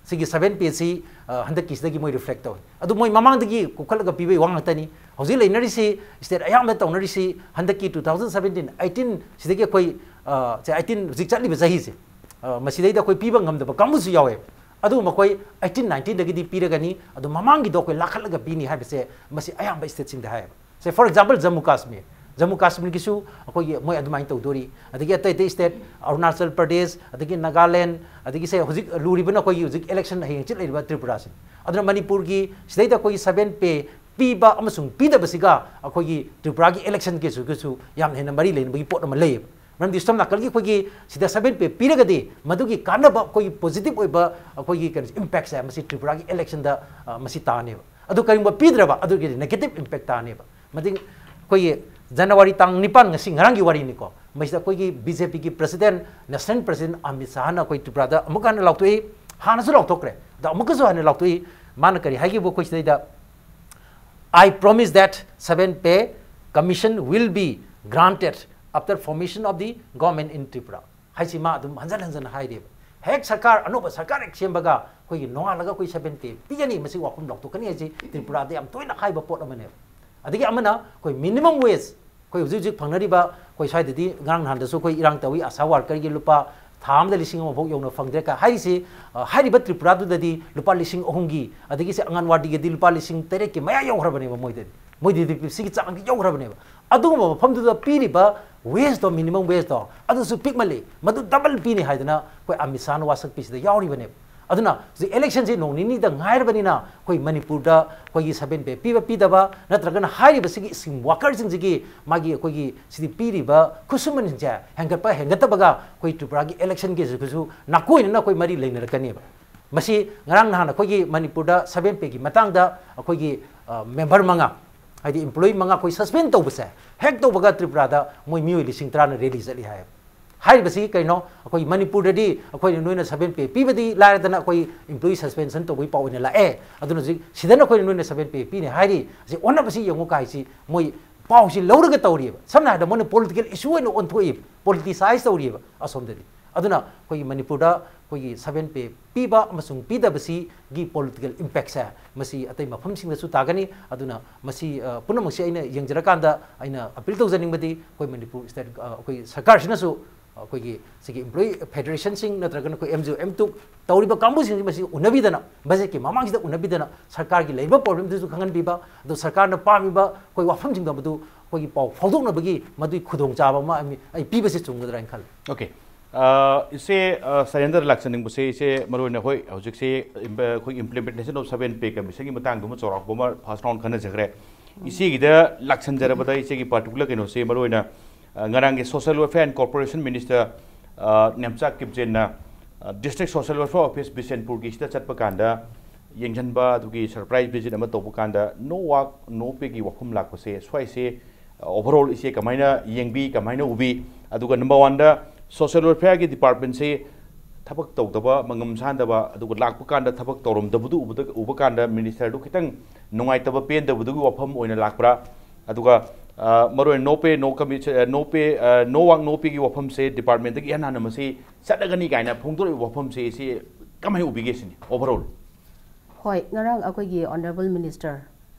ꯁꯤꯒꯤ ꯁꯚꯦꯟ ꯄꯦꯁꯤ, ꯑ, ꯍꯟꯗꯛꯀꯤꯁꯤꯗꯒꯤ ꯃꯣꯏ ꯔꯤꯐ꯭ꯂꯦꯛ ꯇꯧꯏ꯫ ꯑꯗꯨ ꯃꯣꯏ ꯃꯃꯥꯡꯗꯒꯤ ꯀꯣꯛꯈꯠꯂꯒ ꯄꯤꯕꯒꯤ ꯋꯥ ꯉꯥꯛꯇꯅꯤ꯫ ꯍꯧꯖꯤꯛ ꯂꯩꯅꯔꯤꯁꯤ, ꯁ꯭ꯇꯦꯠ ꯑꯌꯥꯝꯕ ꯇꯧꯅꯔꯤꯁꯤ ꯍꯟꯗꯛꯀꯤ ꯇꯨ ꯊꯥꯎꯖꯟ ꯁꯚꯦꯟꯇꯤꯟ ꯑꯩꯠꯇꯤꯟ ꯁꯤꯗꯒꯤ ꯑꯩꯈꯣꯏ, ꯑ, ꯁꯦ ꯑꯩꯠꯇꯤꯟ ꯍꯧꯖꯤꯛ ꯆꯠꯂꯤꯕ ꯆꯍꯤꯁꯦ, ꯑ, ꯃꯁꯤꯗꯩꯗ ꯑꯩꯈꯣꯏ ꯄꯤꯕ ꯉꯝꯗꯕ ꯀꯥꯡꯕꯨꯁꯨ ꯌꯥꯎꯋꯦ꯫ ꯑꯗꯨꯒ ꯃꯈꯣꯏ ꯑꯩꯠꯇꯤꯟ ꯅꯥꯏꯟꯇꯤꯟꯗꯒꯤꯗꯤ ꯄꯤꯔꯒꯅꯤ, ꯑꯗꯨ ꯃꯃꯥꯡꯒꯤꯗꯣ ꯑꯩꯈꯣꯏ ꯂꯥꯈꯠꯂꯒ ꯄꯤꯅꯤ ꯍꯥꯏꯕꯁꯦ ꯃꯁꯤ ꯑꯌꯥꯝꯕ ꯁ꯭ꯇꯦꯠꯁꯤꯡꯗ ꯍꯥꯏꯌꯦꯕ꯫ ꯁꯦ, for example, ꯖꯝꯃꯨ ꯀꯥꯁꯃꯤꯔ, ꯖꯝꯃꯨ ꯀꯥꯁꯃꯤꯔꯒꯤꯁꯨ ꯑꯩꯈꯣꯏꯒꯤ ꯃꯣꯏ ꯑꯗꯨꯃꯥꯏꯅ ꯇꯧꯗꯣꯔꯤ꯫ ꯑꯗꯒꯤ ꯑꯇꯩ ꯑꯇꯩ state, ꯑꯔꯨꯅꯥꯆꯜ ꯄ꯭ꯔꯗꯦꯁ, ꯑꯗꯒꯤ ꯅꯥꯒꯥꯂꯦꯟ, ꯑꯗꯒꯤ ꯁꯦ ꯍꯧꯖꯤꯛ ꯂꯨꯔꯤꯕꯅ ꯑꯩꯈꯣꯏꯒꯤ ꯍꯧꯖꯤꯛ election ꯍꯌꯦꯡ ꯍꯪꯆꯤꯠ ꯂꯩꯔꯤꯕ ꯇ꯭ꯔꯤꯄꯨꯔꯥꯁꯦ꯫ ꯑꯗꯨꯅ ꯃꯅꯤꯄꯨꯔꯒꯤ ꯁꯤꯗꯩꯗ ꯑꯩꯈꯣꯏꯒꯤ seven pay ꯄꯤꯕ ꯑꯃꯁꯨꯡ ꯄꯤꯗꯕꯁꯤꯒ ꯑꯩꯈꯣꯏꯒꯤ ꯇ꯭ꯔꯤꯄꯨꯔꯥꯒꯤ election ꯀꯦꯁꯨꯒꯁꯨ ꯌꯥꯝ ꯍꯦꯟꯅ ꯃꯔꯤ ꯂꯩꯅꯕꯒꯤ ꯄꯣꯠ ꯑꯃ ꯂꯩꯌꯦꯕ꯫ ꯃꯔꯝꯗꯤ ꯁꯣꯝ ꯅꯥꯀꯜꯒꯤ ꯑꯩꯈꯣꯏꯒꯤ ꯁꯤꯗ seven pay ꯄꯤꯔꯒꯗꯤ ꯃꯗꯨꯒꯤ ꯀꯥꯟꯅꯕ ꯑꯩꯈꯣꯏꯒꯤ positive ꯑꯣꯏꯕ ꯑꯩꯈꯣꯏꯒꯤ ꯀꯩꯅꯣ impactꯁꯦ ꯃꯁꯤ ꯇ꯭ꯔꯤꯄꯨꯔꯥꯒꯤ electionꯗ, ꯑ, ꯃꯁꯤ ꯇꯥꯅꯦꯕ꯫ ꯑꯗꯨ ꯀꯔꯤꯒꯨꯝꯕ ꯄꯤꯗ꯭ꯔꯕ, ꯑꯗꯨꯒꯤꯗꯤ negative impact ꯇꯥꯅꯦꯕ꯫ ꯃꯇꯤꯡ ꯑꯩꯈꯣꯏꯒꯤ ꯖꯅꯋꯥꯔꯤ ꯇꯥꯡ ꯅꯤꯄꯥꯟ, ꯉꯁꯤ ꯉꯔꯥꯡꯒꯤ ꯋꯥꯔꯤꯅꯤꯀꯣ, ꯃꯁꯤꯗ ꯑꯩꯈꯣꯏꯒꯤ BJPꯒꯤ president, national president ꯑꯃꯤꯠ ꯁꯥꯍꯅ ꯑꯩꯈꯣꯏ ꯇ꯭ꯔꯤꯄꯨꯔꯥꯗ ꯑꯃꯨꯛꯀ ꯍꯟꯅ ꯂꯥꯎꯊꯣꯛꯏ, ꯍꯥꯟꯅꯁꯨ ꯂꯥꯎꯊꯣꯛꯈ꯭ꯔꯦ, ꯑꯗ ꯑꯃꯨꯛꯀꯁꯨ ꯍꯟꯅ ꯂꯥꯎꯊꯣꯛꯏ꯫ ꯃꯥꯅ ꯀꯔꯤ ꯍꯥꯏꯒꯦꯕꯨ ꯑꯩꯈꯣꯏ ꯁꯤꯗꯩꯗ, "I promise that seven pay commission will be granted after formation of the government in Tripura" ꯍꯥꯏꯁꯤ ꯃꯥ ꯑꯗꯨꯝ ꯍꯟꯖꯟ ꯍꯟꯖꯟ ꯍꯥꯏꯔꯤꯕ꯫ ꯍꯦꯛ ꯁꯔꯀꯥꯔ, ꯑꯅꯧꯕ ꯁꯔꯀꯥꯔ ꯍꯦꯛ ꯁꯦꯝꯕꯒ ꯑꯩꯈꯣꯏꯒꯤ ꯅꯣꯡꯉꯥꯜꯂꯒ ꯑꯩꯈꯣꯏ seven pay ꯄꯤꯒꯅꯤ, ꯃꯁꯤ ꯋꯥꯐꯝ ꯂꯥꯎꯊꯣꯛꯀꯅꯤ ꯍꯥꯏꯁꯤ ꯇ꯭ꯔꯤꯄꯨꯔꯥꯗ ꯌꯥꯝ ꯇꯣꯏꯅ ꯍꯥꯏꯕ ꯄꯣꯠ ꯑꯃꯅꯦꯕ꯫ ꯑꯗꯒꯤ ꯑꯃꯅ ꯑꯩꯈꯣꯏ minimum wage, ꯑꯩꯈꯣꯏ ꯍꯧꯖꯤꯛ ꯍꯧꯖꯤꯛ ꯐꯪꯅꯔꯤꯕ, ꯑꯩꯈꯣꯏ ꯁ꯭ꯋꯥꯏꯗꯗꯤ ꯉꯔꯥꯡ ꯅꯍꯥꯟꯗꯁꯨ ꯑꯩꯈꯣꯏ ꯏꯔꯥꯡ ꯇꯧꯏ, ꯑꯥꯁꯥ workerꯒꯤ ꯂꯨꯄꯥ ꯊꯥ ꯑꯃꯗ ꯂꯤꯁꯤꯡ ꯑꯃ ꯐꯥꯎ ꯌꯧꯅ ꯐꯪꯗ꯭ꯔꯦ ꯀ ꯍꯥꯏꯔꯤꯁꯤ, ꯑ, ꯍꯥꯏꯔꯤꯕ ꯇ꯭ꯔꯤꯄꯨꯔꯥꯗꯨꯗꯗꯤ ꯂꯨꯄꯥ ꯂꯤꯁꯤꯡ ꯑꯍꯨꯝꯒꯤ, ꯑꯗꯒꯤ ꯁꯤ ꯑꯪꯒꯟꯋꯥꯗꯤꯒꯗꯤ ꯂꯨꯄꯥ ꯂꯤꯁꯤꯡ ꯇꯔꯦꯠꯀꯤ ꯃꯌꯥ ꯌꯧꯈ꯭ꯔꯕꯅꯦꯕ ꯃꯣꯏꯗꯗꯤ꯫ ꯃꯣꯏꯗꯤ ꯁꯤꯒꯤ ꯆꯥꯡꯗꯤ ꯌꯧꯈ꯭ꯔꯕꯅꯦꯕ꯫ ꯑꯗꯨꯒꯨꯝꯕ ꯃꯐꯝꯗꯨꯗ ꯄꯤꯔꯤꯕ wageꯗꯣ, minimum wageꯗꯣ, ꯑꯗꯨꯁꯨ ꯄꯤꯛꯃꯜꯂꯤ, ꯃꯗꯨ double ꯄꯤꯅꯤ ꯍꯥꯏꯗꯅ ꯑꯩꯈꯣꯏ ꯑꯃꯤꯠ ꯁꯥꯍꯅ ꯋꯥꯁꯛꯄꯤꯁꯤꯗ ꯌꯥꯎꯔꯤꯕꯅꯦꯕ꯫ ꯑꯗꯨꯅ ꯍꯧꯖꯤꯛ electionꯁꯤ ꯅꯣꯡ ꯅꯤꯅꯤꯗ ꯉꯥꯏꯔꯕꯅꯤꯅ ꯑꯩꯈꯣꯏ ꯃꯅꯤꯄꯨꯔꯗ ꯑꯩꯈꯣꯏꯒꯤ seven pay ꯄꯤꯕ ꯄꯤꯗꯕ ꯅꯠꯇ꯭ꯔꯒꯅ ꯍꯥꯏꯔꯤꯕꯁꯤꯒꯤ scheme workerꯁꯤꯡꯁꯤꯒꯤ ꯃꯥꯒꯤ ꯑꯩꯈꯣꯏꯒꯤ ꯁꯤꯗꯤ ꯄꯤꯔꯤꯕ ꯈꯨꯠꯁꯨꯃꯟꯁꯤꯡꯁꯦ ꯍꯦꯟꯒꯠꯄ ꯍꯦꯟꯒꯠꯇꯕꯒ ꯑꯩꯈꯣꯏ ꯇ꯭ꯔꯤꯄꯨꯔꯥꯒꯤ electionꯒꯤꯁꯤꯒꯁꯨ ꯅꯥꯀꯣꯏꯅꯅ ꯑꯩꯈꯣꯏ ꯃꯔꯤ ꯂꯩꯅꯔꯛꯀꯅꯦꯕ꯫ ꯃꯁꯤ ꯉꯔꯥꯡ ꯅꯍꯥꯟ ꯑꯩꯈꯣꯏꯒꯤ ꯃꯅꯤꯄꯨꯔꯗ seven payꯒꯤ ꯃꯇꯥꯡꯗ ꯑꯩꯈꯣꯏꯒꯤ, ꯑ, member ꯃꯉꯥ, ꯍꯥꯏꯗꯤ employee ꯃꯉꯥ ꯑꯩꯈꯣꯏ suspend ꯇꯧꯕꯁꯦ ꯍꯦꯛ ꯇꯧꯕꯒ ꯇ꯭ꯔꯤꯄꯨꯔꯥꯗ ꯃꯣꯏ ꯃꯤꯑꯣꯏ ꯂꯤꯁꯤꯡ ꯇꯔꯥꯅ rally ꯆꯠꯂꯤ ꯍꯥꯏꯌꯦꯕ꯫ ꯍꯥꯏꯔꯤꯕꯁꯤ ꯀꯩꯅꯣ? ꯑꯩꯈꯣꯏ ꯃꯅꯤꯄꯨꯔꯗꯗꯤ ꯑꯩꯈꯣꯏꯅ ꯅꯣꯏꯅ seven pay ꯄꯤꯕꯗꯤ ꯂꯥꯏꯔꯗꯅ ꯑꯩꯈꯣꯏ employee suspension ꯇꯧꯕꯒꯤ ꯄꯥꯎ ꯑꯣꯏꯅ ꯂꯥꯛꯑꯦ꯫ ꯑꯗꯨꯅ ꯍꯧꯖꯤꯛ ꯁꯤꯗꯅ ꯑꯩꯈꯣꯏꯅ ꯅꯣꯏꯅ seven pay ꯄꯤꯅꯤ ꯍꯥꯏꯔꯤ, ꯑꯁꯤ ꯑꯣꯟꯅꯕꯁꯤ ꯌꯦꯡꯉꯨ ꯀꯥꯏꯁꯤ ꯃꯣꯏ ꯄꯥꯎꯁꯤ ꯂꯧꯔꯒ ꯇꯧꯔꯤꯑꯕ꯫ ꯁꯝꯅ ꯍꯥꯏꯔꯕꯗ ꯃꯣꯏꯅ political issue ꯑꯣꯏꯅ ꯑꯣꯟꯊꯣꯛꯏꯕ, politicize ꯇꯧꯔꯤꯑꯕ ꯑꯁꯣꯝꯗꯗꯤ꯫ ꯑꯗꯨꯅ ꯑꯩꯈꯣꯏꯒꯤ ꯃꯅꯤꯄꯨꯔꯗ ꯑꯩꯈꯣꯏꯒꯤ seven pay ꯄꯤꯕ ꯑꯃꯁꯨꯡ ꯄꯤꯗꯕꯁꯤꯒꯤ political impactꯁꯦ ꯃꯁꯤ ꯑꯇꯩ ꯃꯐꯝꯁꯤꯡꯗꯁꯨ ꯇꯥꯒꯅꯤ꯫ ꯑꯗꯨꯅ ꯃꯁꯤ, ꯑ, ꯄꯨꯝꯅꯃꯛꯁꯤ ꯑꯩꯅ ꯌꯦꯡꯖꯔꯀꯥꯟꯗ ꯑꯩꯅ appeal ꯇꯧꯖꯅꯤꯡꯕꯗꯤ ꯑꯩꯈꯣꯏ ꯃꯅꯤꯄꯨꯔ state, ꯑ, ꯑꯩꯈꯣꯏ ꯁꯔꯀꯥꯔꯁꯤꯅꯁꯨ ꯑꯩꯈꯣꯏꯒꯤ ꯁꯤꯒꯤ employee federationꯁꯤꯡ ꯅꯠꯇ꯭ꯔꯒꯅ ꯑꯩꯈꯣꯏ MGO, MTUC ꯇꯧꯔꯤꯕ ꯀꯥꯡꯕꯨꯁꯤꯡꯁꯤ ꯃꯁꯤ ꯎꯅꯕꯤꯗꯅ, budgetꯀꯤ ꯃꯃꯥꯡꯁꯤꯗ ꯎꯅꯕꯤꯗꯅ ꯁꯔꯀꯥꯔꯒꯤ ꯂꯩꯔꯤꯕ problemꯗꯨꯁꯨ ꯈꯪꯍꯟꯕꯤꯕ, ꯑꯗꯨ ꯁꯔꯀꯥꯔꯅ ꯄꯥꯝꯃꯤꯕ ꯑꯩꯈꯣꯏ ꯋꯥꯐꯝꯁꯤꯡꯗꯣ ꯃꯗꯨ ꯑꯩꯈꯣꯏꯒꯤ ꯄꯥꯎ ꯐꯥꯎꯗꯣꯛꯅꯕꯒꯤ ꯃꯗꯨꯒꯤ ꯈꯨꯗꯣꯡꯆꯥꯕ ꯑꯃ ꯑꯩ ꯄꯤꯕꯁꯦ ꯆꯨꯝꯒꯗ꯭ꯔꯥ ꯍꯥꯏꯅ ꯈꯜꯂꯤ꯫ Okay. ꯑ, ꯏꯆꯦ, ꯑ, ꯁꯔꯦꯟꯗ꯭ꯔ ꯂꯥꯛꯆꯅꯤꯡꯕꯁꯦ, ꯏꯆꯦ, ꯃꯔꯨꯑꯣꯏꯅ ꯍꯣꯏ, ꯍꯧꯖꯤꯛꯁꯦ ꯏꯝ-, ꯑꯩꯈꯣꯏ implementation of seven pay commissionꯒꯤ ꯃꯇꯥꯡꯗꯨꯃ ꯆꯥꯎꯔꯥꯛꯄ ꯑꯃ first round ꯈꯟꯅꯖꯈ꯭ꯔꯦ꯫ ꯏꯆꯦꯒꯤꯗ ꯂꯥꯛꯁꯟꯖꯔꯕꯗ, ꯏꯆꯦꯒꯤ particular ꯀꯩꯅꯣꯁꯦ ꯃꯔꯨꯑꯣꯏꯅ, ꯑ, ꯉꯔꯥꯡꯒꯤ Social Welfare and Corporation Minister, ꯑ, ꯅꯦꯝꯆꯥ ꯀꯤꯞꯖꯦꯟꯅ, ꯑ, District Social Welfare Office ꯕꯤꯁꯦꯟꯄꯨꯔꯒꯤꯁꯤꯗ ꯆꯠꯄ ꯀꯥꯟꯗ ꯌꯦꯡꯁꯤꯟꯕ, ꯑꯗꯨꯒꯤ surprise visit ꯑꯃ ꯇꯧꯕ ꯀꯥꯟꯗ no work no payꯒꯤ ꯋꯥꯐꯝ ꯂꯥꯛꯄꯁꯦ, ꯁ꯭ꯋꯥꯏꯁꯦ overall ꯏꯆꯦ ꯀꯃꯥꯏꯅ ꯌꯦꯡꯕꯤ, ꯀꯃꯥꯏꯅ ꯎꯕꯤ? ꯑꯗꯨꯒ number oneꯗ social welfareꯒꯤ departmentꯁꯤ ꯊꯕꯛ ꯇꯧꯗꯕ, ꯃꯉꯝ ꯁꯥꯟꯗꯕ, ꯑꯗꯨꯒ ꯂꯥꯛꯄ ꯀꯥꯟꯗ ꯊꯕꯛ ꯇꯧꯔꯝꯗꯕꯗꯨ ꯎꯕꯗ, ꯎꯕ ꯀꯥꯟꯗ ministerꯗꯨ ꯈꯤꯇꯪ ꯅꯨꯡꯉꯥꯏꯇꯕ, ꯄꯦꯟꯗꯕꯗꯨꯒꯤ ꯋꯥꯐꯝ ꯑꯣꯏꯅ ꯂꯥꯛꯄ꯭ꯔꯥ? ꯑꯗꯨꯒ, ꯑ, ꯃꯔꯨꯑꯣꯏꯅ no pay, no commission, ꯑ, no pay, ꯑ, no work no payꯒꯤ ꯋꯥꯐꯝꯁꯦ departmentꯗꯒꯤ ꯏꯍꯥꯟ ꯍꯥꯟꯅ ꯃꯁꯤ ꯆꯠꯂꯒꯅꯤ ꯀꯥꯏꯅ ꯐꯣꯡꯗꯣꯔꯛꯏꯕ ꯋꯥꯐꯝꯁꯦ ꯏꯆꯦ ꯀꯃꯥꯏꯅ ꯎꯕꯤꯒꯦ ꯁꯤꯅꯤ overall? ꯍꯣꯏ, ꯉꯔꯥꯡ ꯑꯩꯈꯣꯏꯒꯤ Honourable Minister,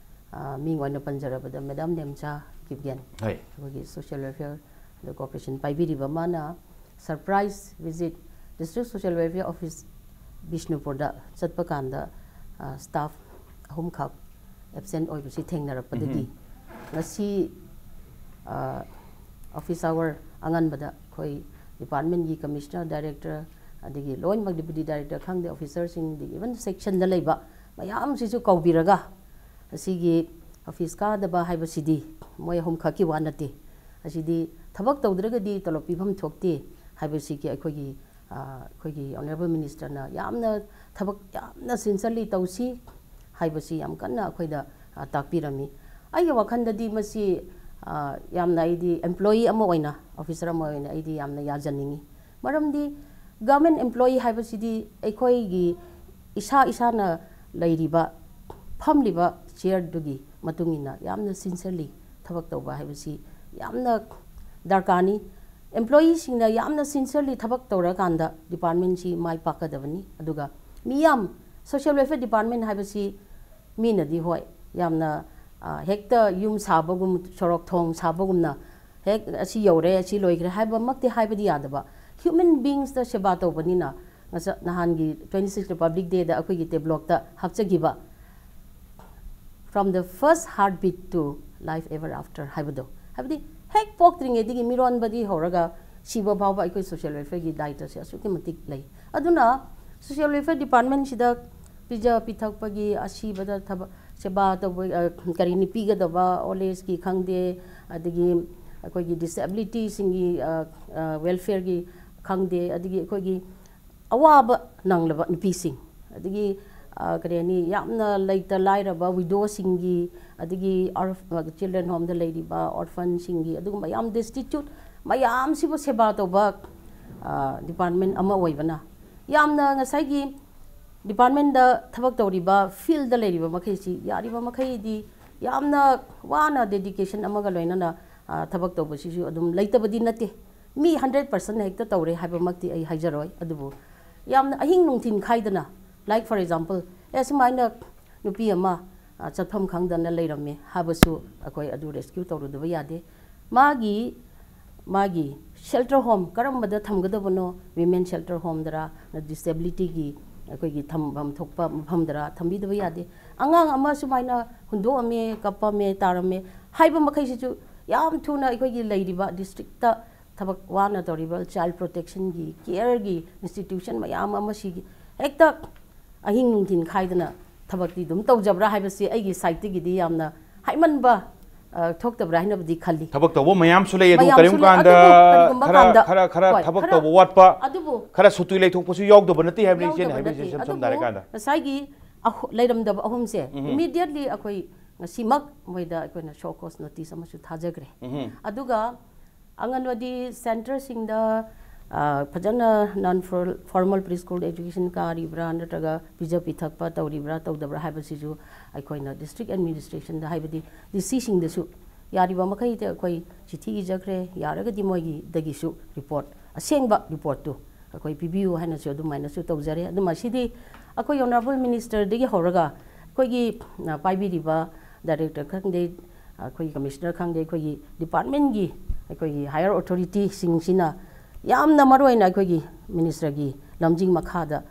ꯑ, ꯃꯤꯡ ꯑꯣꯏꯅ ꯄꯟꯖꯔꯕꯗ Madam ꯅꯦꯝꯆꯥ ꯀꯤꯞꯒꯦꯟ, ꯍꯣꯏ꯫ ꯑꯩꯈꯣꯏꯒꯤ Social Welfare ꯑꯗ Corporation ꯄꯥꯏꯕꯤꯔꯤꯕ, ꯃꯥꯅ surprise visit District Social Welfare Office ꯕꯤꯁꯅꯨꯄꯨꯔꯗ ꯆꯠꯄ ꯀꯥꯟꯗ, ꯑ, staff ꯑꯍꯨꯝꯈꯛ absent ꯑꯣꯏꯕꯁꯤ ꯊꯦꯡꯅꯔꯛꯄꯗꯒꯤ, ꯉꯁꯤ, ꯑ, office hour ꯑꯉꯟꯕꯗ ꯑꯩꯈꯣꯏ departmentꯀꯤ commissioner, director, ꯑꯗꯒꯤ ꯂꯣꯏꯅꯃꯛ deputy director ꯈꯪꯗꯦ, officerꯁꯤꯡ, ꯑꯗꯒꯤ even sectionꯗ ꯂꯩꯕ ꯃꯌꯥꯝꯁꯤꯁꯨ ꯀꯧꯕꯤꯔꯒ, ꯑꯁꯤꯒꯤ office ꯀꯥꯗꯕ ꯍꯥꯏꯕꯁꯤꯗꯤ ꯃꯣꯏ ꯑꯍꯨꯝꯈꯛꯀꯤ ꯋꯥ ꯅꯠꯇꯦ꯫ ꯑꯁꯤꯗꯤ ꯊꯕꯛ ꯇꯧꯗ꯭ꯔꯒꯗꯤ ꯇꯣꯂꯣꯞ ꯄꯤꯐꯝ ꯊꯣꯛꯇꯦ ꯍꯥꯏꯕꯁꯤꯒꯤ ꯑꯩꯈꯣꯏꯒꯤ, ꯑ, ꯑꯩꯈꯣꯏꯒꯤ Honourable Ministerꯅ ꯌꯥꯝꯅ ꯊꯕꯛ ꯌꯥꯝꯅ sincerely ꯇꯧꯁꯤ ꯍꯥꯏꯕꯁꯤ ꯌꯥꯝ ꯀꯟꯅ ꯑꯩꯈꯣꯏꯗ, ꯑ, ꯇꯥꯛꯄꯤꯔꯝꯃꯤ꯫ ꯑꯩꯒꯤ ꯋꯥꯈꯜꯗꯗꯤ ꯃꯁꯤ, ꯑ, ꯌꯥꯝꯅ ꯑꯩꯗꯤ employee ꯑꯃ ꯑꯣꯏꯅ, officer ꯑꯃ ꯑꯣꯏꯅ ꯑꯩꯗꯤ ꯌꯥꯝꯅ ꯌꯥꯖꯅꯤꯡꯉꯤ꯫ ꯃꯔꯝꯗꯤ government employee ꯍꯥꯏꯕꯁꯤꯗꯤ ꯑꯩꯈꯣꯏꯒꯤ ꯏꯁꯥ ꯏꯁꯥꯅ ꯂꯩꯔꯤꯕ, ꯐꯝꯂꯤꯕ chairꯗꯨꯒꯤ ꯃꯇꯨꯡ ꯏꯟꯅ ꯌꯥꯝꯅ sincerely ꯊꯕꯛ ꯇꯧꯕ ꯍꯥꯏꯕꯁꯤ ꯌꯥꯝꯅ ꯗꯔꯀꯥꯔꯅꯤ꯫ Employeeꯁꯤꯡꯅ ꯌꯥꯝꯅ sincerely ꯊꯕꯛ ꯇꯧꯔꯀꯥꯟꯗ departmentꯁꯤ ꯃꯥꯏ ꯄꯥꯛꯀꯗꯕꯅꯤ꯫ ꯑꯗꯨꯒ ꯃꯤꯌꯥꯝ, social welfare department ꯍꯥꯏꯕꯁꯤ ꯃꯤꯅꯗꯤ ꯍꯣꯏ ꯌꯥꯝꯅ, ꯑ, ꯍꯦꯛꯇ ꯌꯨꯝ ꯁꯥꯕꯒꯨꯝ, ꯁꯣꯔꯣꯛ ꯊꯣꯡ ꯁꯥꯕꯒꯨꯝꯅ ꯍꯦꯛ ꯑꯁꯤ ꯌꯧꯔꯦ, ꯑꯁꯤ ꯂꯣꯏꯈ꯭ꯔꯦ ꯍꯥꯏꯕꯃꯛꯇꯤ ꯍꯥꯏꯕꯗꯤ ꯌꯥꯗꯕ, human beingsꯇ ꯁꯦꯕꯥ ꯇꯧꯕꯅꯤꯅ, ꯉꯁ-, ꯅꯍꯥꯟꯒꯤ twenty six Republic Dayꯗ ꯑꯩꯈꯣꯏꯒꯤ tableauꯗ ꯍꯥꯞꯆꯈꯤꯕ from the first heartbeat to life ever after ꯍꯥꯏꯕꯗꯣ, ꯍꯥꯏꯕꯗꯤ ꯍꯦꯛ ꯄꯣꯛꯇ꯭ꯔꯤꯉꯩꯗꯒꯤ ꯃꯤꯔꯣꯟꯕꯗꯤ ꯍꯧꯔꯒ ꯁꯤꯕ ꯐꯥꯎꯕ ꯑꯩꯈꯣꯏ social welfareꯒꯤ ꯗꯥꯏꯇꯁꯦ ꯑꯁꯨꯛꯀꯤ ꯃꯇꯤꯛ ꯂꯩ꯫ ꯑꯗꯨꯅ social welfare departmentꯁꯤꯗ ꯄꯤꯖ ꯄꯤꯊꯛꯄꯒꯤ, ꯑꯁꯤꯕꯗ ꯊꯕꯛ ꯁꯦꯕꯥ ꯇꯧꯕ, ꯑ, ꯀꯔꯤ, ꯅꯨꯄꯤꯒꯗꯕ old ageꯀꯤ ꯈꯪꯗꯦ, ꯑꯗꯒꯤ ꯑꯩꯈꯣꯏꯒꯤ disabilityꯁꯤꯡꯒꯤ, ꯑ, ꯑ, welfareꯒꯤ ꯈꯪꯗꯦ, ꯑꯗꯒꯤ ꯑꯩꯈꯣꯏꯒꯤ ꯑꯋꯥꯕ ꯅꯪꯂꯕ ꯅꯨꯄꯤꯁꯤꯡ, ꯑꯗꯒꯤ, ꯑ, ꯀꯔꯤ ꯍꯥꯏꯅꯤ, ꯌꯥꯝꯅ ꯂꯩꯇ ꯂꯥꯏꯔꯕ widowꯁꯤꯡꯒꯤ, ꯑꯗꯒꯤ orph-, children homeꯗ ꯂꯩꯔꯤꯕ orphanꯁꯤꯡꯒꯤ, ꯑꯗꯨꯒꯨꯝꯕ ꯌꯥꯝ destitute ꯃꯌꯥꯝꯁꯤꯕꯨ ꯁꯦꯕꯥ ꯇꯧꯕ, ꯑ, department ꯑꯃ ꯑꯣꯏꯕꯅ, ꯌꯥꯝꯅ ꯉꯁꯥꯏꯒꯤ departmentꯗ ꯊꯕꯛ ꯇꯧꯔꯤꯕ, fieldꯗ ꯂꯩꯔꯤꯕ ꯃꯈꯩꯁꯤ ꯌꯥꯔꯤꯕ ꯃꯈꯩꯗꯤ ꯌꯥꯝꯅ ꯋꯥꯅ dedication ꯑꯃꯒ ꯂꯣꯏꯅꯅ, ꯑ, ꯊꯕꯛ ꯇꯧꯕꯁꯤꯁꯨ ꯑꯗꯨꯝ ꯂꯩꯇꯕꯗꯤ ꯅꯠꯇꯦ꯫ ꯃꯤ hundred percent ꯍꯦꯛꯇ ꯇꯧꯔꯦ ꯍꯥꯏꯕꯃꯛꯇꯤ ꯑꯩ ꯍꯥꯏꯖꯔꯣꯏ, ꯑꯗꯨꯕꯨ ꯌꯥꯝꯅ ꯑꯍꯤꯡ ꯅꯨꯡꯊꯤꯟ ꯈꯥꯏꯗꯅ, like for example, ꯑꯦ, ꯁꯨꯃꯥꯏꯅ ꯅꯨꯄꯤ ꯑꯃ, ꯑ, ꯆꯠꯐꯝ ꯈꯪꯗꯅ ꯂꯩꯔꯝꯃꯦ ꯍꯥꯏꯕꯁꯨ ꯑꯩꯈꯣꯏ ꯑꯗꯨ rescue ꯇꯧꯔꯨꯗꯕ ꯌꯥꯗꯦ꯫ ꯃꯥꯒꯤ, ꯃꯥꯒꯤ shelter home ꯀꯔꯝꯕꯗ ꯊꯝꯒꯗꯕꯅꯣ, women shelter homeꯗꯔ, disabilityꯒꯤ ꯑꯩꯈꯣꯏꯒꯤ ꯊꯝꯐꯝ ꯊꯣꯛꯄ ꯃꯐꯝꯗꯔ ꯊꯝꯕꯤꯗꯕ ꯌꯥꯗꯦ꯫ ꯑꯉꯥꯡ ꯑꯃ ꯁꯨꯃꯥꯏꯅ ꯍꯨꯟꯗꯣꯛꯑꯝꯃꯦ, ꯀꯞꯄꯝꯃꯦ, ꯇꯥꯔꯝꯃꯦ ꯍꯥꯏꯕ ꯃꯈꯩꯁꯤꯁꯨ ꯌꯥꯝ ꯊꯨꯅ ꯑꯩꯈꯣꯏꯒꯤ ꯂꯩꯔꯤꯕ districtꯇ ꯊꯕꯛ ꯋꯥꯅ ꯇꯧꯔꯤꯕ child protectionꯒꯤ, careꯒꯤ institution ꯃꯌꯥꯝ ꯑꯃꯁꯤꯒꯤ ꯍꯦꯛꯇ ꯑꯍꯤꯡ ꯅꯨꯡꯊꯤꯟ ꯈꯥꯏꯗꯅ ꯊꯕꯛꯇꯤ ꯑꯗꯨꯝ ꯇꯧꯖꯕ꯭ꯔꯥ ꯍꯥꯏꯕꯁꯤ ꯑꯩꯒꯤ sideꯇꯒꯤꯗꯤ ꯌꯥꯝꯅ ꯍꯥꯏꯃꯟꯕ, ꯑ, ꯊꯣꯛꯇꯕ꯭ꯔꯥ ꯍꯥꯏꯅꯕꯨꯗꯤ ꯈꯜꯂꯤ꯫ ꯊꯕꯛ ꯇꯧꯕ ꯃꯌꯥꯝꯁꯨ ꯂꯩ, ꯑꯗꯨ ꯃꯌꯥꯝꯁꯨ ꯀꯔꯤꯒꯨꯝꯕ ꯂꯩ, ꯀꯥꯟꯗ ꯑꯗꯨꯕꯨ ꯀꯔꯤꯒꯨꯝꯕ ꯈꯔ, ꯀꯥꯟꯗ, ꯈꯔ, ꯈꯔ ꯍꯣꯏ, ꯊꯕꯛ ꯈꯔ, ꯇꯧꯕ ꯋꯥꯠꯄ, ꯑꯗꯨꯕꯨ ꯈꯔ ꯁꯨꯇꯤ ꯂꯩꯊꯣꯛꯄꯁꯨ ꯌꯥꯎꯗꯕ ꯅꯠꯇꯦ ꯍꯥꯏꯕꯅꯤ, ꯏꯆꯦꯅ ꯌꯥꯎꯗꯕ ꯍꯥꯏꯕꯤꯔꯤꯁꯦ, ꯅꯠꯇꯦ꯫ ꯏꯁꯝ ꯁꯝꯅ ꯑꯗꯨꯕꯨ ꯍꯥꯏꯔꯀꯥꯟꯗ꯫ ꯉꯁꯥꯏꯒꯤ ꯑꯍꯨ-, ꯂꯩꯔꯝꯗꯕ ꯑꯍꯨꯝꯁꯦ, ꯎꯝ꯫ Immediately ꯑꯩꯈꯣꯏ ꯉꯁꯤꯃꯛ ꯃꯣꯏꯗ ꯑꯩꯈꯣꯏꯅ show cause notice ꯑꯃꯁꯨ ꯊꯥꯖꯈ꯭ꯔꯦ꯫ ꯎꯝ꯫ ꯑꯗꯨꯒ ꯑꯪꯒꯟꯋꯥꯗꯤ centreꯁꯤꯡꯗ, ꯑ, ꯐꯖꯅ non for-, formal preschool education ꯀꯥꯔꯤꯕ꯭ꯔꯥ, ꯅꯠꯇ꯭ꯔꯒ ꯄꯤꯖ ꯄꯤꯊꯛꯄ ꯇꯧꯔꯤꯕ꯭ꯔꯥ, ꯇꯧꯗꯕ꯭ꯔꯥ ꯍꯥꯏꯕꯁꯤꯁꯨ ꯑꯩꯈꯣꯏꯅ district administrationꯗ, ꯍꯥꯏꯕꯗꯤ DCꯁꯤꯡꯗꯁꯨ ꯌꯥꯔꯤꯕ ꯃꯈꯩꯗꯤ ꯑꯩꯈꯣꯏ ꯆꯤꯊꯤ ꯏꯖꯈ꯭ꯔꯦ, ꯌꯥꯔꯒꯗꯤ ꯃꯣꯏꯒꯤꯗꯒꯤꯁꯨ report, ꯑꯁꯦꯡꯕ reportꯇꯨ ꯑꯩꯈꯣꯏ ꯄꯤꯕꯤꯌꯨ ꯍꯥꯏꯅꯁꯨ ꯑꯗꯨꯃꯥꯏꯅꯁꯨ ꯇꯧꯖꯔꯦ꯫ ꯑꯗꯨ ꯃꯁꯤꯗꯤ ꯑꯩꯈꯣꯏ honourable ministerꯗꯒꯤ ꯍꯧꯔꯒ ꯑꯩꯈꯣꯏꯒꯤ, ꯑ, ꯄꯥꯏꯕꯤꯔꯤꯕ director ꯈꯪꯗꯦ, ꯑꯩꯈꯣꯏꯒꯤ commissioner ꯈꯪꯗꯦ, ꯑꯩꯈꯣꯏꯒꯤ departmentꯀꯤ, ꯑꯩꯈꯣꯏꯒꯤ higher authorityꯁꯤꯡꯁꯤꯅ ꯌꯥꯝꯅ ꯃꯔꯨ ꯑꯣꯏꯅ ꯑꯩꯈꯣꯏꯒꯤ ministerꯒꯤ ꯂꯝꯖꯤꯡ ꯃꯈꯥꯗ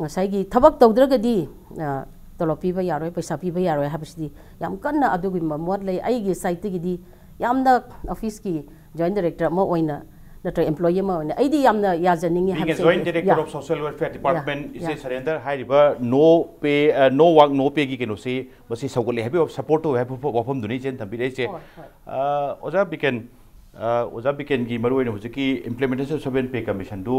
ꯉꯁꯥꯏꯒꯤ ꯊꯕꯛ ꯇꯧꯗ꯭ꯔꯒꯗꯤ, ꯑ, ꯇꯣꯂꯣꯞ ꯄꯤꯕ ꯌꯥꯔꯣꯏ, ꯄꯩꯁꯥ ꯄꯤꯕ ꯌꯥꯔꯣꯏ ꯍꯥꯏꯕꯁꯤꯗꯤ ꯌꯥꯝ ꯀꯟꯅ ꯑꯗꯨꯒꯨꯝꯕ ꯃꯣꯠ ꯂꯩ꯫ ꯑꯩꯒꯤ ꯁꯥꯏꯠꯇꯒꯤꯗꯤ ꯌꯥꯝꯅ ꯑꯣꯐꯤꯁꯀꯤ ꯖꯣꯏꯟ ꯗꯥꯏꯔꯦꯛꯇꯔ ꯑꯃ ꯑꯣꯏꯅ ꯅꯠꯇ꯭ꯔꯒ ꯑꯦꯝꯄ꯭ꯂꯣꯌꯤ ꯑꯃ ꯑꯣꯏꯅ ꯑꯩꯗꯤ ꯌꯥꯝꯅ ꯌꯥꯖꯅꯤꯡꯉꯤ꯫ Being a ꯍꯥꯏꯕꯁꯦ joint ꯑꯩ- director Yeah. of social welfare department, Yeah. ꯏꯆꯦ Yeah. ꯁꯔꯦꯟꯗꯔ, ꯍꯥꯏꯔꯤꯕ no pay, no work no payꯒꯤ ꯀꯩꯅꯣꯁꯤ ꯃꯁꯤ ꯁꯧꯒꯠꯂꯦ ꯍꯥꯏꯕ, ꯁꯄꯣꯔꯠ ꯇꯧꯋꯦ ꯍꯥꯏꯕ ꯋꯥꯐꯝꯗꯨꯅꯤ ꯏꯆꯦꯅ ꯊꯝꯕꯤꯔꯛꯏꯁꯦ꯫ ꯍꯣꯏ, ꯍꯣꯏ꯫ ꯑ, ꯑꯣꯖꯥ ꯕꯤꯀꯦꯟ, ꯑ, ꯑꯣꯖꯥ ꯕꯤꯀꯦꯟꯒꯤ ꯃꯔꯨꯑꯣꯏꯅ ꯍꯧꯖꯤꯛꯀꯤ implementation of seven pay commissionꯗꯨ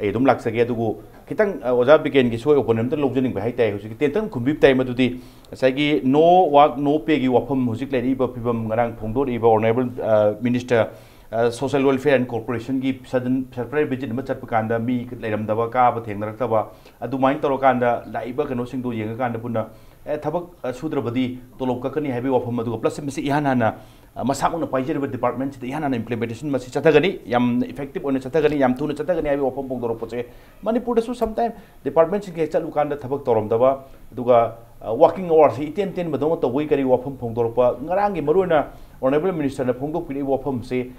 ꯑꯩ ꯑꯗꯨꯝ ꯂꯥꯛꯆꯒꯦ, ꯑꯗꯨꯕꯨ ꯈꯤꯇꯪ, ꯑ, ꯑꯣꯖꯥ ꯕꯤꯀꯦꯟꯒꯤꯁꯨ ꯑꯩ opinion ꯑꯝꯇ ꯂꯧꯖꯅꯤꯡꯕ ꯍꯥꯏꯇꯥꯔꯦ꯫ ꯍꯧꯖꯤꯛꯀꯤ ꯇꯦꯟꯇꯪ ꯈꯨꯝꯕꯤꯕ ꯇꯥꯏ, ꯃꯗꯨꯗꯤ ꯉꯁꯥꯏꯒꯤ no work no payꯒꯤ ꯋꯥꯐꯝ ꯍꯧꯖꯤꯛ ꯂꯩꯔꯛꯏꯕ ꯐꯤꯕꯝ, ꯉꯔꯥꯡ ꯐꯣꯡꯗꯣꯔꯛꯏꯕ honourable, ꯑ, minister, ꯑ, social welfare and corporationꯒꯤ sudden surprise visit ꯑꯃ ꯆꯠꯄ ꯀꯥꯟꯗ ꯃꯤ ꯂꯩꯔꯝꯗꯕ, ꯀꯥꯕ ꯊꯦꯡꯅꯔꯛꯇꯕ, ꯑꯗꯨꯃꯥꯏꯅ ꯇꯧꯔꯀꯥꯟꯗ ꯂꯥꯛꯏꯕ ꯀꯩꯅꯣꯁꯤꯡꯗꯣ ꯌꯦꯡꯉꯀꯥꯟꯗ ꯄꯨꯟꯅ, ꯑꯦ, ꯊꯕꯛ, ꯑ, ꯁꯨꯗ꯭ꯔꯕꯗꯤ ꯇꯣꯂꯣꯞ ꯀꯛꯀꯅꯤ ꯍꯥꯏꯕꯒꯤ ꯋꯥꯐꯝ, ꯑꯗꯨꯒ plus ꯃꯁꯤ ꯏꯍꯥꯟ ꯍꯥꯟꯅ, ꯑ, ꯃꯁꯥꯃꯛꯅ ꯄꯥꯏꯖꯔꯤꯕ departmentꯁꯤꯗ ꯏꯍꯥꯟ ꯍꯥꯟꯅ implementationꯁꯤ ꯆꯠꯊꯒꯅꯤ, ꯌꯥꯝꯅ effective ꯑꯣꯏꯅ ꯆꯠꯊꯒꯅꯤ, ꯌꯥꯝ ꯊꯨꯅ ꯆꯠꯊꯒꯅꯤ ꯍꯥꯏꯕꯒꯤ ꯋꯥꯐꯝ ꯐꯣꯡꯗꯣꯔꯛꯄꯁꯦ ꯃꯅꯤꯄꯨꯔꯗꯁꯨ sometime departmentꯁꯤꯡꯒꯤ ꯍꯦꯛ ꯆꯠꯂꯨꯀꯥꯟꯗ ꯊꯕꯛ ꯇꯧꯔꯝꯗꯕ, ꯑꯗꯨꯒ, ꯑ, working hoursꯁꯤ ꯏꯇꯦꯟ ꯇꯦꯟꯕꯗꯧꯅ ꯇꯧꯕꯒꯤ ꯀꯔꯤ ꯋꯥꯐꯝ ꯐꯣꯡꯗꯣꯔꯛꯄ, ꯉꯔꯥꯡꯒꯤ ꯃꯔꯨꯑꯣꯏꯅ honourable ministerꯅ ꯐꯣꯡꯗꯣꯛꯄꯤꯔꯛꯏꯕ ꯋꯥꯐꯝꯁꯦ,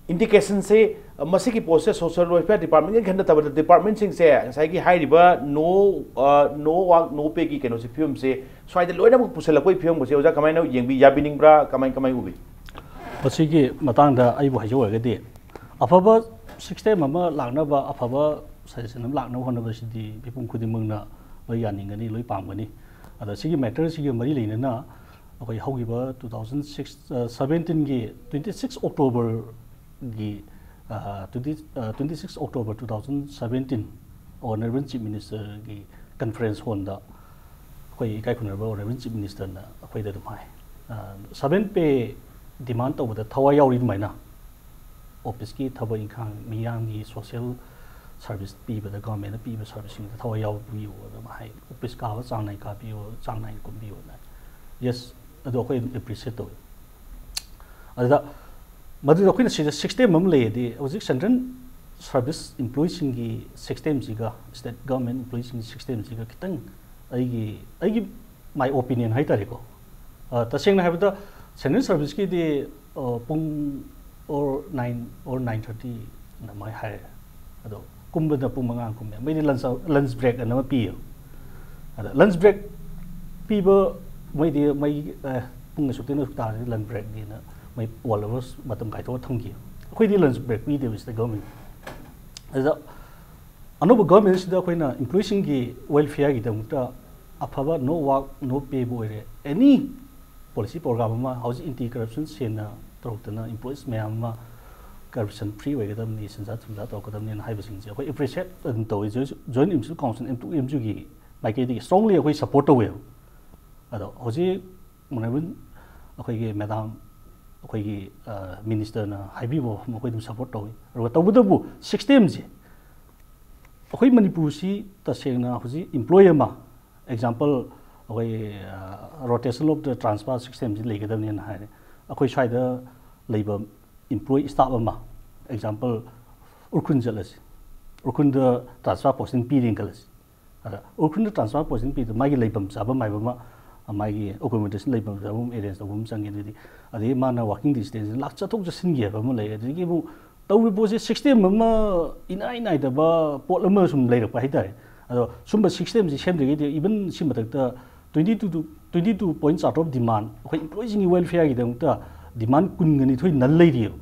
indicationꯁꯦ, ꯑ, ꯃꯁꯤꯒꯤ ꯄꯣꯠꯁꯦ social welfare departmentꯒꯤ ꯈꯛ ꯅꯠꯇꯕ departmentꯁꯤꯡꯁꯦ ꯉꯁꯥꯏꯒꯤ ꯍꯥꯏꯔꯤꯕ no, ꯑ, no work no payꯒꯤ ꯀꯩꯅꯣꯁꯦ, ꯐꯤꯕꯝꯁꯦ ꯁ꯭ꯋꯥꯏꯗ ꯂꯣꯏꯅꯃꯛ ꯄꯨꯁꯜꯂꯛꯄꯒꯤ ꯐꯤꯕꯝꯒꯁꯦ ꯑꯣꯖꯥ ꯀꯃꯥꯏꯅ ꯌꯦꯡꯕꯤ, ꯌꯥꯕꯤꯅꯤꯡꯕ꯭ꯔꯥ, ꯀꯃꯥꯏ, ꯀꯃꯥꯏ ꯎꯕꯤ? ꯃꯁꯤꯒꯤ ꯃꯇꯥꯡꯗ ꯑꯩꯕꯨ ꯍꯥꯏꯖꯧ ꯍꯥꯏꯔꯒꯗꯤ, ꯑꯐꯕ system ꯑꯃ ꯂꯥꯛꯅꯕ, ꯑꯐꯕ suggestion ꯑꯃ ꯂꯥꯛꯅꯕ ꯍꯣꯠꯅꯕꯁꯤꯗꯤ ꯃꯤꯄꯨꯝ ꯈꯨꯗꯤꯡꯃꯛꯅ ꯂꯣꯏ ꯌꯥꯅꯤꯡꯒꯅꯤ, ꯂꯣꯏ ꯄꯥꯝꯒꯅꯤ꯫ ꯑꯗ ꯁꯤꯒꯤ matterꯁꯤꯒ ꯃꯔꯤ ꯂꯩꯅꯅ ꯑꯩꯈꯣꯏ ꯍꯧꯈꯤꯕ two thousand six, ꯑ, seventeenꯒꯤ twenty six Octoberꯒꯤ, ꯑ, twenty, ꯑ, twenty six October two thousand seventeen honourable chief ministerꯒꯤ conference hallꯗ ꯑꯩꯈꯣꯏ ꯏꯀꯥꯏ ꯈꯨꯝꯅꯔꯕ honourable chief ministerꯅ ꯑꯩꯈꯣꯏꯗ ꯑꯗꯨꯝ ꯍꯥꯏ, ꯑ, seven pay demand ꯇꯧꯕꯗ ꯊꯋꯥꯏ ꯌꯥꯎꯔꯤ ꯑꯗꯨꯃꯥꯏꯅ, officeꯀꯤ ꯊꯕꯛ ꯏꯪꯈꯥꯡ, ꯃꯤꯌꯥꯝꯒꯤ social service ꯄꯤꯕꯗ, governmentꯅ ꯄꯤꯕ serviceꯁꯤꯡꯗ ꯊꯋꯥꯏ ꯌꯥꯎꯕꯤꯌꯨ ꯑꯗꯨꯝ ꯍꯥꯏ, office ꯀꯥꯕ ꯆꯥꯡ ꯅꯥꯏ ꯀꯥꯕꯤꯌꯨ, ꯆꯥꯡ ꯅꯥꯏꯅ ꯀꯨꯝꯕꯤꯌꯨꯅ꯫ Yes, ꯑꯗꯨ ꯑꯩꯈꯣꯏ ꯑꯗꯨꯝ appreciate ꯇꯧꯏ꯫ ꯑꯗꯨꯗ ꯃꯗꯨꯗ ꯑꯩꯈꯣꯏꯅ ꯁꯤꯗ system ꯑꯃ ꯂꯩꯔꯗꯤ, ꯍꯧꯖꯤꯛ central service employeeꯁꯤꯡꯒꯤ systemꯁꯤꯒ state government employeeꯁꯤꯡꯒꯤ systemꯁꯤꯒ ꯈꯤꯇꯪ ꯑꯩꯒꯤ, ꯑꯩꯒꯤ my opinion ꯍꯥꯏꯇꯥꯔꯦꯀꯣ꯫ ꯑ, ꯇꯁꯦꯡꯅ ꯍꯥꯏꯕꯗ central serviceꯀꯤꯗꯤ, ꯑ, ꯄꯨꯡ or nine or nine thirty ꯑꯗꯨꯃꯥꯏꯅ ꯍꯥꯏꯔꯦ꯫ ꯑꯗꯣ ꯀꯨꯝꯕꯗ ꯄꯨꯡ ꯃꯉꯥ ꯀꯨꯝꯃꯦ꯫ ꯃꯣꯏꯗꯤ lunch, lunch break ꯑꯅ ꯑꯃ ꯄꯤꯌꯦꯕ꯫ ꯑꯗ lunch break ꯄꯤꯕ ꯃꯣꯏꯗꯤ ꯃꯩ ꯄꯨꯡ ꯑꯁꯨꯛꯇꯩꯅ ꯑꯁꯨꯛ ꯇꯥꯔꯗꯤ ꯂꯟꯁ ꯕ꯭ꯔꯦꯛꯅꯦꯅ ꯃꯩ ꯋꯥꯜ ꯑꯋꯥꯔꯁ ꯃꯇꯝ ꯀꯥꯏꯊꯣꯛꯑ ꯊꯝꯈꯤ꯫ ꯑꯩꯈꯣꯏꯗꯤ ꯂꯟꯁ ꯕ꯭ꯔꯦꯛ ꯄꯤꯗꯦꯕ ꯁꯤꯗ ꯒꯚꯔꯟꯃꯦꯟ꯫ ꯑꯗꯨꯗ ꯑꯅꯧꯕ ꯒꯚꯔꯟꯃꯦꯟꯁꯤꯗ ꯑꯩꯈꯣꯏꯅ ꯏꯝꯄ꯭ꯂꯣꯌꯤꯁꯤꯡꯒꯤ ꯋꯦꯜꯐꯤꯌꯔꯒꯤꯗꯃꯛꯇ ꯑꯐꯕ no work no payꯕꯨ ꯑꯣꯏꯔꯦ, ꯑꯦꯅꯤ ꯄꯣꯂꯤꯁꯤ ꯄ꯭ꯔꯣꯒ꯭ꯔꯥꯝ ꯑꯃ, ꯍꯧꯖꯤꯛ ꯑꯦꯟꯇꯤ ꯀꯔꯞꯁꯟ ꯁꯦꯜꯅ ꯇꯧꯔꯛꯇꯅ ꯏꯝꯄ꯭ꯂꯣꯌꯤꯁ ꯃꯌꯥꯝ ꯑꯃ ꯀꯔꯞꯁꯟ ꯐ꯭ꯔꯤ ꯑꯣꯏꯒꯗꯕꯅꯤ, ꯁꯦꯟꯖꯥ ꯊꯨꯝꯖꯥ ꯇꯧꯔꯛꯀꯗꯕꯅꯤꯅ ꯍꯥꯏꯕꯁꯤꯡꯁꯦ ꯑꯩꯈꯣꯏ ꯑꯦꯄ꯭ꯔꯤꯁꯤꯌꯦꯠ ꯑꯗꯨꯝ ꯇꯧꯋꯤ꯫ Join employees council, M two M ꯌꯨꯒꯤ ꯃꯥꯏꯀꯩꯗꯒꯤ ꯁ꯭ꯇ꯭ꯔꯣꯡꯂꯤ ꯑꯩꯈꯣꯏ ꯁꯞꯄꯣꯔꯠ ꯇꯧꯋꯦꯕ꯫ ꯑꯗꯣ ꯍꯧꯖꯤꯛ ꯑꯣꯅꯔꯦꯕꯜ ꯑꯩꯈꯣꯏꯒꯤ ꯃꯦꯗꯥꯝ ꯑꯩꯈꯣꯏꯒꯤ ꯃꯤꯅꯤꯁꯇꯔꯅ ꯍꯥꯏꯕꯤꯕ ꯋꯥꯐꯝ ꯑꯩꯈꯣꯏ ꯑꯗꯨꯝ ꯁꯞꯄꯣꯔꯠ ꯇꯧꯋꯤ꯫ ꯑꯗꯨꯒ ꯇꯧꯕꯇꯕꯨ ꯁꯤꯁꯇꯦꯝꯁꯦ ꯑꯩꯈꯣꯏ ꯃꯅꯤꯄꯨꯔꯁꯤ ꯇꯁꯦꯡꯅ ꯍꯧꯖꯤꯛ ꯏꯝꯄ꯭ꯂꯣꯌꯤ ꯑꯃ, ꯑꯦꯛꯖꯥꯝꯄꯜ, ꯑꯩꯈꯣꯏ rotation of the transfer systemꯁꯤ ꯂꯩꯒꯗꯕꯅꯦꯅ ꯍꯥꯏꯔꯦ꯫ ꯑꯩꯈꯣꯏ ꯁ꯭ꯋꯥꯏꯗ ꯂꯩꯕ ꯏꯝꯄ꯭ꯂꯣꯌꯤ ꯁ꯭ꯇꯥꯐ ꯑꯃ, ꯑꯦꯛꯖꯥꯝꯄꯜ, ꯎꯈ꯭ꯔꯨꯜ ꯆꯠꯂꯁꯤ, ꯎꯈ꯭ꯔꯨꯜꯗ ꯇ꯭ꯔꯥꯟꯁꯐꯔ ꯄꯣꯁꯇꯤꯡ ꯄꯤꯔꯦꯅ ꯈꯜꯂꯁꯤ꯫ ꯑꯗ ꯎꯈ꯭ꯔꯨꯜꯗ ꯇ꯭ꯔꯥꯟꯁꯐꯔ ꯄꯣꯁꯇꯤꯡ ꯄꯤꯕꯗ ꯃꯥꯒꯤ ꯂꯩꯐꯝ ꯆꯥꯐꯝ ꯍꯥꯏꯕ ꯑꯃ, ꯃꯥꯒꯤ ꯑꯦꯀꯣꯃꯣꯗꯦꯁꯟ ꯂꯩꯐꯝ ꯆꯥꯐꯝ ꯑꯦꯔꯦꯟꯖ ꯇꯧꯕ ꯑꯃ ꯆꯪꯉꯦ꯫ ꯑꯗꯨꯗꯤ ꯑꯗꯒꯤ ꯃꯥꯅ ꯋꯥꯀꯤꯡ ꯗꯤꯁꯇꯦꯟꯁ ꯂꯥꯛ ꯆꯠꯊꯣꯛ ꯆꯠꯁꯤꯟꯒꯤ ꯍꯥꯏꯕ ꯑꯃ ꯂꯩ꯫ ꯑꯗꯒꯤ ꯑꯃꯨꯛ ꯇꯧꯔꯤꯕ ꯄꯣꯠꯁꯦ ꯁꯤꯁꯇꯦꯝ ꯑꯃ ꯏꯅꯥꯏ ꯅꯥꯏꯗꯕ ꯄꯣꯠ ꯑꯃ ꯁꯨꯝ ꯂꯩꯔꯛꯄ ꯍꯥꯏꯇꯥꯔꯦ꯫ ꯑꯗꯣ ꯁꯨꯝꯕ ꯁꯤꯁꯇꯦꯝꯁꯤ ꯁꯦꯝꯗ꯭ꯔꯤꯉꯩꯗꯤ ꯏꯚꯟ ꯁꯤ ꯃꯊꯛꯇ twenty two, twenty two point chart of demand, ꯑꯩꯈꯣꯏ ꯏꯝꯄ꯭ꯂꯣꯌꯤꯁꯤꯡꯒꯤ ꯋꯦꯜꯐꯤꯌꯔꯒꯤꯗꯃꯛꯇ ꯗꯤꯃꯥꯟ ꯀꯨꯟꯒ ꯅꯤꯊꯣꯏ ꯅꯜ ꯂꯩꯔꯤꯑꯕ꯫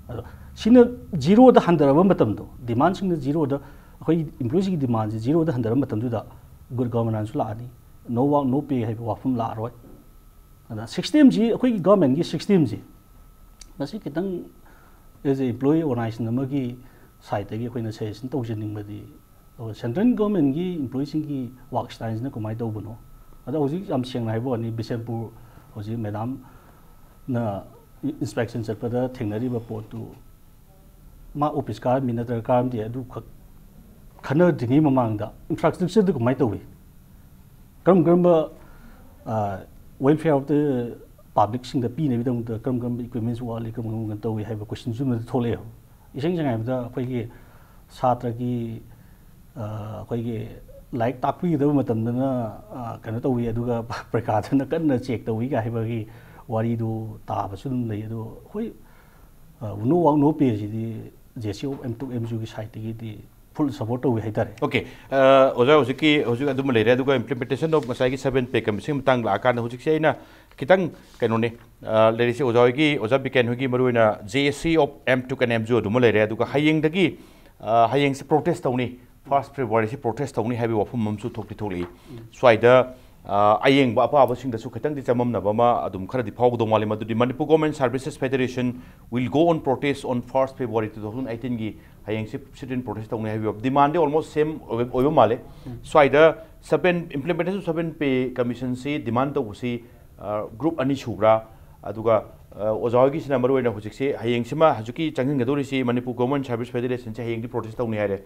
ꯑꯗꯣ ꯁꯤꯅ ꯖꯤꯔꯣꯗ ꯍꯟꯊꯔꯕ ꯃꯇꯝꯗꯣ, ꯗꯤꯃꯥꯟꯁꯤꯡꯅ ꯖꯤꯔꯣꯗ, ꯑꯩꯈꯣꯏ ꯏꯝꯄ꯭ꯂꯣꯌꯤꯁꯤꯡꯒꯤ ꯗꯤꯃꯥꯟꯁꯦ ꯖꯤꯔꯣꯗ ꯍꯟꯊꯔꯕ ꯃꯇꯝꯗꯨꯗ ꯒꯨꯗ ꯒꯣꯕꯔꯅꯥꯟꯁꯁꯨ ꯂꯥꯛꯑꯅꯤ, no work no pay ꯍꯥꯏꯕ ꯋꯥꯐꯝ ꯂꯥꯛꯑꯔꯣꯏ꯫ ꯑꯗ ꯁꯤꯁꯇꯦꯝꯁꯤ, ꯑꯩꯈꯣꯏꯒꯤ ꯒꯚꯔꯟꯃꯦꯟꯒꯤ ꯁꯤꯁꯇꯦꯝꯁꯤ, ꯃꯁꯤ ꯈꯤꯇꯪ as a employee organization ꯑꯃꯒꯤ ꯁꯥꯏꯠꯇꯒꯤ ꯑꯩꯈꯣꯏꯅ ꯁꯖꯦꯁꯟ ꯇꯧꯖꯅꯤꯡꯕꯗꯤ, ꯁꯦꯟꯇ꯭ꯔꯦꯜ ꯒꯚꯔꯟꯃꯦꯟꯒꯤ ꯏꯝꯄ꯭ꯂꯣꯌꯤꯁꯤꯡꯒꯤ ꯋꯥꯔꯛ ꯁ꯭ꯇꯥꯏꯜꯁꯤꯅ ꯀꯃꯥꯏꯅ ꯇꯧꯕꯅꯣ? ꯑꯗꯣ ꯍꯧꯖꯤꯛ ꯌꯥꯝ ꯁꯦꯡꯅ ꯍꯥꯏꯕ ꯋꯥꯅꯤ, ꯕꯤꯁꯦꯝꯄꯨꯔ ꯍꯧꯖꯤꯛ ꯃꯦꯗꯥꯝꯅ ꯏꯟꯁꯄꯦꯛꯁꯟ ꯆꯠꯄꯗ ꯊꯦꯡꯅꯔꯤꯕ ꯄꯣꯠꯇꯨ, ꯃꯥ ꯑꯣꯐꯤꯁ ꯀꯥꯔꯝꯃꯤ ꯅꯠꯇ꯭ꯔꯒ ꯀꯥꯔꯝꯗꯦ, ꯑꯗꯨꯈꯛ ꯈꯟꯅꯗ꯭ꯔꯤꯉꯩ ꯃꯃꯥꯡꯗ ꯏꯟꯐ꯭ꯔꯥꯁ꯭ꯇ꯭ꯔꯛꯆꯔꯗꯨ ꯀꯃꯥꯏꯅ ꯇꯧꯏ? ꯀꯔꯝ ꯀꯔꯝꯕ welfare of the publicꯁꯤꯡꯗ ꯄꯤꯅꯕꯒꯤꯗꯃꯛꯇ ꯀꯔꯝ ꯀꯔꯝꯕ ꯏꯀ꯭ꯋꯤꯞꯃꯦꯟꯁ ꯋꯥꯠꯂꯤ, ꯀꯔꯝ ꯀꯔꯝꯕ ꯇꯧꯏ ꯍꯥꯏꯕ ꯀꯣꯏꯁꯟꯁꯨ ꯑꯃꯗ ꯊꯣꯛꯂꯛꯑꯦꯕ꯫ ꯏꯁꯦꯡ ꯁꯦꯡꯅ ꯍꯥꯏꯕꯗ ꯑꯩꯈꯣꯏꯒꯤ ꯁꯥꯇ꯭ꯔꯒꯤ, ꯑ, ꯑꯩꯈꯣꯏꯒꯤ ꯂꯥꯏꯔꯤꯛ ꯇꯥꯛꯄꯤꯒꯗꯕ ꯃꯇꯝꯗꯅ, ꯑ, ꯀꯩꯅꯣ ꯇꯧꯏ, ꯑꯗꯨꯒ ꯄ꯭ꯔꯤꯈꯥꯗꯅ ꯀꯟꯅ ꯆꯦꯛ ꯇꯧꯏꯒ ꯍꯥꯏꯕꯒꯤ ꯋꯥꯔꯤꯗꯨ ꯇꯥꯕꯁꯨ ꯑꯗꯨꯝ ꯂꯩ꯫ ꯑꯗꯣ ꯑꯩꯈꯣꯏ, ꯑ, no work no payꯁꯤꯗꯤ ꯖꯦ ꯁꯤ ꯑꯣ ꯑꯦꯝ ꯇꯨ ꯑꯦꯝ ꯌꯨꯒꯤ ꯁꯥꯏꯠꯇꯒꯤꯗꯤ ꯁꯄꯣꯔꯠ ꯇꯧꯋꯤ ꯍꯥꯏꯇꯥꯔꯦ꯫ Okay, ꯑꯣꯖꯥ, ꯍꯧꯖꯤꯛꯀꯤ ꯍꯧꯖꯤꯛ ꯑꯗꯨꯃ ꯂꯩꯔꯦ, ꯑꯗꯨꯒ implementation of ꯉꯁꯥꯏꯒꯤ seven pay commission ꯃꯇꯥꯡ ꯂꯥꯛꯑꯀꯥꯟꯗ ꯍꯧꯖꯤꯛꯁꯦ ꯑꯩꯅ ꯈꯤꯇꯪ ꯀꯩꯅꯣꯅꯦ, ꯂꯩꯔꯤꯁꯦ ꯑꯣꯖꯥ ꯍꯣꯏꯒꯤ, ꯑꯣꯖꯥ ꯕꯤꯀꯦꯟ ꯍꯣꯏꯒꯤ ꯃꯔꯨꯑꯣꯏꯅ J S C of M two N M G O ꯑꯗꯨꯃ ꯂꯩꯔꯦ꯫ ꯑꯗꯨꯒ ꯍꯌꯦꯡꯗꯒꯤ ꯍꯌꯦꯡꯁꯤ protest ꯇꯧꯅꯤ, first February ꯁꯤ protest ꯇꯧꯅꯤ ꯍꯥꯏꯕꯒꯤ ꯋꯥꯐꯝ ꯑꯃꯁꯨ ꯊꯣꯛꯇꯤ ꯊꯣꯛꯂꯛꯏ꯫ ꯁ꯭ꯋꯥꯏꯗ ꯑꯌꯦꯡꯕ ꯑꯄꯥꯕꯁꯤꯡꯗꯁꯨ ꯈꯤꯇꯪꯗꯤ ꯆꯃꯝꯅꯕ ꯑꯃ ꯑꯗꯨꯝ ꯈꯔꯗꯤ ꯐꯥꯎꯒꯗꯧ ꯃꯥꯜꯂꯤ꯫ ꯃꯗꯨꯗꯤ Manipur Government Services Federation will go on protest on first February two thousand eighteenꯒꯤ ꯍꯌꯦꯡꯁꯤ sit-in protest ꯇꯧꯅꯤ ꯍꯥꯏꯕ demandꯗꯤ almost same ꯑꯣꯏꯕ ꯃꯥꯜꯂꯦ꯫ ꯁ꯭ꯋꯥꯏꯗ seven implementation seven pay commissionꯁꯤ demand ꯇꯧꯕꯁꯤ group ꯑꯅꯤ ꯁꯨꯕ꯭ꯔꯥ? ꯑꯗꯨꯒ ꯑꯣꯖꯥ ꯍꯣꯏꯒꯤꯁꯤꯅ ꯃꯔꯨꯑꯣꯏꯅ ꯍꯧꯖꯤꯛꯁꯤ, ꯍꯌꯦꯡꯁꯤꯃ ꯍꯧꯖꯤꯛꯀꯤ ꯆꯪꯁꯤꯟꯒꯗꯧꯔꯤꯁꯤ Manipur Government Service Federationꯁꯦ ꯍꯌꯦꯡꯗꯤ protest ꯇꯧꯅꯤ ꯍꯥꯏꯔꯦ꯫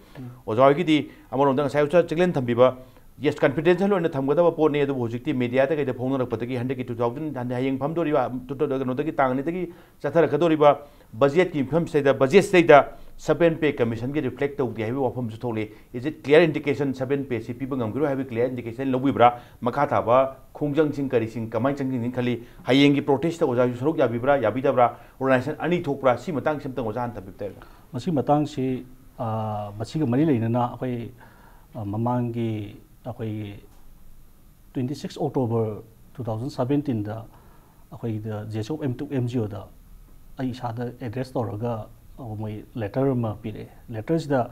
ꯑꯣꯖꯥ ꯍꯣꯏꯒꯤꯗꯤ ꯑꯃꯔꯣꯝꯗ ꯉꯁꯥꯏ ꯑꯣꯖꯥ ꯆꯤꯛꯂꯦꯟ ꯊꯝꯕꯤꯕ, yes, confidential ꯑꯣꯏꯅ ꯊꯝꯒꯗꯕ ꯄꯣꯠꯅꯤ, ꯑꯗꯨꯕꯨ ꯍꯧꯖꯤꯛꯇꯤ mediaꯗ ꯀꯩꯗ ꯐꯣꯡꯅꯔꯛꯄꯗꯒꯤ ꯍꯟꯗꯛꯀꯤ two thousand ꯍꯌꯦꯡ ꯐꯝꯗꯣꯔꯤꯕ ꯀꯩꯅꯣꯗꯒꯤ ꯇꯥꯡ ꯑꯅꯤꯗꯒꯤ ꯆꯠꯊꯔꯛꯀꯗꯧꯔꯤꯕ budgetꯀꯤ ꯃꯤꯐꯝꯁꯤꯗꯩꯗ, budgetꯁꯤꯗꯩꯗ seven pay commissionꯒꯤ reflect ꯇꯧꯗꯦ ꯍꯥꯏꯕꯒꯤ ꯋꯥꯐꯝꯁꯨ ꯊꯣꯛꯂꯤ꯫ Is it clear indication seven payꯁꯤ ꯄꯤꯕ ꯉꯝꯈꯤꯔꯣꯏ ꯍꯥꯏꯕꯒꯤ clear indication ꯂꯧꯕꯤꯕ꯭ꯔꯥ? ꯃꯈꯥ ꯇꯥꯕ ꯈꯣꯡꯖꯪꯁꯤꯡ ꯀꯔꯤꯁꯤꯡ ꯀꯃꯥꯏꯅ ꯆꯪꯁꯤꯟꯒꯅꯤ ꯈꯜꯂꯤ? ꯍꯌꯦꯡꯒꯤ protestꯇ ꯑꯣꯖꯥꯁꯨ ꯁꯔꯨꯛ ꯌꯥꯕꯤꯕ꯭ꯔꯥ, ꯌꯥꯕꯤꯗꯕ꯭ꯔꯥ? Organization ꯑꯅꯤ ꯊꯣꯛꯄ꯭ꯔꯥ? ꯁꯤ ꯃꯇꯥꯡꯁꯤ ꯑꯝꯇꯪ ꯑꯣꯖꯥ ꯍꯥꯟꯅ ꯊꯝꯕꯤꯕ ꯇꯥꯔꯦ꯫ ꯃꯁꯤ ꯃꯇꯥꯡꯁꯤ ꯃꯁꯤꯒ ꯃꯔꯤ ꯂꯩꯅꯅ ꯑꯩꯈꯣꯏ ꯃꯃꯥꯡꯒꯤ ꯑꯩꯈꯣꯏꯒꯤ twenty six October two thousand seventeenꯗ ꯑꯩꯈꯣꯏꯒꯤꯗ J S C of M two N M G Oꯗ ꯑꯩ ꯏꯁꯥꯗ address ꯇꯧꯔꯒ ꯃꯣꯏ letter ꯑꯃ ꯄꯤꯔꯛꯑꯦ꯫ Letterꯁꯤꯗ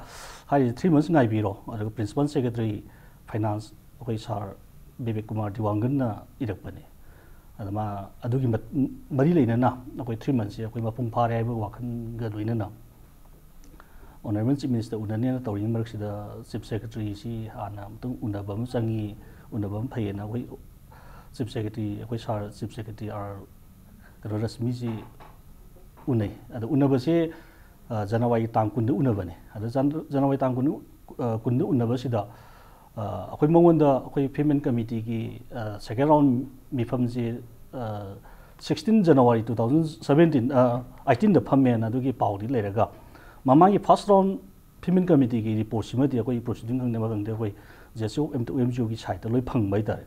ꯍꯥꯏꯔꯤꯁꯦ three months ꯉꯥꯏꯕꯤꯔꯣ, ꯑꯗꯨꯒ Principal Secretary Finance ꯑꯩꯈꯣꯏ sir ꯕꯤꯕꯦꯛ ꯀꯨꯃꯥꯔ ꯗꯤꯋꯥꯡꯒꯟꯅ ꯏꯔꯛꯄꯅꯦ꯫ ꯑꯗ ꯃꯥ ꯑꯗꯨꯒꯤ ꯃꯔꯤ ꯂꯩꯅꯅ ꯑꯩꯈꯣꯏ three monthsꯁꯦ ꯑꯩꯈꯣꯏ ꯃꯄꯨꯡ ꯐꯥꯔꯦ ꯍꯥꯏꯕ ꯋꯥꯈꯜꯒ ꯂꯣꯏꯅꯅ Honourable Chief Minister ꯎꯅꯅꯦꯅ ꯇꯧꯔꯤꯉꯩ ꯃꯔꯛꯁꯤꯗ Chief Secretaryꯁꯤ ꯍꯥꯟꯅ ꯑꯃꯨꯛꯇꯪ ꯎꯅꯕ ꯑꯃ ꯆꯪꯉꯤ, ꯎꯅꯕ ꯑꯃ ꯐꯩꯌꯦꯅ ꯑꯩꯈꯣꯏ Chief Secretary, ꯑꯩꯈꯣꯏ sir Chief Secretary R ꯀꯩꯅꯣ ꯔꯁꯃꯤꯁꯤ ꯎꯅꯩ꯫ ꯑꯗꯣ ꯎꯅꯕꯁꯦ January ꯇꯥꯡ ꯀꯨꯟꯗ ꯎꯅꯕꯅꯦ꯫ ꯑꯗꯣ January ꯇꯥꯡ ꯀꯨꯟ, ꯀꯨꯟꯗ ꯎꯅꯕꯁꯤꯗ ꯑꯩꯈꯣꯏ ꯃꯉꯣꯟꯗ ꯑꯩꯈꯣꯏ Payment Committeeꯒꯤ second round ꯃꯤꯐꯝꯁꯤ sixteen January two thousand seventeen eighteenꯗ ꯐꯝꯃꯦꯅ ꯑꯗꯨꯒꯤ ꯄꯥꯎꯗꯤ ꯂꯩꯔꯒ, ꯃꯃꯥꯡꯒꯤ first round Payment Committeeꯒꯤ reportꯁꯤꯃꯗꯤ ꯑꯩꯈꯣꯏ proceeding ꯈꯪꯗꯦ ꯑꯃ ꯈꯪꯗꯦ ꯑꯩꯈꯣꯏ J S C of M two N M G Oꯒꯤ siteꯇ ꯂꯣꯏ ꯐꯪꯕ ꯍꯥꯏꯇꯥꯔꯦ꯫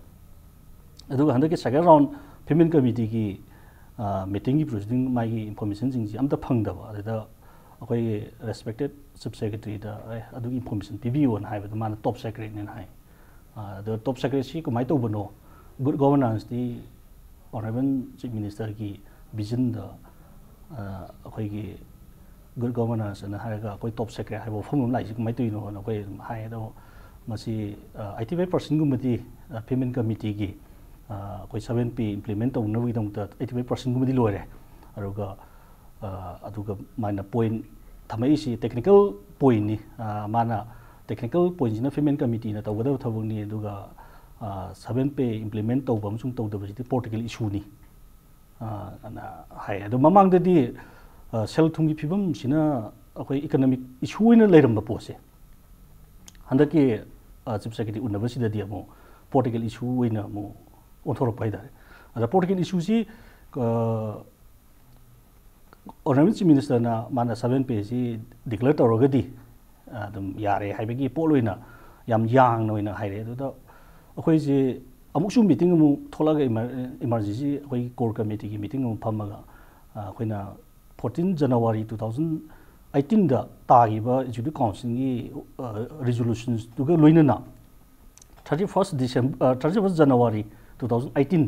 ꯑꯗꯨꯒ ꯍꯟꯗꯛꯀꯤ second round Payment Committeeꯒꯤ meetingꯒꯤ proceeding ꯃꯥꯒꯤ informationꯁꯤꯡꯁꯤ ꯑꯝꯇ ꯐꯪꯗꯕ꯫ ꯑꯗꯨꯗ ꯑꯩꯈꯣꯏꯒꯤ ꯔꯦꯁꯄꯦꯛꯇꯦꯠ ꯆꯤꯐ ꯁꯦꯀ꯭ꯔꯦꯇꯔꯤꯗ ꯑꯦ ꯑꯗꯨꯒꯤ ꯏꯟꯐꯣꯔꯃꯦꯁꯟ ꯄꯤꯕꯤꯌꯣꯅ ꯍꯥꯏꯕꯗ ꯃꯥꯅ ꯇꯣꯞ ꯁꯦꯀ꯭ꯔꯦꯠꯅꯦꯅ ꯍꯥꯏ꯫ ꯑꯗꯣ ꯇꯣꯞ ꯁꯦꯀ꯭ꯔꯦꯠꯁꯤ ꯀꯃꯥꯏꯅ ꯇꯧꯕꯅꯣ? ꯒꯨꯗ ꯒꯣꯕꯔꯅꯥꯟꯁꯇꯤ ꯑꯣꯅꯔꯦꯕꯜ ꯆꯤꯐ ꯃꯤꯅꯤꯁꯇꯔꯒꯤ ꯚꯤꯖꯟꯗ ꯑꯩꯈꯣꯏꯒꯤ ꯒꯨꯗ ꯒꯣꯕꯔꯅꯥꯟꯁ ꯑꯅ ꯍꯥꯏꯔꯒ ꯑꯩꯈꯣꯏ ꯇꯣꯞ ꯁꯦꯀ꯭ꯔꯦꯠ ꯍꯥꯏꯕ ꯋꯥꯐꯝ ꯑꯃ ꯂꯥꯛꯏꯁꯤ ꯀꯃꯥꯏꯅ ꯇꯧꯔꯤꯅꯣꯅ ꯑꯩꯈꯣꯏ ꯑꯗꯨꯝ ꯍꯥꯏ꯫ ꯑꯗꯣ ꯃꯁꯤ ꯑꯩꯠꯇꯤ ꯐꯥꯏꯚ ꯄꯥꯔꯁꯦꯟꯒꯨꯝꯕꯗꯤ ꯐꯤꯃꯦꯜ ꯀꯃꯤꯇꯤꯒꯤ ꯑꯩꯈꯣꯏ ꯁꯚꯦꯟ ꯄꯦ ꯏꯝꯄ꯭ꯂꯤꯃꯦꯟ ꯇꯧꯅꯕꯒꯤꯗꯃꯛꯇ ꯑꯩꯠꯇꯤ ꯐꯥꯏꯚ ꯄꯥꯔꯁꯦꯟꯒꯨꯝꯕꯗꯤ ꯂꯣꯏꯔꯦ꯫ ꯑꯗꯨꯒ ꯑꯗꯨꯒ ꯃꯥꯅ ꯄꯣꯏꯟ ꯊꯝꯃꯛꯏꯁꯤ ꯇꯦꯛꯅꯤꯀꯦꯜ ꯄꯣꯏꯟꯅꯤ꯫ ꯃꯥꯅ ꯇꯦꯛꯅꯤꯀꯦꯜ ꯄꯣꯏꯟꯁꯤꯅ ꯐꯤꯃꯦꯜ ꯀꯃꯤꯇꯤꯅ ꯇꯧꯒꯗꯕ ꯊꯕꯛꯅꯤ꯫ ꯑꯗꯨꯒ ꯁꯚꯦꯟ ꯄꯦ ꯏꯝꯄ꯭ꯂꯤꯃꯦꯟ ꯇꯧꯕ ꯑꯃꯁꯨꯡ ꯇꯧꯗꯕꯁꯤꯗꯤ ꯄꯣꯂꯤꯇꯤꯀꯦꯜ ꯏꯁꯨꯅꯤ꯫ ꯑꯅ ꯍꯥꯏ꯫ ꯑꯗꯣ ꯃꯃꯥꯡꯗꯗꯤ ꯁꯦꯜ ꯊꯨꯝꯒꯤ ꯐꯤꯕꯝꯁꯤꯅ ꯑꯩꯈꯣꯏ ꯏꯀꯅꯣꯃꯤꯛ ꯏꯁꯨ ꯑꯣꯏꯅ ꯂꯩꯔꯝꯕ ꯄꯣꯠꯁꯦ ꯍꯟꯗꯛꯀꯤ ꯆꯤꯐ ꯁꯦꯀ꯭ꯔꯦꯇꯔꯤ ꯎꯅꯕꯁꯤꯗꯗꯤ ꯑꯃꯨꯛ ꯄꯣꯂꯤꯇꯤꯀꯦꯜ ꯏꯁꯨ ꯑꯣꯏꯅ ꯑꯃꯨꯛ ꯑꯣꯟꯊꯣꯔꯛꯄ ꯍꯥꯏꯇꯥꯔꯦ꯫ ꯑꯗ ꯄꯣꯂꯤꯇꯤꯀꯦꯜ ꯏꯁꯨꯁꯤ ꯑꯣꯅꯔꯦꯕꯜ ꯆꯤꯐ ꯃꯤꯅꯤꯁꯇꯔꯅ ꯃꯥꯅ ꯁꯚꯦꯟ ꯄꯦꯁꯤ ꯗꯤꯀ꯭ꯂꯦꯌꯔ ꯇꯧꯔꯒꯗꯤ ꯑꯗꯨꯝ ꯌꯥꯔꯦ ꯍꯥꯏꯕꯒꯤ ꯄꯣꯠ ꯑꯣꯏꯅ ꯌꯥꯝ ꯌꯥꯡꯅ ꯑꯣꯏꯅ ꯍꯥꯏꯔꯛꯑꯦ꯫ ꯑꯗꯨꯗ ꯑꯩꯈꯣꯏꯁꯦ ꯑꯃꯨꯛꯁꯨ ꯃꯤꯇꯤꯡ ꯑꯃꯨꯛ ꯊꯣꯛꯂꯛꯑꯒ ꯏꯃꯥꯔꯖꯦꯟꯁꯤ ꯑꯩꯈꯣꯏꯒꯤ ꯀꯣꯔ ꯀꯃꯤꯇꯤꯒꯤ ꯃꯤꯇꯤꯡ ꯑꯃꯨꯛ ꯐꯝꯃꯒ ꯑꯩꯈꯣꯏꯅ ꯐꯣꯔꯇꯤꯟ ꯖꯅꯋꯥꯔꯤ ꯇꯨ ꯊꯥꯎꯖꯟ ꯑꯩꯠꯇꯤꯟꯗ ꯇꯥꯈꯤꯕ ꯑꯦꯛꯖꯤꯀ꯭ꯌꯨꯇꯤꯚ ꯀꯥꯎꯟꯁꯤꯜꯒꯤ ꯔꯤꯖꯣꯂꯨꯁꯟꯁꯇꯨꯒ ꯂꯣꯏꯅꯅ thirty first December thirty first January two thousand eighteen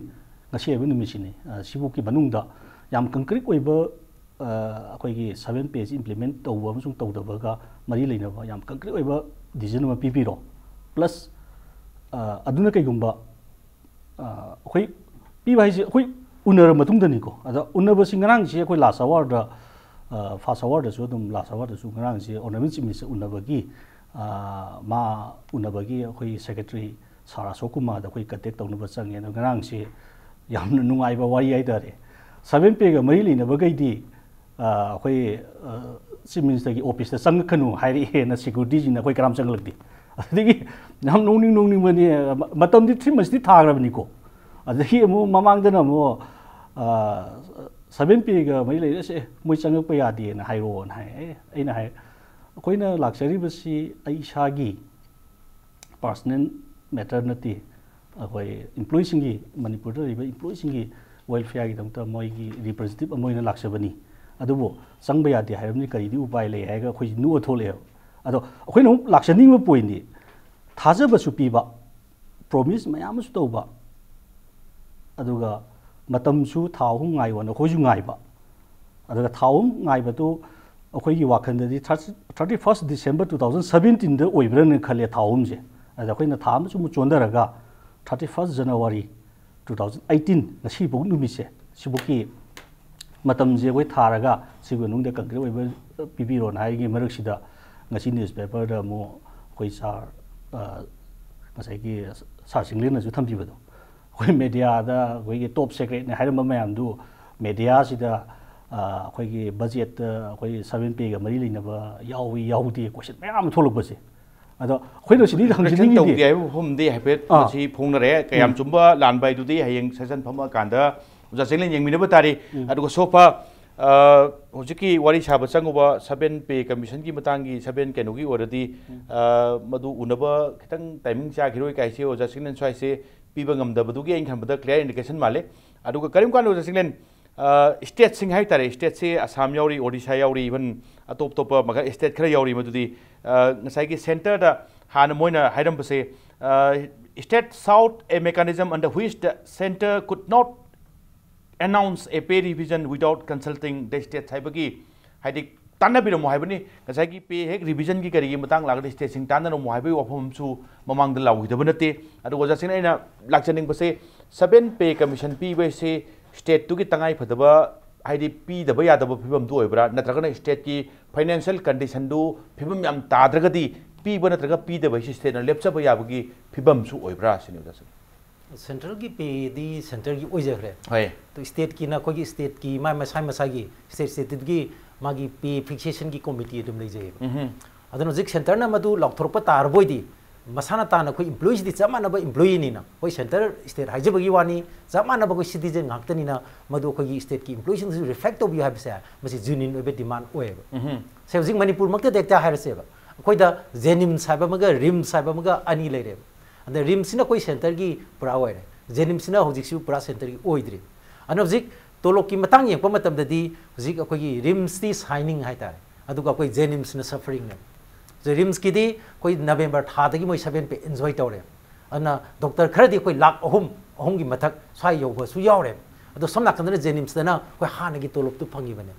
ꯉꯁꯤ ꯍꯥꯏꯕ ꯅꯨꯃꯤꯠꯁꯤꯅꯤ꯫ ꯁꯤꯐꯥꯎꯒꯤ ꯃꯅꯨꯡꯗ ꯌꯥꯝ ꯀꯪꯀ꯭ꯔꯤꯠ ꯑꯣꯏꯕ ꯑꯩꯈꯣꯏꯒꯤ ꯁꯚꯦꯟ ꯄꯦꯁꯤ ꯏꯝꯄ꯭ꯂꯤꯃꯦꯟ ꯇꯧꯕ ꯑꯃꯁꯨꯡ ꯇꯧꯗꯕꯒ ꯃꯔꯤ ꯂꯩꯅꯕ ꯌꯥꯝ ꯀꯪꯀ꯭ꯔꯤꯠ ꯑꯣꯏꯕ ꯗꯤꯁꯤꯖꯟ ꯑꯃ ꯄꯤꯕꯤꯔꯣ꯫ ꯄ꯭ꯂꯁ ꯑꯗꯨꯅ ꯀꯩꯒꯨꯝꯕ ꯑꯩꯈꯣꯏ ꯄꯤꯕ ꯍꯥꯏꯁꯦ ꯑꯩꯈꯣꯏ ꯎꯅꯔ ꯃꯇꯨꯡꯗꯅꯤꯀꯣ꯫ ꯑꯗ ꯎꯅꯕꯁꯤ ꯉꯔꯥꯡꯁꯤ ꯑꯩꯈꯣꯏ ꯂꯥꯁ ꯑꯋꯥꯔꯗ ꯐꯥꯔꯁ ꯑꯋꯥꯔꯗꯁꯨ ꯑꯗꯨꯝ ꯂꯥꯁ ꯑꯋꯥꯔꯗꯁꯨ ꯉꯔꯥꯡꯁꯤ ꯑꯣꯅꯔꯦꯕꯜ ꯆꯤꯐ ꯃꯤꯅꯤꯁꯇꯔ ꯎꯅꯕꯒꯤ ꯃꯥ ꯎꯅꯕꯒꯤ ꯑꯩꯈꯣꯏ ꯁꯦꯀ꯭ꯔꯦꯇꯔꯤ ꯁꯥꯔ ꯑꯁꯣꯛ ꯀꯨꯃꯥꯔꯗ ꯑꯩꯈꯣꯏ ꯀꯟꯇꯦꯛ ꯇꯧꯅꯕ ꯆꯪꯉꯦ꯫ ꯑꯗꯣ ꯉꯔꯥꯡꯁꯤ ꯌꯥꯝꯅ ꯅꯨꯡꯉꯥꯏꯕ ꯋꯥꯔꯤ ꯍꯥꯏꯇꯥꯔꯦ꯫ ꯁꯚꯦꯟ ꯄꯦꯒ ꯃꯔꯤ ꯂꯩꯅꯕꯈꯩꯗꯤ ꯑꯩꯈꯣꯏ ꯆꯤꯐ ꯃꯤꯅꯤꯁꯇꯔꯒꯤ ꯑꯣꯐꯤꯁꯇ ꯆꯪꯉꯛꯀꯅꯨ ꯍꯥꯏꯔꯛꯑꯦꯅ ꯁꯦꯀ꯭ꯌꯨꯔꯤꯇꯤꯁꯤꯡꯅ ꯑꯩꯈꯣꯏ ꯀꯔꯥꯝ ꯆꯪꯍꯜꯂꯛꯇꯦ꯫ ꯑꯗꯒꯤ ꯌꯥꯝ ꯅꯣꯛꯅꯤꯡ ꯅꯣꯛꯅꯤꯡꯕꯅꯤ꯫ ꯃꯇꯝꯗꯤ ꯊ꯭ꯔꯤ ꯃꯟꯁꯇꯤ ꯊꯥꯈ꯭ꯔꯕꯅꯤꯀꯣ꯫ ꯑꯗꯒꯤ ꯑꯃꯨꯛ ꯃꯃꯥꯡꯗꯅ ꯑꯃꯨꯛ ꯁꯚꯦꯟ ꯄꯦꯒ ꯃꯔꯤ ꯂꯩꯔꯁꯦ ꯃꯣꯏ ꯆꯪꯉꯛꯄ ꯌꯥꯗꯦꯅ ꯍꯥꯏꯔꯛꯑꯣꯅ ꯍꯥꯏ꯫ ꯑꯩꯅ ꯍꯥꯏ ꯑꯩꯈꯣꯏꯅ ꯂꯥꯛꯆꯔꯤꯕꯁꯤ ꯑꯩ ꯏꯁꯥꯒꯤ ꯄꯥꯔꯁꯅꯦꯜ ꯃꯦꯇꯔ ꯅꯠꯇꯦ꯫ ꯑꯩꯈꯣꯏ ꯏꯝꯄ꯭ꯂꯣꯌꯤꯁꯤꯡꯒꯤ, ꯃꯅꯤꯄꯨꯔꯗ ꯂꯩꯔꯤꯕ ꯏꯝꯄ꯭ꯂꯣꯌꯤꯁꯤꯡꯒꯤ ꯋꯦꯜꯐꯤꯌꯥꯔꯒꯤꯗꯃꯛꯇ ꯃꯣꯏꯒꯤ ꯔꯤꯄ꯭ꯔꯖꯦꯟꯇꯦꯇꯤꯞ ꯑꯃ ꯑꯣꯏꯅ ꯂꯥꯛꯆꯕꯅꯤ꯫ ꯑꯗꯨꯕꯨ ꯆꯪꯕ ꯌꯥꯗꯦ ꯍꯥꯏꯔꯕꯅꯤ, ꯀꯔꯤꯗꯤ ꯎꯄꯥꯏ ꯂꯩ ꯍꯥꯏꯔꯒ ꯑꯩꯈꯣꯏꯁꯤ ꯅꯣꯛꯑ ꯊꯣꯛꯂꯛꯑꯦꯕ꯫ ꯑꯗꯣ ꯑꯩꯈꯣꯏꯅ ꯑꯃꯨꯛ ꯂꯥꯛꯆꯅꯤꯡꯕ ꯄꯣꯏꯟꯗꯤ, ꯊꯥꯖꯕꯁꯨ ꯄꯤꯕ, ꯄ꯭ꯔꯣꯃꯤꯁ ꯃꯌꯥꯝ ꯑꯃꯁꯨ ꯇꯧꯕ, ꯑꯗꯨꯒ ꯃꯇꯝꯁꯨ ꯊꯥ ꯑꯍꯨꯝ ꯉꯥꯏꯌꯣꯅ ꯑꯩꯈꯣꯏꯁꯨ ꯉꯥꯏꯕ꯫ ꯑꯗꯨꯒ ꯊꯥ ꯑꯍꯨꯝ ꯉꯥꯏꯕꯗꯨ ꯑꯩꯈꯣꯏꯒꯤ ꯋꯥꯈꯜꯗꯗꯤ thirty first December two thousand seventeenꯗ ꯑꯣꯏꯕ꯭ꯔꯥꯅ ꯈꯜꯂꯦ, ꯊꯥ ꯑꯍꯨꯝꯁꯦ꯫ ꯑꯗ ꯑꯩꯈꯣꯏꯅ ꯊꯥ ꯑꯃꯁꯨ ꯑꯃꯨꯛ ꯆꯣꯟꯊꯔꯒ thirty first January two thousand eighteen, ꯉꯁꯤꯐꯥꯎ ꯅꯨꯃꯤꯠꯁꯦ, ꯁꯤꯐꯥꯎꯒꯤ ꯃꯇꯝꯁꯦ ꯑꯩꯈꯣꯏ ꯊꯥꯔꯒ ꯁꯤꯒꯤ ꯃꯅꯨꯡꯗ ꯀꯟꯀ꯭ꯔꯤꯠ ꯑꯣꯏꯕ ꯄꯤꯕꯤꯔꯣꯅ ꯍꯥꯏꯔꯤꯉꯩ ꯃꯔꯛꯁꯤꯗ ꯉꯁꯤ ꯅ꯭ꯌꯨꯁꯄꯦꯄꯔꯗ ꯑꯃꯨꯛ ꯑꯩꯈꯣꯏ ꯁꯥꯔ, ꯑ, ꯉꯁꯥꯏꯒꯤ ꯁꯥꯔ ꯆꯤꯡꯂꯦꯟꯅꯁꯨ ꯊꯝꯕꯤꯕꯗꯣ, ꯑꯩꯈꯣꯏ ꯃꯦꯗꯤꯌꯥꯗ ꯑꯩꯈꯣꯏꯒꯤ ꯇꯣꯞ ꯁꯦꯀ꯭ꯔꯦꯠꯅꯤ ꯍꯥꯏꯔꯝꯕ ꯃꯌꯥꯝꯗꯨ ꯃꯦꯗꯤꯌꯥꯁꯤꯗ, ꯑ, ꯑꯩꯈꯣꯏꯒꯤ ꯕꯖꯦꯠꯇ ꯑꯩꯈꯣꯏ seven payꯒ ꯃꯔꯤ ꯂꯩꯅꯕ ꯌꯥꯎꯏ ꯌꯥꯎꯗꯦ ꯀꯣꯏꯁꯟ ꯃꯌꯥꯝ ꯑꯃ ꯊꯣꯛꯂꯛꯄꯁꯦ꯫ ꯑꯗꯣ ꯑꯩꯈꯣꯏꯅ ꯁꯤꯗꯤ ꯀꯔꯦꯛꯁꯟ ꯍꯪꯖꯅꯤꯡꯉꯤꯗꯤ ꯇꯧꯗꯦ ꯍꯥꯏꯕ ꯋꯥꯐꯝꯗꯤ ꯍꯥꯏꯐꯦꯠ ꯑꯥ꯫ ꯃꯁꯤ ꯐꯣꯡꯅꯔꯦ꯫ ꯀꯌꯥꯝ ꯎꯝ꯫ ꯆꯨꯝꯕ ꯂꯥꯟꯕ ꯍꯥꯏꯗꯨꯗꯤ ꯍꯌꯦꯡ ꯁꯦꯁꯟ ꯐꯝꯃꯀꯥꯟꯗ ꯑꯣꯖꯥ ꯆꯤꯡꯂꯦꯟ ꯌꯦꯡꯃꯤꯟꯅꯕ ꯇꯥꯔꯤ꯫ ꯎꯝ꯫ ꯑꯗꯨꯒ ꯁꯣꯐꯥ, ꯑ, ꯍꯧꯖꯤꯛꯀꯤ ꯋꯥꯔꯤ ꯁꯥꯕ ꯆꯪꯉꯨꯕ seven pay commissionꯒꯤ ꯃꯇꯥꯡꯒꯤ, seven ꯀꯩꯅꯣꯒꯤ ꯑꯣꯏꯔꯗꯤ, ꯎꯝ꯫ ꯑ, ꯃꯗꯨ ꯎꯅꯕ ꯈꯤꯇꯪ ꯇꯥꯏꯃꯤꯡ ꯆꯥꯈꯤꯔꯣꯏ ꯀꯥꯏꯁꯦ ꯑꯣꯖꯥ ꯆꯤꯡꯂꯦꯟ ꯁ꯭ꯋꯥꯏꯁꯦ ꯄꯤꯕ ꯉꯝꯗꯕꯗꯨꯒꯤ ꯑꯩꯅ ꯈꯟꯕꯗ clear indication ꯃꯥꯜꯂꯦ꯫ ꯑꯗꯨꯒ ꯀꯔꯤꯒꯨꯝꯕ ꯀꯥꯟꯗ ꯑꯣꯖꯥ ꯆꯤꯡꯂꯦꯟ, ꯑ, ꯁ꯭ꯇꯦꯠꯁꯤꯡ ꯍꯥꯏ ꯇꯥꯔꯦ, ꯁ꯭ꯇꯦꯠꯁꯦ ꯑꯁꯥꯝ ꯌꯥꯎꯔꯤ, ꯑꯣꯗꯤꯁꯥ ꯌꯥꯎꯔꯤ, even ꯑꯇꯣꯞ ꯑꯇꯣꯞꯄ ꯃꯈꯜ ꯁ꯭ꯇꯦꯠ ꯈꯔ ꯌꯥꯎꯔꯤ, ꯃꯗꯨꯗꯤ, ꯑ, ꯉꯁꯥꯏꯒꯤ ꯁꯦꯟꯇꯔꯗ ꯍꯥꯟꯅ ꯃꯣꯏꯅ ꯍꯥꯏꯔꯝꯕꯁꯦ, ꯑ, state sought a mechanism under which the centre could not announce a pay revision without consulting the states ꯍꯥꯏꯕꯒꯤ, ꯍꯥꯏꯗꯤ, ꯇꯥꯟꯅꯕꯤꯔꯝꯃꯣ ꯍꯥꯏꯕꯅꯤ꯫ ꯉꯁꯥꯏꯒꯤ ꯄꯦ ꯍꯦꯛ ꯔꯤꯚꯤꯖꯟꯒꯤ ꯀꯔꯤꯒꯤ ꯃꯇꯥꯡ ꯂꯥꯛꯂꯗꯤ ꯁ꯭ꯇꯦꯠꯁꯤꯡ ꯇꯥꯟꯅꯔꯝꯃꯣ ꯍꯥꯏꯕꯒꯤ ꯋꯥꯐꯝ ꯑꯃꯁꯨ ꯃꯃꯥꯡꯗ ꯂꯥꯎꯈꯤꯗꯕ ꯅꯠꯇꯦ꯫ ꯑꯗꯨꯒ ꯑꯣꯖꯥꯁꯤꯡꯅ ꯑꯩꯅ ꯂꯥꯛꯆꯅꯤꯡꯕꯁꯦ, seven pay commission ꯄꯤꯕ ꯍꯥꯏꯁꯦ ꯁ꯭ꯇꯦꯠꯇꯨꯒꯤ ꯇꯉꯥꯏ ꯐꯗꯕ, ꯍꯥꯏꯗꯤ ꯄꯤꯗꯕ ꯌꯥꯗꯕ ꯐꯤꯕꯝꯗꯨ ꯑꯣꯏꯕ꯭ꯔꯥ, ꯅꯠꯇ꯭ꯔꯒꯅ ꯁ꯭ꯇꯦꯠꯀꯤ ꯐꯥꯏꯅꯥꯟꯁꯤꯌꯦꯜ ꯀꯟꯗꯤꯁꯟꯗꯨ ꯐꯤꯕꯝ ꯌꯥꯝ ꯇꯥꯗ꯭ꯔꯒꯗꯤ ꯄꯤꯕ ꯅꯠꯇ꯭ꯔꯒ ꯄꯤꯗꯕ ꯍꯥꯏꯁꯤ ꯁ꯭ꯇꯦꯠꯅ ꯂꯦꯞꯆꯕ ꯌꯥꯕꯒꯤ ꯐꯤꯕꯝꯁꯨ ꯑꯣꯏꯕ꯭ꯔꯥ ꯁꯤꯅꯤ ꯑꯣꯖꯥꯁꯤꯡ꯫ ꯁꯦꯟꯇ꯭ꯔꯦꯜꯒꯤ ꯄꯦꯗꯤ ꯁꯦꯟꯇꯔꯒꯤ ꯑꯣꯏꯖꯈ꯭ꯔꯦ꯫ ꯍꯣꯏ꯫ ꯑꯗꯣ ꯁ꯭ꯇꯦꯠꯀꯤꯅ ꯑꯩꯈꯣꯏꯒꯤ ꯁ꯭ꯇꯦꯠꯀꯤ ꯃꯥ ꯃꯁꯥ ꯃꯁꯥꯒꯤ ꯁ꯭ꯇꯦꯠ ꯁ꯭ꯇꯦꯠꯇꯨꯒꯤ ꯃꯥꯒꯤ ꯄꯦ ꯐꯤꯛꯁꯦꯁꯟꯒꯤ ꯀꯣꯃꯤꯇꯤ ꯑꯗꯨꯝ ꯂꯩꯖꯩꯑꯕ꯫ ꯎꯝꯍꯨꯝ꯫ ꯑꯗꯨꯅ ꯍꯧꯖꯤꯛ ꯁꯦꯟꯇꯔꯅ ꯃꯗꯨ ꯂꯥꯎꯊꯣꯔꯛꯄ ꯇꯥꯔꯕ ꯑꯣꯏꯗꯤ, ꯃꯁꯥꯅ ꯇꯥꯅ ꯑꯩꯈꯣꯏ ꯏꯝꯄ꯭ꯂꯣꯌꯤꯁꯤꯗꯤ ꯆꯞ ꯃꯥꯟꯅꯕ ꯏꯝꯄ꯭ꯂꯣꯌꯤꯅꯤꯅ, ꯑꯩꯈꯣꯏ ꯁꯦꯟꯇꯔ ꯁ꯭ꯇꯦꯠ ꯍꯥꯏꯖꯕꯒꯤ ꯋꯥꯅꯤ, ꯆꯞ ꯃꯥꯟꯅꯕ ꯑꯩꯈꯣꯏ ꯁꯤꯇꯤꯖꯦꯟ ꯉꯥꯛꯇꯅꯤꯅ, ꯃꯗꯨ ꯑꯩꯈꯣꯏꯒꯤ ꯁ꯭ꯇꯦꯠꯀꯤ ꯏꯝꯄ꯭ꯂꯣꯌꯤꯁꯤꯡꯗꯁꯨ ꯔꯤꯐ꯭ꯂꯦꯛ ꯇꯧꯕꯤꯌꯨ ꯍꯥꯏꯕꯁꯦ ꯃꯁꯤ ꯖꯦꯅ꯭ꯌꯨꯟ ꯑꯣꯏꯕ ꯗꯤꯃꯥꯟ ꯑꯣꯏꯌꯦꯕ꯫ ꯎꯝꯍꯨꯝ꯫ ꯁꯦ, ꯍꯧꯖꯤꯛ ꯃꯅꯤꯄꯨꯔꯃꯛꯇꯗ ꯍꯦꯛꯇ ꯍꯥꯏꯔꯁꯦꯕ, ꯑꯩꯈꯣꯏꯗ ꯖꯦꯅꯤꯝꯁ ꯍꯥꯏꯕ ꯑꯃꯒ ꯔꯤꯝꯁ ꯍꯥꯏꯕ ꯑꯃꯒ ꯑꯅꯤ ꯂꯩꯔꯦꯕ꯫ ꯑꯗ ꯔꯤꯝꯁꯁꯤꯅ ꯑꯩꯈꯣꯏ ꯁꯦꯟꯇꯔꯒꯤ ꯄꯨꯔꯥ ꯑꯣꯏꯔꯦ, ꯖꯦꯅꯤꯝꯁꯁꯤꯅ ꯍꯧꯖꯤꯛꯁꯨ ꯄꯨꯔꯥ ꯁꯦꯟꯇꯔꯒꯤ ꯑꯣꯏꯗ꯭ꯔꯤ꯫ ꯑꯗꯨꯅ ꯍꯧꯖꯤꯛ ꯇꯣꯂꯣꯞꯀꯤ ꯃꯇꯥꯡ ꯌꯦꯡꯉꯛꯄ ꯃꯇꯝꯗꯗꯤ ꯍꯧꯖꯤꯛ ꯑꯩꯈꯣꯏꯒꯤ ꯔꯤꯝꯁꯇꯤ ꯁꯥꯏꯅꯤꯡ ꯍꯥꯏꯇꯥꯔꯦ, ꯑꯗꯨꯒ ꯑꯩꯈꯣꯏ ꯖꯦꯅꯤꯝꯁꯅ ꯁꯐꯔꯤꯡꯅꯦ꯫ ꯔꯤꯝꯁꯀꯤꯗꯤ ꯑꯩꯈꯣꯏ ꯅꯕꯦꯝꯕꯔ ꯊꯥꯗꯒꯤ ꯃꯣꯏ ꯁꯚꯦꯟ ꯄꯦ ꯑꯦꯟꯖꯣꯏ ꯇꯧꯔꯦ꯫ ꯑꯗꯨꯅ ꯗꯣꯛꯇꯔ ꯈꯔꯗꯤ ꯑꯩꯈꯣꯏ ꯂꯥꯛ ꯑꯍꯨꯝ, ꯑꯍꯨꯝꯒꯤ ꯃꯊꯛ ꯁ꯭ꯋꯥꯏ ꯌꯧꯕꯁꯨ ꯌꯥꯎꯔꯦ꯫ ꯑꯗꯣ ꯁꯣꯝ ꯅꯥꯀꯟꯗꯅ ꯖꯦꯅꯤꯝꯁꯇꯅ ꯑꯩꯈꯣꯏ ꯍꯥꯟꯅꯒꯤ ꯇꯣꯂꯣꯞꯇꯨ ꯐꯪꯉꯤꯕꯅꯦ꯫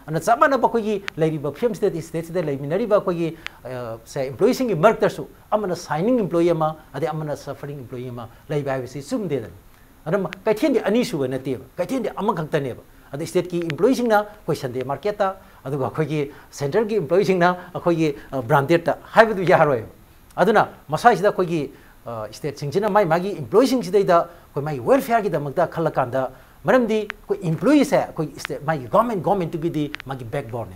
ꯑꯗꯨꯅ ꯆꯞ ꯃꯥꯟꯅꯕ ꯑꯩꯈꯣꯏꯒꯤ ꯂꯩꯔꯤꯕ ꯐꯤꯐꯝ ꯁ꯭ꯇꯦꯠ ꯁ꯭ꯇꯦꯠꯁꯤꯗ ꯂꯩꯃꯤꯟꯅꯔꯤꯕ ꯑꯩꯈꯣꯏꯒꯤ, ꯑ, ꯁꯦ, ꯏꯝꯄ꯭ꯂꯣꯌꯤꯁꯤꯡꯒꯤ ꯃꯔꯛꯇꯁꯨ ꯑꯃꯅ ꯁꯥꯏꯅꯤꯡ ꯏꯝꯄ꯭ꯂꯣꯌꯤ ꯑꯃ, ꯑꯗꯩ ꯑꯃꯅ ꯁꯐꯔꯤꯡ ꯏꯝꯄ꯭ꯂꯣꯌꯤ ꯑꯃ ꯂꯩꯕ ꯍꯥꯏꯕꯁꯤ ꯆꯨꯝꯗꯦꯗꯅ꯫ ꯑꯗꯨꯅ ꯀꯩꯊꯦꯜꯗꯤ ꯑꯅꯤꯁꯨꯕ ꯅꯠꯇꯦꯕ, ꯀꯩꯊꯦꯜꯗꯤ ꯑꯃꯈꯛꯇꯅꯦꯕ꯫ ꯑꯗ ꯁ꯭ꯇꯦꯠꯀꯤ ꯏꯝꯄ꯭ꯂꯣꯌꯤꯁꯤꯡꯅ ꯑꯩꯈꯣꯏ ꯁꯟꯗꯦ ꯃꯥꯔꯀꯦꯠꯇ, ꯑꯗꯨꯒ ꯑꯩꯈꯣꯏꯒꯤ ꯁꯦꯟꯇ꯭ꯔꯦꯜꯒꯤ ꯏꯝꯄ꯭ꯂꯣꯌꯤꯁꯤꯡꯅ ꯑꯩꯈꯣꯏꯒꯤ, ꯑ, ꯕ꯭ꯔꯥꯟꯗꯦꯗꯇ ꯍꯥꯏꯕꯗꯨ ꯌꯥꯔꯣꯏꯕ꯫ ꯑꯗꯨꯅ ꯃꯁꯥꯁꯤꯗ ꯑꯩꯈꯣꯏꯒꯤ, ꯑ, ꯁ꯭ꯇꯦꯠꯁꯤꯡꯁꯤꯅ ꯃꯥꯒꯤ ꯃꯥꯒꯤ ꯏꯝꯄ꯭ꯂꯣꯌꯤꯁꯤꯡꯁꯤꯗꯩꯗ ꯑꯩꯈꯣꯏ ꯃꯥꯒꯤ ꯋꯦꯜꯐꯤꯌꯔꯒꯤꯗꯃꯛꯇ ꯈꯜꯂꯀꯥꯟꯗ, ꯃꯔꯝꯗꯤ ꯑꯩꯈꯣꯏ ꯏꯝꯄ꯭ꯂꯣꯌꯤꯁꯦ ꯑꯩꯈꯣꯏ ꯁ꯭ꯇꯦꯠ, ꯃꯥꯒꯤ ꯒꯣꯔꯃꯦꯟ, ꯒꯣꯔꯃꯦꯟꯇꯨꯒꯤꯗꯤ ꯃꯥꯒꯤ ꯕꯦꯛꯕꯣꯟꯅꯦ꯫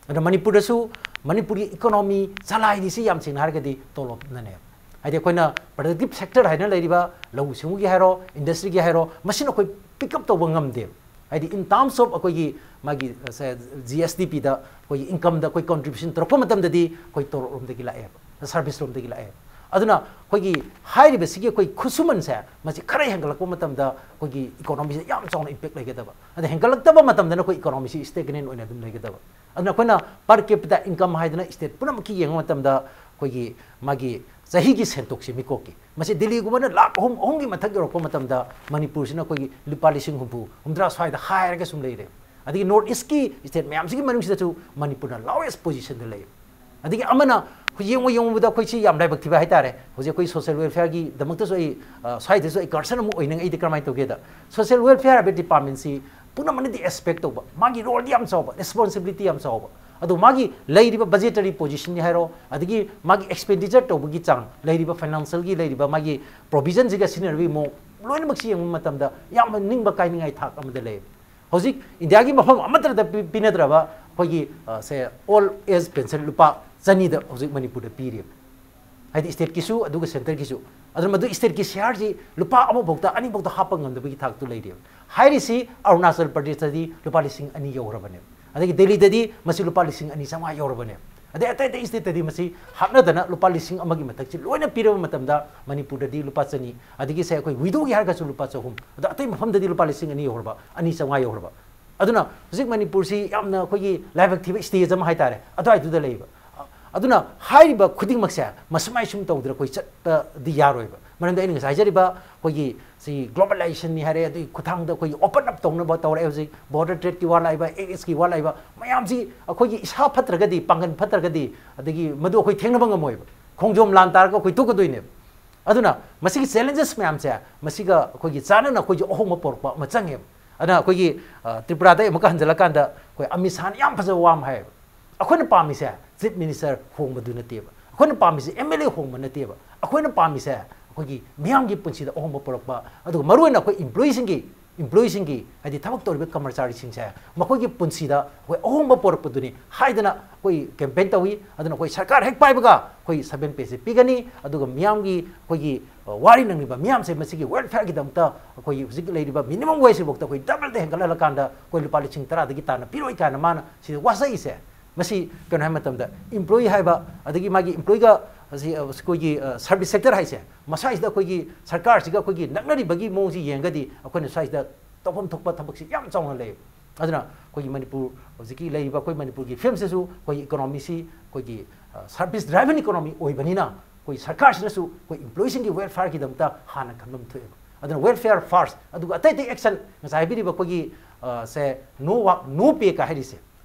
ꯑꯗꯣ ꯃꯅꯤꯄꯨꯔꯗꯁꯨ, ꯃꯅꯤꯄꯨꯔꯒꯤ ꯏꯀꯣꯅꯣꯃꯤ ꯆꯂꯥꯏꯔꯤꯁꯤ ꯌꯥꯝ ꯁꯦꯡꯅ ꯍꯥꯏꯔꯒꯗꯤ ꯇꯣꯂꯣꯞꯅꯅꯦ꯫ ꯍꯥꯏꯗꯤ ꯑꯩꯈꯣꯏꯅ ꯄ꯭ꯔꯗꯛꯇꯤꯞ ꯁꯦꯛꯇꯔ ꯍꯥꯏꯅ ꯂꯩꯔꯤꯕ ꯂꯧꯎ ꯁꯤꯡꯎꯒꯤ ꯍꯥꯏꯔꯣ, ꯏꯟꯗꯁꯇ꯭ꯔꯤꯒꯤ ꯍꯥꯏꯔꯣ, ꯃꯁꯤꯅ ꯑꯩꯈꯣꯏ ꯄꯤꯛ ꯑꯞ ꯇꯧꯕ ꯉꯝꯗꯦꯕ꯫ ꯍꯥꯏꯗꯤ in terms of ꯑꯩꯈꯣꯏꯒꯤ ꯃꯥꯒꯤ, ꯁꯦ, ꯖꯤ ꯑꯦꯁ ꯗꯤ ꯄꯤꯗ ꯑꯩꯈꯣꯏꯒꯤ ꯏꯟꯀꯝꯗ ꯑꯩꯈꯣꯏ ꯀꯣꯟꯇ꯭ꯔꯤꯕ꯭ꯌꯨꯁꯟ ꯇꯧꯔꯛꯄ ꯃꯇꯝꯗꯗꯤ ꯑꯩꯈꯣꯏ ꯇꯣꯂꯣꯞ ꯂꯣꯝꯗꯒꯤ ꯂꯥꯛꯑꯦꯕ, ꯁꯥꯔꯚꯤꯁ ꯂꯣꯝꯗꯒꯤ ꯂꯥꯛꯑꯦꯕ꯫ ꯑꯗꯨꯅ ꯑꯩꯈꯣꯏꯒꯤ ꯍꯥꯏꯔꯤꯕꯁꯤꯒꯤ ꯑꯩꯈꯣꯏ ꯈꯨꯠꯁꯨꯃꯟꯁꯦ ꯃꯁꯤ ꯈꯔ ꯍꯦꯟꯒꯠꯂꯛꯄ ꯃꯇꯝꯗ ꯑꯩꯈꯣꯏꯒꯤ ꯏꯀꯣꯅꯣꯃꯤꯁꯦ ꯌꯥꯝ ꯆꯥꯎꯅ ꯏꯝꯄꯦꯛ ꯂꯩꯒꯗꯕ꯫ ꯑꯗ ꯍꯦꯟꯒꯠꯂꯛꯇꯕ ꯃꯇꯝꯗꯅ ꯑꯩꯈꯣꯏ ꯏꯀꯣꯅꯣꯃꯤꯁꯤ ꯁ꯭ꯇꯦꯒꯅꯦꯟ ꯑꯣꯏꯅ ꯑꯗꯨꯝ ꯂꯩꯒꯗꯕ꯫ ꯑꯗꯨꯅ ꯑꯩꯈꯣꯏꯅ per capita income ꯍꯥꯏꯗꯅ ꯁ꯭ꯇꯦꯠ ꯄꯨꯝꯅꯃꯛꯀꯤ ꯌꯦꯡꯕ ꯃꯇꯝꯗ ꯑꯩꯈꯣꯏꯒꯤ ꯃꯥꯒꯤ ꯆꯍꯤꯒꯤ ꯁꯦꯟꯊꯣꯛꯁꯦ ꯃꯤꯀꯣꯛꯀꯤ, ꯃꯁꯤ ꯗꯤꯜꯂꯤꯒꯨꯝꯕꯅ ꯂꯥꯛ ꯑꯍꯨꯝ, ꯑꯍꯨꯝꯒꯤ ꯃꯊꯛ ꯌꯧꯔꯛꯄ ꯃꯇꯝꯗ ꯃꯅꯤꯄꯨꯔꯁꯤꯅ ꯑꯩꯈꯣꯏꯒꯤ ꯂꯨꯄꯥ ꯂꯤꯁꯤꯡ ꯍꯨꯝꯐꯨ, ꯍꯨꯝꯗ꯭ꯔꯥ ꯁ꯭ꯋꯥꯏꯗ ꯍꯥꯏꯔꯒ ꯁꯨꯝ ꯂꯩꯔꯦ꯫ ꯑꯗꯒꯤ ꯅꯣꯔꯠ ꯏꯁꯀꯤ ꯁ꯭ꯇꯦꯠ ꯃꯌꯥꯝꯁꯤꯒꯤ ꯃꯅꯨꯡꯁꯤꯗꯁꯨ ꯃꯅꯤꯄꯨꯔꯅ ꯂꯥꯎꯋꯦꯁ ꯄꯣꯖꯤꯁꯟꯗ ꯂꯩ꯫ ꯑꯗꯒꯤ ꯑꯃꯅ ꯌꯦꯡꯉꯨ, ꯌꯦꯡꯉꯨꯕꯗ ꯑꯩꯈꯣꯏꯁꯤ ꯌꯥꯝ ꯂꯥꯏꯕꯛ ꯊꯤꯕ ꯍꯥꯏꯇꯥꯔꯦ꯫ ꯍꯧꯖꯤꯛ ꯑꯩꯈꯣꯏ ꯁꯣꯁꯤꯌꯦꯜ ꯋꯦꯜꯐꯤꯌꯔꯒꯤꯗꯃꯛꯇꯁꯨ ꯑꯩ, ꯑ, ꯁ꯭ꯋꯥꯏꯗꯁꯨ ꯑꯩ ꯀꯟꯁꯔꯟ ꯑꯃ ꯑꯣꯏꯅꯤꯡꯉꯛꯏꯗꯤ ꯀꯔꯝꯍꯥꯏꯅ ꯇꯧꯒꯦꯗ, ꯁꯣꯁꯤꯌꯦꯜ ꯋꯦꯜꯐꯤꯌꯔ ꯍꯥꯏꯕ ꯗꯤꯄꯥꯔꯠꯃꯦꯟꯁꯤ ꯄꯨꯝꯅꯃꯛꯅꯗꯤ ꯑꯦꯛꯁꯄꯦꯛ ꯇꯧꯕ, ꯃꯥꯒꯤ ꯔꯣꯜꯗꯤ ꯌꯥꯝ ꯆꯥꯎꯕ, ꯔꯦꯁꯄꯣꯟꯁꯤꯕꯤꯂꯤꯇꯤ ꯌꯥꯝ ꯆꯥꯎꯕ, ꯑꯗꯣ ꯃꯥꯒꯤ ꯂꯩꯔꯤꯕ ꯕꯖꯦꯇꯔꯤ ꯄꯣꯖꯤꯁꯟꯅꯤ ꯍꯥꯏꯔꯣ, ꯑꯗꯒꯤ ꯃꯥꯒꯤ ꯑꯦꯛꯁꯄꯦꯟꯗꯤꯆꯔ ꯇꯧꯕꯒꯤ ꯆꯥꯡ, ꯂꯩꯔꯤꯕ ꯐꯥꯏꯅꯥꯟꯁꯤꯌꯦꯜꯒꯤ ꯂꯩꯔꯤꯕ ꯃꯥꯒꯤ ꯄ꯭ꯔꯣꯚꯤꯖꯟꯁꯤꯒ ꯁꯤꯖꯤꯟꯅꯔꯤꯕꯒꯤ ꯃꯑꯣꯡ ꯂꯣꯏꯅꯃꯛꯁꯤ ꯌꯦꯡꯕ ꯃꯇꯝꯗ ꯌꯥꯝꯅ ꯅꯤꯡꯕ ꯀꯥꯏꯅꯤꯡꯉꯥꯏ ꯊꯥꯛ ꯑꯃꯗ ꯂꯩ꯫ ꯍꯧꯖꯤꯛ ꯏꯟꯗꯤꯌꯥꯒꯤ ꯃꯐꯝ ꯑꯃꯠꯇꯗ ꯄꯤ-, ꯄꯤꯅꯗ꯭ꯔꯕ ꯑꯩꯈꯣꯏꯒꯤ, ꯑ, ꯁꯦ, ꯑꯣꯜ ꯑꯦꯖ ꯄꯦꯟꯁꯟ ꯂꯨꯄꯥ ꯆꯅꯤꯗ ꯍꯧꯖꯤꯛ ꯃꯅꯤꯄꯨꯔꯗ ꯄꯤꯔꯤꯕ꯫ ꯍꯥꯏꯗꯤ ꯁ꯭ꯇꯦꯠꯀꯤꯁꯨ ꯑꯗꯨꯒ ꯁꯦꯟꯇꯔꯒꯤꯁꯨ꯫ ꯑꯗꯨꯅ ꯃꯗꯨ ꯁ꯭ꯇꯦꯠꯀꯤ ꯁꯤꯌꯥꯔꯁꯤ ꯂꯨꯄꯥ ꯑꯃꯐꯥꯎꯗ, ꯑꯅꯤꯐꯥꯎꯗ ꯍꯥꯞꯄ ꯉꯝꯗꯕꯒꯤ ꯊꯥꯛꯇꯨ ꯂꯩꯔꯤꯕ꯫ ꯍꯥꯏꯔꯤꯁꯤ ꯑꯔꯨꯅꯥꯆꯜ ꯄ꯭ꯔꯗꯦꯁꯇꯗꯤ ꯂꯨꯄꯥ ꯂꯤꯁꯤꯡ ꯑꯅꯤ ꯌꯧꯔꯕꯅꯦꯕ꯫ ꯑꯗꯒꯤ ꯗꯦꯜꯂꯤꯗꯗꯤ ꯃꯁꯤ ꯂꯨꯄꯥ ꯂꯤꯁꯤꯡ ꯑꯅꯤ ꯆꯥꯝꯃꯉꯥ ꯌꯧꯔꯕꯅꯦꯕ꯫ ꯑꯗꯩ ꯑꯇꯩ ꯑꯇꯩ ꯁ꯭ꯇꯦꯠꯇꯗꯤ ꯃꯁꯤ ꯍꯥꯞꯅꯗꯅ ꯂꯨꯄꯥ ꯂꯤꯁꯤꯡ ꯑꯃꯒꯤ ꯃꯊꯛꯁꯤ ꯂꯣꯏꯅ ꯄꯤꯔꯕ ꯃꯇꯝꯗ ꯃꯅꯤꯄꯨꯔꯗꯗꯤ ꯂꯨꯄꯥ ꯆꯅꯤ, ꯑꯗꯒꯤ ꯁꯦ ꯑꯩꯈꯣꯏ ꯋꯤꯗꯣꯒꯤ ꯍꯥꯏꯔꯒꯁꯨ ꯂꯨꯄꯥ ꯆꯍꯨꯝ, ꯑꯗꯣ ꯑꯇꯩ ꯃꯐꯝꯗꯗꯤ ꯂꯨꯄꯥ ꯂꯤꯁꯤꯡ ꯑꯅꯤ ꯌꯧꯔꯕ, ꯑꯅꯤ ꯆꯥꯝꯃꯉꯥ ꯌꯧꯔꯕ꯫ ꯑꯗꯨꯅ ꯍꯧꯖꯤꯛ ꯃꯅꯤꯄꯨꯔꯁꯤ ꯌꯥꯝꯅ ꯑꯩꯈꯣꯏꯒꯤ ꯂꯥꯏꯕꯛ ꯊꯤꯕ ꯁ꯭ꯇꯦꯖ ꯑꯃ ꯍꯥꯏꯇꯥꯔꯦ, ꯑꯗꯨꯋꯥꯏꯗꯨꯗ ꯂꯩꯕ꯫ ꯑꯗꯨꯅ ꯍꯥꯏꯔꯤꯕ ꯈꯨꯗꯤꯡꯃꯛꯁꯦ ꯃꯁꯨꯃꯥꯏ ꯁꯨꯝ ꯇꯧꯗꯅ ꯑꯩꯈꯣꯏ ꯆꯠꯄꯗꯤ ꯌꯥꯔꯣꯏꯕ꯫ ꯃꯔꯝꯗꯤ ꯑꯩꯅ ꯉꯁꯥꯏ ꯍꯥꯏꯖꯔꯤꯕ ꯑꯩꯈꯣꯏꯒꯤ ꯁꯤ globalizationꯅꯤ ꯍꯥꯏꯔꯦ, ꯑꯗꯨꯒꯤ ꯈꯨꯠꯊꯥꯡꯗ ꯑꯩꯈꯣꯏꯒꯤ open up ꯇꯧꯅꯕ ꯇꯧꯔꯛꯑꯦ꯫ ꯍꯧꯖꯤꯛ border tradeꯀꯤ ꯋꯥ ꯂꯥꯛꯏꯕ, ꯑꯦꯛꯁꯀꯤ ꯋꯥ ꯂꯥꯛꯏꯕ ꯃꯌꯥꯝꯁꯤ ꯑꯩꯈꯣꯏꯒꯤ ꯏꯁꯥ ꯐꯠꯇ꯭ꯔꯒꯗꯤ, ꯄꯥꯡꯒꯜ ꯐꯠꯇ꯭ꯔꯒꯗꯤ, ꯑꯗꯒꯤ ꯃꯗꯨ ꯑꯩꯈꯣꯏ ꯊꯦꯡꯅꯕ ꯉꯝꯃꯣꯏꯕ꯫ ꯈꯣꯡꯖꯣꯝ ꯂꯥꯟ ꯇꯥꯔꯒ ꯑꯩꯈꯣꯏ ꯇꯣꯛꯀꯗꯣꯏꯅꯦꯕ꯫ ꯑꯗꯨꯅ ꯃꯁꯤꯒꯤ challenges ꯃꯌꯥꯝꯁꯦ ꯃꯁꯤꯒ ꯑꯩꯈꯣꯏꯒꯤ ꯆꯥꯟꯅꯅ ꯑꯩꯈꯣꯏꯁꯨ ꯑꯍꯣꯡꯕ ꯄꯣꯔꯛꯄ ꯑꯃ ꯆꯪꯉꯦꯕ꯫ ꯑꯗꯨꯅ ꯑꯩꯈꯣꯏꯒꯤ, ꯑ, ꯇ꯭ꯔꯤꯄꯨꯔꯥꯗ ꯑꯃꯨꯛꯀ ꯍꯟꯖꯤꯜꯂꯀꯥꯟꯗ ꯑꯩꯈꯣꯏ ꯑꯃꯤꯠ ꯁꯥꯍꯅ ꯌꯥꯝ ꯐꯖꯕ ꯋꯥ ꯑꯃ ꯍꯥꯏꯌꯦꯕ꯫ ꯑꯩꯈꯣꯏꯅ ꯄꯥꯝꯃꯤꯁꯦ chief minister ꯍꯣꯡꯕꯗꯨ ꯅꯠꯇꯦꯕ, ꯑꯩꯈꯣꯏꯅ ꯄꯥꯝꯃꯤꯁꯦ M L A ꯍꯣꯡꯕ ꯅꯠꯇꯦꯕ, ꯑꯩꯈꯣꯏꯅ ꯄꯥꯝꯃꯤꯁꯦ ꯑꯩꯈꯣꯏꯒꯤ ꯃꯤꯌꯥꯝꯒꯤ ꯄꯨꯟꯁꯤꯗ ꯑꯍꯣꯡꯕ ꯄꯨꯔꯛꯄ, ꯑꯗꯨꯒ ꯃꯔꯨꯑꯣꯏꯅ ꯑꯩꯈꯣꯏ employeeꯁꯤꯡꯒꯤ, employeeꯁꯤꯡꯒꯤ, ꯍꯥꯏꯗꯤ ꯊꯕꯛ ꯇꯧꯔꯤꯕ ꯀꯔꯃꯆꯥꯔꯤꯁꯤꯡꯁꯦ ꯃꯈꯣꯏꯒꯤ ꯄꯨꯟꯁꯤꯗ ꯑꯩꯈꯣꯏ ꯑꯍꯣꯡꯕ ꯄꯨꯔꯛꯄꯗꯨꯅꯤ ꯍꯥꯏꯗꯅ ꯑꯩꯈꯣꯏ campaign ꯇꯧꯏ꯫ ꯑꯗꯨꯅ ꯑꯩꯈꯣꯏ ꯁꯔꯀꯥꯔ ꯍꯦꯛ ꯄꯥꯏꯕꯒ ꯑꯩꯈꯣꯏ seven payꯁꯦ ꯄꯤꯒꯅꯤ, ꯑꯗꯨꯒ ꯃꯤꯌꯥꯝꯒꯤ ꯑꯩꯈꯣꯏꯒꯤ, ꯑ, ꯋꯥꯔꯤ ꯅꯪꯂꯤꯕ ꯃꯤꯌꯥꯝꯁꯦ ꯃꯁꯤꯒꯤ welfareꯒꯤꯗꯃꯛꯇ ꯑꯩꯈꯣꯏꯒꯤ ꯍꯧꯖꯤꯛ ꯂꯩꯔꯤꯕ minimum wageꯁꯤꯐꯥꯎꯗ ꯑꯩꯈꯣꯏ doubleꯗ ꯍꯦꯟꯒꯠꯍꯜꯂꯀꯥꯟꯗ ꯑꯩꯈꯣꯏ ꯂꯨꯄꯥ ꯂꯤꯁꯤꯡ ꯇꯔꯥꯗꯒꯤ ꯇꯥꯅ ꯄꯤꯔꯣꯏ ꯀꯥꯏꯅ ꯃꯥꯅ ꯁꯤꯗ ꯋꯥꯁꯛꯏꯁꯦ꯫ ꯃꯁꯤ ꯀꯩꯅꯣ ꯍꯥꯏꯕ ꯃꯇꯝꯗ employee ꯍꯥꯏꯕ, ꯑꯗꯒꯤ ꯃꯥꯒꯤ employeeꯒ ꯑꯁꯤ, ꯑ, ꯑꯩꯈꯣꯏꯒꯤ, ꯑ, service sector ꯍꯥꯏꯁꯦ, ꯃꯁꯥꯁꯤꯗ ꯑꯩꯈꯣꯏꯒꯤ ꯁꯔꯀꯥꯔꯁꯤꯒ ꯑꯩꯈꯣꯏꯒꯤ ꯅꯛꯅꯔꯤꯕꯒꯤ ꯃꯑꯣꯡꯁꯤ ꯌꯦꯡꯉꯒꯗꯤ ꯑꯩꯈꯣꯏꯅ ꯁ꯭ꯋꯥꯏꯁꯤꯗ ꯇꯧꯐꯝ ꯊꯣꯛꯄ ꯊꯕꯛꯁꯤ ꯌꯥꯝ ꯆꯥꯎꯅ ꯂꯩ꯫ ꯑꯗꯨꯅ ꯑꯩꯈꯣꯏꯒꯤ ꯃꯅꯤꯄꯨꯔ ꯍꯧꯖꯤꯛꯀꯤ ꯂꯩꯔꯤꯕ ꯑꯩꯈꯣꯏ ꯃꯅꯤꯄꯨꯔꯒꯤ ꯐꯤꯕꯝꯁꯤꯁꯨ ꯑꯩꯈꯣꯏꯒꯤ economyꯁꯤ ꯑꯩꯈꯣꯏꯒꯤ, ꯑ, service driven economy ꯑꯣꯏꯕꯅꯤꯅ ꯑꯩꯈꯣꯏ ꯁꯔꯀꯥꯔꯁꯤꯅꯁꯨ ꯑꯩꯈꯣꯏ employeeꯁꯤꯡꯒꯤ welfareꯒꯤꯗꯃꯛꯇ ꯍꯥꯟꯅ ꯈꯟꯐꯝ ꯊꯣꯛꯑꯦꯕ꯫ ꯑꯗꯨꯅ welfare first, ꯑꯗꯨꯒ ꯑꯇꯩ ꯑꯇꯩ action ꯉꯁꯥꯏ ꯍꯥꯏꯕꯤꯔꯤꯕ ꯑꯩꯈꯣꯏꯒꯤ, ꯑ, ꯁꯦ no work no pay ꯀ ꯍꯥꯏꯔꯤꯁꯦ,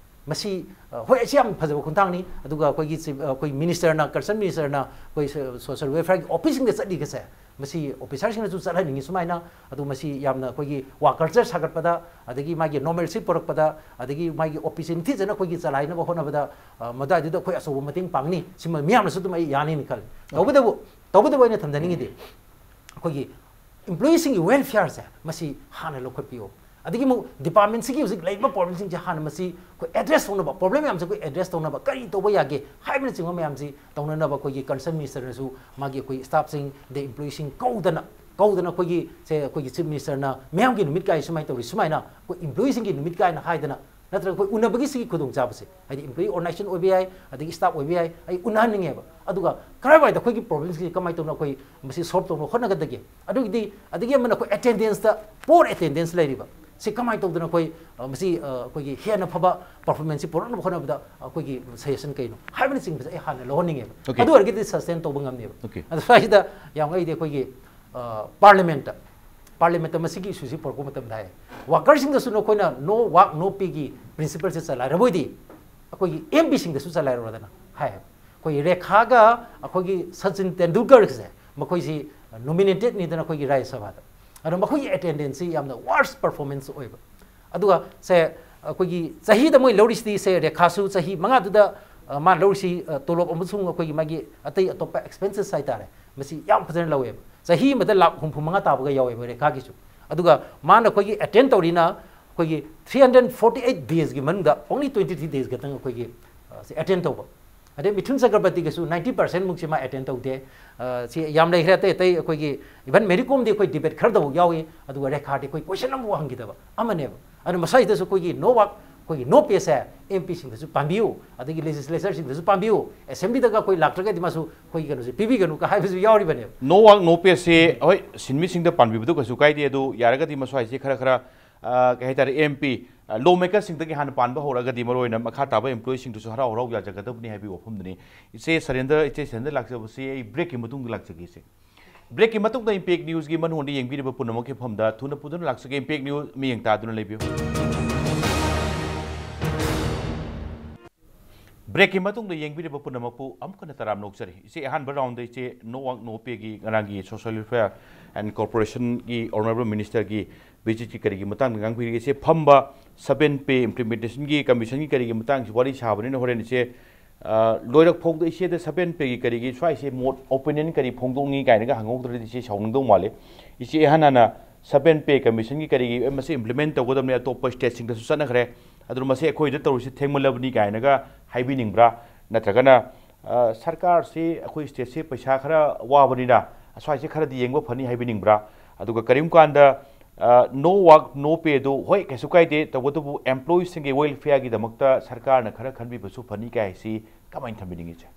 ꯃꯁꯤ, ꯑ, ꯍꯣꯏ, ꯑꯁꯤ ꯌꯥꯝ ꯐꯖꯕ ꯈꯣꯡꯊꯥꯡꯅꯤ꯫ ꯑꯗꯨꯒ ꯑꯩꯈꯣꯏꯒꯤ ꯆꯤꯞ-, ꯑ, ꯑꯩꯈꯣꯏ ministerꯅ, concerned ministerꯅ ꯑꯩꯈꯣꯏ ꯁꯣ-, social welfareꯒꯤ officeꯁꯤꯡꯗ ꯆꯠꯂꯤꯒꯁꯦ, ꯃꯁꯤ officerꯁꯤꯡꯅꯁꯨ ꯆꯠꯍꯟꯅꯤꯡꯉꯤ ꯁꯨꯃꯥꯏꯅ꯫ ꯑꯗꯨ ꯃꯁꯤ ꯌꯥꯝꯅ ꯑꯩꯈꯣꯏꯒꯤ work culture ꯁꯥꯒꯠꯄꯗ, ꯑꯗꯒꯤ ꯃꯥꯒꯤ normalcy ꯄꯨꯔꯛꯄꯗ, ꯑꯗꯒꯤ ꯃꯥꯒꯤ office ꯅꯤꯡꯊꯤꯖꯅ ꯑꯩꯈꯣꯏꯒꯤ ꯆꯂꯥꯏꯅꯕ ꯍꯣꯠꯅꯕꯗ, ꯑ, ꯃꯗꯨꯋꯥꯏꯗꯨꯗ ꯑꯩꯈꯣꯏ ꯑꯆꯧꯕ ꯃꯇꯦꯡ ꯄꯥꯡꯅꯤ꯫ ꯁꯤꯃ ꯃꯤꯌꯥꯝꯅꯁꯨ ꯑꯗꯨꯝ ꯑꯩ ꯌꯥꯅꯤꯅ ꯈꯜꯂꯤ꯫ ꯇꯧꯕꯇꯕꯨ, ꯇꯧꯕꯇꯕꯨ ꯑꯩꯅ ꯊꯝꯖꯅꯤꯡꯉꯤꯗꯤ ꯑꯩꯈꯣꯏꯒꯤ employeeꯁꯤꯡꯒꯤ welfareꯁꯦ ꯃꯁꯤ ꯍꯥꯟꯅ ꯂꯧꯈꯠꯄꯤꯌꯣ꯫ ꯑꯗꯒꯤ ꯑꯃꯨꯛ departmentꯁꯤꯒꯤ ꯍꯧꯖꯤꯛ ꯂꯩꯔꯤꯕ problemꯁꯤꯡꯁꯦ ꯍꯥꯟꯅ ꯃꯁꯤ ꯑꯩꯈꯣꯏ address ꯇꯧꯅꯕ, problem ꯃꯌꯥꯝꯁꯦ ꯑꯩꯈꯣꯏ address ꯇꯧꯅꯕ ꯀꯔꯤ ꯇꯧꯕ ꯌꯥꯒꯦ ꯍꯥꯏꯕꯅꯆꯤꯡꯕ ꯃꯌꯥꯝꯁꯤ ꯇꯧꯅꯅꯕ ꯑꯩꯈꯣꯏꯒꯤ concerned ministerꯅꯁꯨ ꯃꯥꯒꯤ ꯑꯩꯈꯣꯏ staffꯁꯤꯡ ꯑꯗꯩ employeeꯁꯤꯡ ꯀꯧꯗꯅ, ꯀꯧꯗꯅ ꯑꯩꯈꯣꯏꯒꯤ ꯁꯦ ꯑꯩꯈꯣꯏꯒꯤ chief ministerꯅ ꯃꯤꯌꯥꯝꯒꯤ ꯅꯨꯃꯤꯠ ꯀꯥꯏ ꯁꯨꯃꯥꯏꯅ ꯇꯧꯔꯤ, ꯁꯨꯃꯥꯏꯅ ꯑꯩꯈꯣꯏ employeeꯁꯤꯡꯒꯤ ꯅꯨꯃꯤꯠ ꯀꯥꯏꯅ ꯍꯥꯏꯗꯅ ꯅꯠꯇ꯭ꯔꯒ ꯑꯩꯈꯣꯏ ꯎꯅꯕꯒꯤ ꯁꯤꯒꯤ ꯈꯨꯗꯣꯡꯆꯥꯕꯁꯦ, ꯍꯥꯏꯗꯤ employee organization ꯑꯣꯏꯕ ꯌꯥꯏ, ꯑꯗꯒꯤ staff ꯑꯣꯏꯕ ꯌꯥꯏ, ꯑꯩ ꯎꯅꯍꯟꯅꯤꯡꯉꯦꯕ꯫ ꯑꯗꯨꯒ ꯀꯔꯥꯏꯋꯥꯏꯗ ꯑꯩꯈꯣꯏꯒꯤ problemꯁꯤ ꯀꯃꯥꯏꯅ ꯇꯧꯅ ꯑꯩꯈꯣꯏ ꯃꯁꯤ solve ꯇꯧꯅꯕ ꯍꯣꯠꯅꯒꯗꯒꯦ? ꯑꯗꯨꯒꯤꯗꯤ, ꯑꯗꯒꯤ ꯑꯃꯅ ꯑꯩꯈꯣꯏ attendanceꯇ poor attendance ꯂꯩꯔꯤꯕ, ꯁꯤ ꯀꯃꯥꯏꯅ ꯇꯧꯗꯅ ꯑꯩꯈꯣꯏ, ꯑ, ꯃꯁꯤ, ꯑ, ꯑꯩꯈꯣꯏꯒꯤ ꯍꯦꯟꯅ ꯐꯕ performanceꯁꯤ ꯄꯨꯔꯛꯅꯕ ꯍꯣꯠꯅꯕꯗ ꯑꯩꯈꯣꯏꯒꯤ suggestion ꯀꯩꯅꯣ ꯍꯥꯏꯕꯅꯆꯤꯡꯕꯁꯦ ꯑꯩ ꯍꯥꯟꯅ ꯂꯧꯍꯟꯅꯤꯡꯉꯦꯕ꯫ Okay. ꯑꯗꯨ ꯑꯣꯏꯔꯒꯗꯤ sustain ꯇꯧꯕ ꯉꯝꯅꯦꯕ꯫ Okay. ꯑꯗꯣ ꯁ꯭ꯋꯥꯏꯁꯤꯗ ꯌꯥꯝ ꯉꯛꯏꯗꯤ ꯑꯩꯈꯣꯏꯒꯤ, ꯑ, Parliamentꯇ, Parliamentꯇ ꯃꯁꯤꯒꯤ issueꯁꯤ ꯄꯨꯔꯛꯄ ꯃꯇꯝꯗ ꯍꯥꯏ, workerꯁꯤꯡꯗꯁꯨ ꯅꯈꯣꯏꯅ no work no payꯒꯤ principleꯁꯦ ꯆꯂꯥꯏꯔꯕ ꯑꯣꯏꯗꯤ ꯑꯩꯈꯣꯏꯒꯤ MPꯁꯤꯡꯗꯁꯨ ꯆꯂꯥꯏꯔꯨꯔꯗꯅ ꯍꯥꯏꯌꯦꯕ꯫ ꯑꯩꯈꯣꯏꯒꯤ ꯔꯦꯈꯥꯒ ꯑꯩꯈꯣꯏꯒꯤ ꯁꯆꯤꯟ ꯇꯦꯟꯗꯨꯜꯀꯔꯒꯁꯦ ꯃꯈꯣꯏꯁꯤ nominatedꯅꯤꯗꯅ ꯑꯩꯈꯣꯏꯒꯤ ꯔꯥꯖ꯭ꯌ ꯁꯚꯥꯗ꯫ ꯑꯗꯣ ꯃꯈꯣꯏꯒꯤ attendanceꯁꯤ ꯌꯥꯝꯅ worst performance ꯑꯣꯏꯕ꯫ ꯑꯗꯨꯒ ꯁꯦ, ꯑꯩꯈꯣꯏꯒꯤ ꯆꯍꯤꯗ ꯃꯣꯏ ꯂꯧꯔꯤꯁꯤꯗꯤ, ꯁꯦ, ꯔꯦꯈꯥꯁꯨ ꯆꯍꯤ ꯃꯉꯥꯗꯨꯗ, ꯑ, ꯃꯥꯅ ꯂꯧꯔꯤꯁꯤ, ꯑ, ꯇꯣꯂꯣꯞ ꯑꯃꯁꯨꯡ ꯑꯩꯈꯣꯏꯒꯤ ꯃꯥꯒꯤ ꯑꯇꯩ ꯑꯇꯣꯞꯄ expenses ꯍꯥꯏꯇꯥꯔꯦ, ꯃꯁꯤ ꯌꯥꯝ ꯐꯖꯅ ꯂꯧꯋꯦꯕ꯫ ꯆꯍꯤ ꯑꯃꯗ ꯂꯥꯈ ꯍꯨꯝꯐꯨ ꯃꯉꯥ ꯇꯥꯕꯒ ꯌꯥꯎꯋꯦꯕ ꯔꯦꯈꯥꯒꯤꯁꯨ꯫ ꯑꯗꯨꯒ ꯃꯥꯅ ꯑꯩꯈꯣꯏꯒꯤ attend ꯇꯧꯔꯤꯅ ꯑꯩꯈꯣꯏꯒꯤ three hundred forty eight daysꯀꯤ ꯃꯅꯨꯡꯗ only twenty three days ꯈꯛꯇꯪ ꯑꯩꯈꯣꯏꯒꯤ, ꯑ, ꯁꯤ attend ꯇꯧꯕ꯫ ꯑꯗꯩ ꯃꯤꯊꯨꯟ ꯆꯀ꯭ꯔꯕꯔꯇꯤꯒꯁꯨ ninety percent ꯃꯨꯛꯁꯤ ꯃꯥ attend ꯇꯧꯗꯦ꯫ ꯑ, ꯁꯤ ꯌꯥꯝ ꯂꯩꯈ꯭ꯔꯦ꯫ ꯑꯇꯩ ꯑꯇꯩ ꯑꯩꯈꯣꯏꯒꯤ even ꯃꯦꯔꯤ ꯀꯣꯝꯗꯤ ꯑꯩꯈꯣꯏ debate ꯈꯔꯗꯐꯥꯎ ꯌꯥꯎꯏ, ꯑꯗꯨꯒ ꯔꯦꯈꯥꯗꯤ ꯑꯩꯈꯣꯏ question ꯑꯃꯐꯥꯎ ꯍꯪꯈꯤꯗꯕ ꯑꯃꯅꯦꯕ꯫ ꯑꯗꯨꯅ ꯃꯁꯥꯁꯤꯗꯁꯨ ꯑꯩꯈꯣꯏꯒꯤ no work, ꯑꯩꯈꯣꯏꯒꯤ no payꯁꯦ MPꯁꯤꯡꯗꯁꯨ ꯄꯥꯟꯕꯤꯌꯨ, ꯑꯗꯒꯤ legislatorꯁꯤꯡꯗꯁꯨ ꯄꯥꯟꯕꯤꯌꯨ, assemblyꯗꯒ ꯑꯩꯈꯣꯏ ꯂꯥꯛꯇ꯭ꯔꯒꯗꯤ ꯃꯥꯁꯨ ꯑꯩꯈꯣꯏꯒꯤ ꯀꯩꯅꯣꯁꯦ ꯄꯤꯕꯤꯒꯅꯨ ꯀ ꯍꯥꯏꯕꯁꯨ ꯌꯥꯎꯔꯤꯕꯅꯦꯕ꯫ No work no payꯁꯦ ꯍꯣꯏ, ꯁꯤꯟꯃꯤꯁꯤꯡꯗ ꯄꯥꯟꯕꯤꯕꯗꯨ ꯀꯩꯁꯨ ꯀꯥꯏꯗꯦ꯫ ꯑꯗꯨ ꯌꯥꯔꯒꯗꯤ ꯃꯁ꯭ꯋꯥꯏꯁꯦ ꯈꯔ ꯈꯔ, ꯑ, ꯀꯩ ꯍꯥꯏꯇꯥꯔꯦ, MP, ꯑ, lawmakerꯁꯤꯡꯗꯒꯤ ꯍꯥꯟꯅ ꯄꯥꯟꯕ ꯍꯧꯔꯒꯗꯤ ꯃꯔꯨꯑꯣꯏꯅ ꯃꯈꯥ ꯇꯥꯕ employeeꯁꯤꯡꯗꯨꯁꯨ ꯍꯔꯥꯎ ꯍꯔꯥꯎ ꯌꯥꯖꯒꯗꯕꯅꯤ ꯍꯥꯏꯕꯒꯤ ꯋꯥꯐꯝꯗꯨꯅꯤ꯫ ꯏꯆꯦ ꯁꯔꯦꯟꯗ꯭ꯔ, ꯏꯆꯦ ꯁꯔꯦꯟꯗ꯭ꯔ ꯂꯥꯛꯆꯕꯁꯤ ꯑꯩ breakꯀꯤ ꯃꯇꯨꯡꯗ ꯂꯥꯛꯆꯒꯦ ꯏꯆꯦ꯫ Breakꯀꯤ ꯃꯇꯨꯡꯗ Impact Newsꯀꯤ ꯃꯅꯨꯡꯗ ꯌꯦꯡꯕꯤꯔꯤꯕ ꯄꯨꯝꯅꯃꯛꯀꯤ ꯃꯐꯝꯗ ꯊꯨꯅ ꯄꯨꯗꯨꯅ ꯂꯥꯛꯆꯒꯦ꯫ Impact News ꯃꯤꯠꯌꯦꯡ ꯇꯥꯗꯨꯅ ꯂꯩꯕꯤꯌꯨ꯫ Breakꯀꯤ ꯃꯇꯨꯡꯗ ꯌꯦꯡꯕꯤꯔꯤꯕ ꯄꯨꯝꯅꯃꯛꯄꯨ ꯑꯃꯨꯛ ꯍꯟꯅ ꯇꯔꯥꯝꯅ ꯑꯣꯛꯆꯔꯤ꯫ ꯏꯆꯦ, ꯑꯍꯥꯟꯕ roundꯗ ꯏꯆꯦ no work no payꯒꯤ ꯉꯔꯥꯡꯒꯤ Social Welfare and Corporationꯒꯤ Honourable Ministerꯒꯤ visitꯀꯤ ꯀꯔꯤꯒꯤ ꯃꯇꯥꯡꯗ ꯉꯥꯡꯕꯤꯔꯤꯒꯦ? ꯏꯆꯦ, ꯐꯝꯕ seven pay implementationꯒꯤ commissionꯒꯤ ꯀꯔꯤꯒꯤ ꯃꯇꯥꯡꯁꯤ ꯋꯥꯔꯤ ꯁꯥꯕꯅꯤꯅ ꯍꯣꯔꯦꯟ ꯏꯆꯦ, ꯑ, ꯂꯣꯏꯔꯛ ꯐꯥꯎꯗ ꯏꯆꯦꯗ seven payꯒꯤ ꯀꯔꯤꯒꯤ ꯁ꯭ꯋꯥꯏꯁꯦ ꯃꯣꯠ opinion ꯀꯔꯤ ꯐꯣꯡꯗꯣꯛꯅꯤ ꯀꯥꯏꯅꯒ ꯍꯪꯍꯧꯗ꯭ꯔꯗꯤ ꯏꯆꯦ ꯁꯥꯎꯅꯤꯡꯗꯧ ꯃꯥꯜꯂꯦ꯫ ꯏꯆꯦ, ꯏꯍꯥꯟ ꯍꯥꯟꯅ seven pay commissionꯒꯤ ꯀꯔꯤꯒꯤ, ꯑꯦ, ꯃꯁꯤ implement ꯇꯧꯒꯗꯕꯅꯤ, ꯑꯇꯣꯞꯄ stateꯁꯤꯡꯗꯁꯨ ꯆꯠꯅꯈ꯭ꯔꯦ, ꯑꯗꯨꯅ ꯃꯁꯤ ꯑꯩꯈꯣꯏꯗ ꯇꯧꯔꯤꯁꯤ ꯊꯦꯡꯃꯜꯂꯕꯅꯤ ꯀꯥꯏꯅꯒ ꯍꯥꯏꯕꯤꯅꯤꯡꯕ꯭ꯔꯥ? ꯅꯠꯇ꯭ꯔꯒꯅ, ꯑ, ꯁꯔꯀꯥꯔꯁꯤ, ꯑꯩꯈꯣꯏ stateꯁꯤ ꯄꯩꯁꯥ ꯈꯔ ꯋꯥꯕꯅꯤꯅ ꯑꯁ꯭ꯋꯥꯏꯁꯤ ꯈꯔꯗꯤ ꯌꯦꯡꯕ ꯐꯅꯤ ꯍꯥꯏꯕꯤꯅꯤꯡꯕ꯭ꯔꯥ? ꯑꯗꯨꯒ ꯀꯔꯤꯒꯨꯝꯕ ꯀꯥꯟꯗ No work no pay ꯑꯗꯨ ꯍꯣꯏ ꯀꯩꯁꯨ ꯀꯥꯏꯗꯦ, ꯇꯧꯕꯇꯕꯨ employeeꯁꯤꯡꯒꯤ welfareꯒꯤꯗꯃꯛꯇ ꯁꯔꯀꯥꯔꯅ ꯈꯔ ꯈꯟꯕꯤꯕꯁꯨ ꯐꯅꯤ ꯀꯥꯏ ꯍꯥꯏꯁꯤ ꯀꯃꯥꯏꯅ ꯊꯝꯕꯤꯅꯤꯡꯉꯤ ꯏꯆꯦ?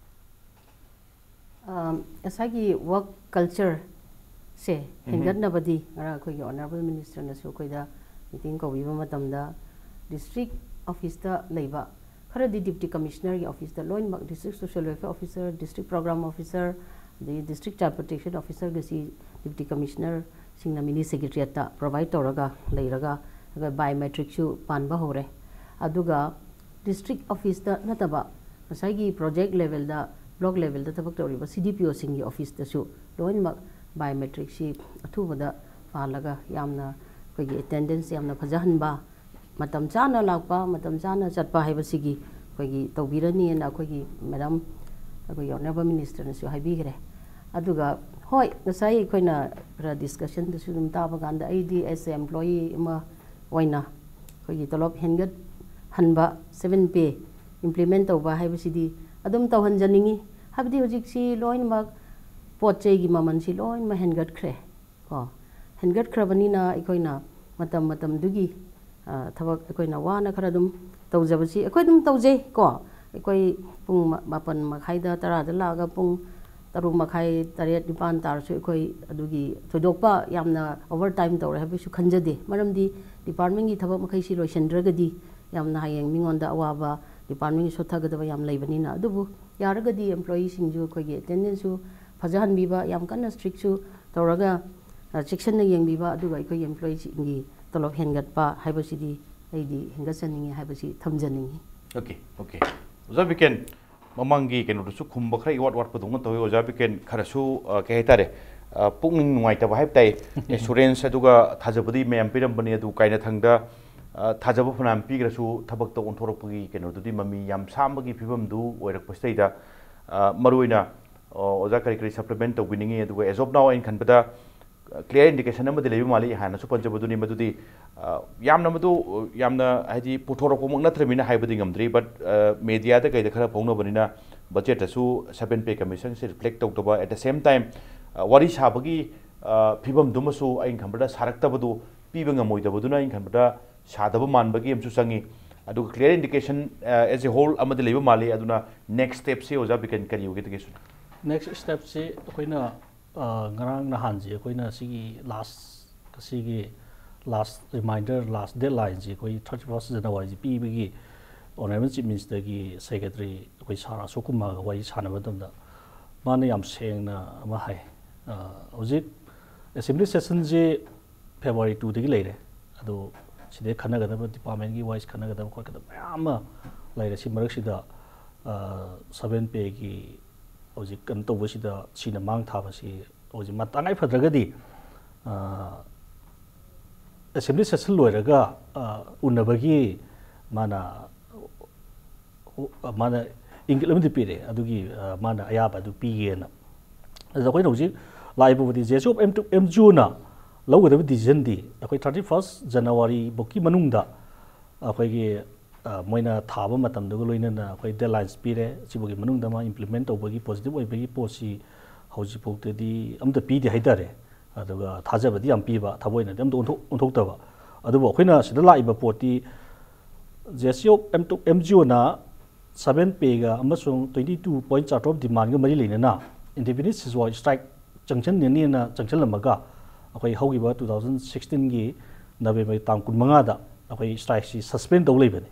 ꯑꯝ, ꯉꯁꯥꯏꯒꯤ work cultureꯁꯦ ꯎꯝ꯫ ꯍꯦꯟꯒꯠꯅꯕꯗꯤ ꯉꯔꯥꯡ ꯑꯩꯈꯣꯏꯒꯤ Honourable Ministerꯅꯁꯨ ꯑꯩꯈꯣꯏꯗ meeting ꯀꯧꯕꯤꯕ ꯃꯇꯝꯗ district officeꯇ ꯂꯩꯕ ꯈꯔꯗꯤ Deputy Commissionerꯒꯤ officeꯇ ꯂꯣꯏꯅꯃꯛ district social welfare officer, district program officer, ꯑꯗꯒꯤ district child protection officerꯒꯁꯤ Deputy Commissionerꯁꯤꯡꯅ mini secretariatꯇ provide ꯇꯧꯔꯒ ꯂꯩꯔꯒ ꯑꯩꯈꯣꯏ biometricꯁꯨ ꯄꯥꯟꯕ ꯍꯧꯔꯦ꯫ ꯑꯗꯨꯒ district officeꯇ ꯅꯠꯇꯕ ꯉꯁꯥꯏꯒꯤ project levelꯗ, block levelꯗ ꯊꯕꯛ ꯇꯧꯔꯤꯕ CDPOꯁꯤꯡꯒꯤ officeꯇꯁꯨ ꯂꯣꯏꯅꯃꯛ biometricꯁꯤ ꯑꯊꯨꯕꯗ ꯄꯥꯜꯂꯒ ꯌꯥꯝꯅ ꯑꯩꯈꯣꯏꯒꯤ attendance ꯌꯥꯝꯅ ꯐꯖꯍꯟꯕ, ꯃꯇꯝ ꯆꯥꯅ ꯂꯥꯛꯄ, ꯃꯇꯝ ꯆꯥꯅ ꯆꯠꯄ ꯍꯥꯏꯕꯁꯤꯒꯤ ꯑꯩꯈꯣꯏꯒꯤ ꯇꯧꯕꯤꯔꯅꯤꯅ ꯑꯩꯈꯣꯏꯒꯤ madam, ꯑꯩꯈꯣꯏꯒꯤ Honourable Ministerꯅꯁꯨ ꯍꯥꯏꯕꯤꯈ꯭ꯔꯦ꯫ ꯑꯗꯨꯒ ꯍꯣꯏ, ꯉꯁꯥꯏ ꯑꯩꯈꯣꯏꯅ ꯈꯔ discussionꯗꯁꯨ ꯑꯗꯨꯝ ꯇꯥꯕ ꯀꯥꯟꯗ ꯑꯩꯗꯤ as a employee ꯑꯃ ꯑꯣꯏꯅ ꯑꯩꯈꯣꯏꯒꯤ ꯇꯣꯂꯣꯞ ꯍꯦꯟꯒꯠꯍꯟꯕ, seven pay implement ꯇꯧꯕ ꯍꯥꯏꯕꯁꯤꯗꯤ ꯑꯗꯨꯝ ꯇꯧꯍꯟꯖꯅꯤꯡꯉꯤ꯫ ꯍꯥꯏꯕꯗꯤ ꯍꯧꯖꯤꯛꯁꯤ ꯂꯣꯏꯅꯃꯛ ꯄꯣꯠ ꯆꯩꯒꯤ ꯃꯃꯜꯁꯤ ꯂꯣꯏꯅꯃꯛ ꯍꯦꯟꯒꯠꯈ꯭ꯔꯦ ꯀꯣ꯫ ꯍꯦꯟꯒꯠꯈ꯭ꯔꯕꯅꯤꯅ ꯑꯩꯈꯣꯏꯅ ꯃꯇꯝ ꯃꯇꯝꯗꯨꯒꯤ, ꯑ, ꯊꯕꯛ ꯑꯩꯈꯣꯏꯅ ꯋꯥꯅ ꯈꯔ ꯑꯗꯨꯝ ꯇꯧꯖꯕꯁꯤ ꯑꯩꯈꯣꯏ ꯑꯗꯨꯝ ꯇꯧꯖꯩ ꯀꯣ꯫ ꯑꯩꯈꯣꯏ ꯄꯨꯡ ꯃ-, ꯃꯥꯄꯟ ꯃꯈꯥꯏꯗ, ꯇꯔꯥꯗ ꯂꯥꯛꯑꯒ ꯄꯨꯡ ꯇꯔꯨꯛ ꯃꯈꯥꯏ, ꯇꯔꯦꯠ, ꯅꯤꯄꯥꯟ ꯇꯥꯔꯁꯨ ꯑꯩꯈꯣꯏ ꯑꯗꯨꯒꯤ ꯊꯣꯏꯗꯣꯛꯄ ꯌꯥꯝꯅ overtime ꯇꯧꯔꯦ ꯍꯥꯏꯕꯁꯨ ꯈꯟꯖꯗꯦ꯫ ꯃꯔꯝꯗꯤ departmentꯀꯤ ꯊꯕꯛ ꯃꯈꯩꯁꯤ ꯂꯣꯏꯁꯤꯟꯗ꯭ꯔꯒꯗꯤ ꯌꯥꯝꯅ ꯍꯌꯦꯡ ꯃꯤꯉꯣꯟꯗ ꯑꯋꯥꯕ, departmentꯀꯤ ꯁꯣꯠꯊꯒꯗꯕ ꯌꯥꯝ ꯂꯩꯕꯅꯤꯅ꯫ ꯑꯗꯨꯕꯨ ꯌꯥꯔꯒꯗꯤ employeeꯁꯤꯡꯁꯨ ꯑꯩꯈꯣꯏꯒꯤ attendanceꯁꯨ ꯐꯖꯍꯟꯕꯤꯕ, ꯌꯥꯝ ꯀꯟꯅ strictꯁꯨ ꯇꯧꯔꯒ, ꯑ, ꯆꯦꯛꯁꯤꯟꯅ ꯌꯦꯡꯕꯤꯕ, ꯑꯗꯨꯒ ꯑꯩꯈꯣꯏꯒꯤ employeeꯁꯤꯡꯒꯤ ꯇꯣꯂꯣꯞ ꯍꯦꯟꯒꯠꯄ ꯍꯥꯏꯕꯁꯤꯗꯤ ꯑꯩꯗꯤ ꯍꯦꯟꯒꯠꯆꯅꯤꯡꯉꯤ ꯍꯥꯏꯕꯁꯤ ꯊꯝꯖꯅꯤꯡꯉꯤ꯫ Okay, okay. ꯑꯣꯖꯥ ꯕꯤꯀꯦꯟ, ꯃꯃꯥꯡꯒꯤ ꯀꯩꯅꯣꯗꯨꯁꯨ ꯈꯨꯝꯕ ꯈꯔ ꯏꯋꯥꯠ ꯋꯥꯠꯄꯗꯧꯅ ꯇꯧꯋꯤ꯫ ꯑꯣꯖꯥ ꯕꯤꯀꯦꯟ ꯈꯔꯁꯨ, ꯑ, ꯀꯩ ꯍꯥꯏꯇꯥꯔꯦ, ꯑ, ꯄꯨꯛꯅꯤꯡ ꯅꯨꯡꯉꯥꯏꯇꯕ ꯍꯥꯏꯕ ꯇꯥꯏ꯫ Assurance ꯑꯗꯨꯒ ꯊꯥꯖꯕꯗꯤ ꯃꯌꯥꯝ ꯄꯤꯔꯝꯕꯅꯤ, ꯑꯗꯨ ꯀꯥꯏꯅꯊꯪꯗ, ꯑ, ꯊꯥꯖꯕ ꯐꯅꯌꯥꯝ ꯄꯤꯈ꯭ꯔꯁꯨ ꯊꯕꯛꯇ ꯑꯣꯟꯊꯣꯔꯛꯄꯒꯤ ꯀꯩꯅꯣꯗꯨꯗꯤ ꯃꯃꯤ ꯌꯥꯝ ꯁꯥꯝꯕꯒꯤ ꯐꯤꯕꯝꯗꯨ ꯑꯣꯏꯔꯛꯄꯁꯤꯗꯩꯗ, ꯑ, ꯃꯔꯨꯑꯣꯏꯅ, ꯑ, ꯑꯣꯖꯥ ꯀꯔꯤ ꯀꯔꯤ supplement ꯇꯧꯕꯤꯅꯤꯡꯉꯤ? ꯑꯗꯨꯒ as of now ꯑꯩꯅ ꯈꯟꯕꯗ, ꯑ, clear indication ꯑꯃꯗꯤ ꯂꯩꯕ ꯃꯥꯜꯂꯤ, ꯍꯥꯟꯅꯁꯨ ꯄꯟꯖꯕꯗꯨꯅꯤ, ꯃꯗꯨꯗꯤ, ꯑ, ꯌꯥꯝꯅ ꯃꯗꯨ, ꯑ, ꯌꯥꯝꯅ ꯍꯥꯏꯗꯤ ꯄꯨꯊꯣꯔꯛꯄꯃꯛ ꯅꯠꯇ꯭ꯔꯕꯅꯤꯅ ꯍꯥꯏꯕꯗꯤ ꯉꯝꯗ꯭ꯔꯤ, but, ꯑ, mediaꯗ ꯀꯩꯗ ꯈꯔ ꯐꯣꯡꯅꯕꯅꯤꯅ budgetꯇꯁꯨ seven pay commissionꯁꯦ reflect ꯇꯧꯗꯕ, at the same time, ꯑ, ꯋꯥꯔꯤ ꯁꯥꯕꯒꯤ ꯐꯤꯕꯝꯗꯨꯃꯁꯨ ꯑꯩꯅ ꯈꯟꯕꯗ ꯁꯥꯔꯛꯇꯕꯗꯨ, ꯄꯤꯕ ꯉꯝꯃꯣꯏꯗꯕꯗꯨꯅ ꯑꯩꯅ ꯈꯟꯕꯗ ꯁꯥꯗꯕ ꯃꯥꯟꯕꯒꯤ ꯑꯃꯁꯨ ꯆꯪꯉꯤ꯫ ꯑꯗꯨꯒ clear indication as a whole ꯑꯃꯗꯤ ꯂꯩꯕ ꯃꯥꯜꯂꯤ꯫ ꯑꯗꯨꯅ next stepꯁꯤ ꯑꯣꯖꯥ ꯕꯤꯀꯟ ꯀꯔꯤ ꯑꯣꯏꯒꯗꯒꯦ ꯁꯨꯅ? Next stepꯁꯤ ꯑꯩꯈꯣꯏꯅ ꯉꯔꯥꯡ ꯅꯍꯥꯟꯁꯤ ꯑꯩꯈꯣꯏꯅ ꯁꯤꯒꯤ last, ꯁꯤꯒꯤ last reminder, last deadlineꯁꯤ ꯑꯩꯈꯣꯏ thirty first Januaryꯁꯤ ꯄꯤꯕꯒꯤ Honourable Chief Ministerꯒꯤ secretary ꯑꯩꯈꯣꯏ ꯁꯥꯔ ꯑꯁꯣꯛ ꯀꯨꯃꯥꯔꯒ ꯋꯥꯔꯤ ꯁꯥꯟꯅꯕ ꯃꯇꯝꯗ ꯃꯥꯅ ꯌꯥꯝ ꯁꯦꯡꯅ ꯑꯃ ꯍꯥꯏ꯫ ꯍꯧꯖꯤꯛ assembly sessionꯁꯤ February twoꯗꯒꯤ ꯂꯩꯔꯦ꯫ ꯑꯗꯣ ꯁꯤꯗꯩ ꯈꯟꯅꯒꯗꯕ, departmentꯀꯤ wise ꯈꯟꯅꯒꯗꯕ ꯈꯣꯠꯀꯗꯕ ꯃꯌꯥꯝ ꯑꯃ ꯂꯩꯔꯦ꯫ ꯁꯤ ꯃꯔꯛꯁꯤꯗ seven payꯒꯤ ꯍꯧꯖꯤꯛ ꯀꯩꯅꯣ ꯇꯧꯕꯁꯤꯗ ꯁꯤꯅ ꯃꯥꯡ ꯊꯥꯕꯁꯤ ꯍꯧꯖꯤꯛ ꯃꯥ ꯇꯉꯥꯏ ꯐꯗ꯭ꯔꯒꯗꯤ assembly session ꯂꯣꯏꯔꯒ ꯎꯅꯕꯒꯤ ꯃꯥꯅ ꯃꯥꯅ ꯏꯪꯒꯤꯠ ꯑꯃꯗꯤ ꯄꯤꯔꯛꯑꯦ꯫ ꯑꯗꯨꯒꯤ ꯃꯥꯅ ꯑꯌꯥꯕ ꯑꯗꯨ ꯄꯤꯒꯦꯅ꯫ ꯑꯗꯨꯗ ꯑꯩꯈꯣꯏꯅ ꯍꯧꯖꯤꯛ ꯂꯥꯛꯏꯕꯕꯨꯗꯤ J C of M to MGOꯅ ꯂꯧꯒꯗꯕ decisionꯗꯤ ꯑꯩꯈꯣꯏ thirty first Januaryꯐꯥꯎꯒꯤ ꯃꯅꯨꯡꯗ ꯑꯩꯈꯣꯏꯒꯤ ꯃꯣꯏꯅ ꯊꯥꯕ ꯃꯇꯝꯗꯨꯒ ꯂꯣꯏꯅꯅ ꯑꯩꯈꯣꯏ deadlines ꯄꯤꯔꯦ꯫ ꯁꯤꯐꯥꯎꯒꯤ ꯃꯅꯨꯡꯗ ꯃꯥ implement ꯇꯧꯕꯒꯤ positive ꯑꯣꯏꯕꯒꯤ ꯄꯣꯠꯁꯤ ꯍꯧꯖꯤꯛꯐꯥꯎꯗꯗꯤ ꯑꯝꯇ ꯄꯤꯗꯦ ꯍꯥꯏꯇꯥꯔꯦ꯫ ꯑꯗꯨꯒ ꯊꯥꯖꯕꯗꯤ ꯌꯥꯝ ꯄꯤꯕ, ꯊꯕꯛ ꯑꯣꯏꯅꯗꯤ ꯑꯝꯇ ꯑꯣꯟꯊꯣꯛ ꯑꯣꯟꯊꯣꯛꯇꯕ꯫ ꯑꯗꯨꯕꯨ ꯑꯩꯈꯣꯏꯅ ꯁꯤꯗ ꯂꯥꯛꯏꯕ ꯄꯣꯠꯇꯤ J C of M to MGOꯅ seven payꯒ ꯑꯃꯁꯨꯡ twenty two point charter of demandꯒ ꯃꯔꯤ ꯂꯩꯅꯅ indefinite ceasefire strike ꯆꯪꯁꯤꯟꯒꯅꯤꯅ ꯆꯪꯁꯤꯜꯂꯝꯃꯒ ꯑꯩꯈꯣꯏ ꯍꯧꯈꯤꯕ two thousand sixteenꯒꯤ November ꯇꯥꯡ ꯀꯨꯟꯃꯉꯥꯗ ꯑꯩꯈꯣꯏ strikeꯁꯤ suspend ꯇꯧ ꯂꯩꯕꯅꯤ꯫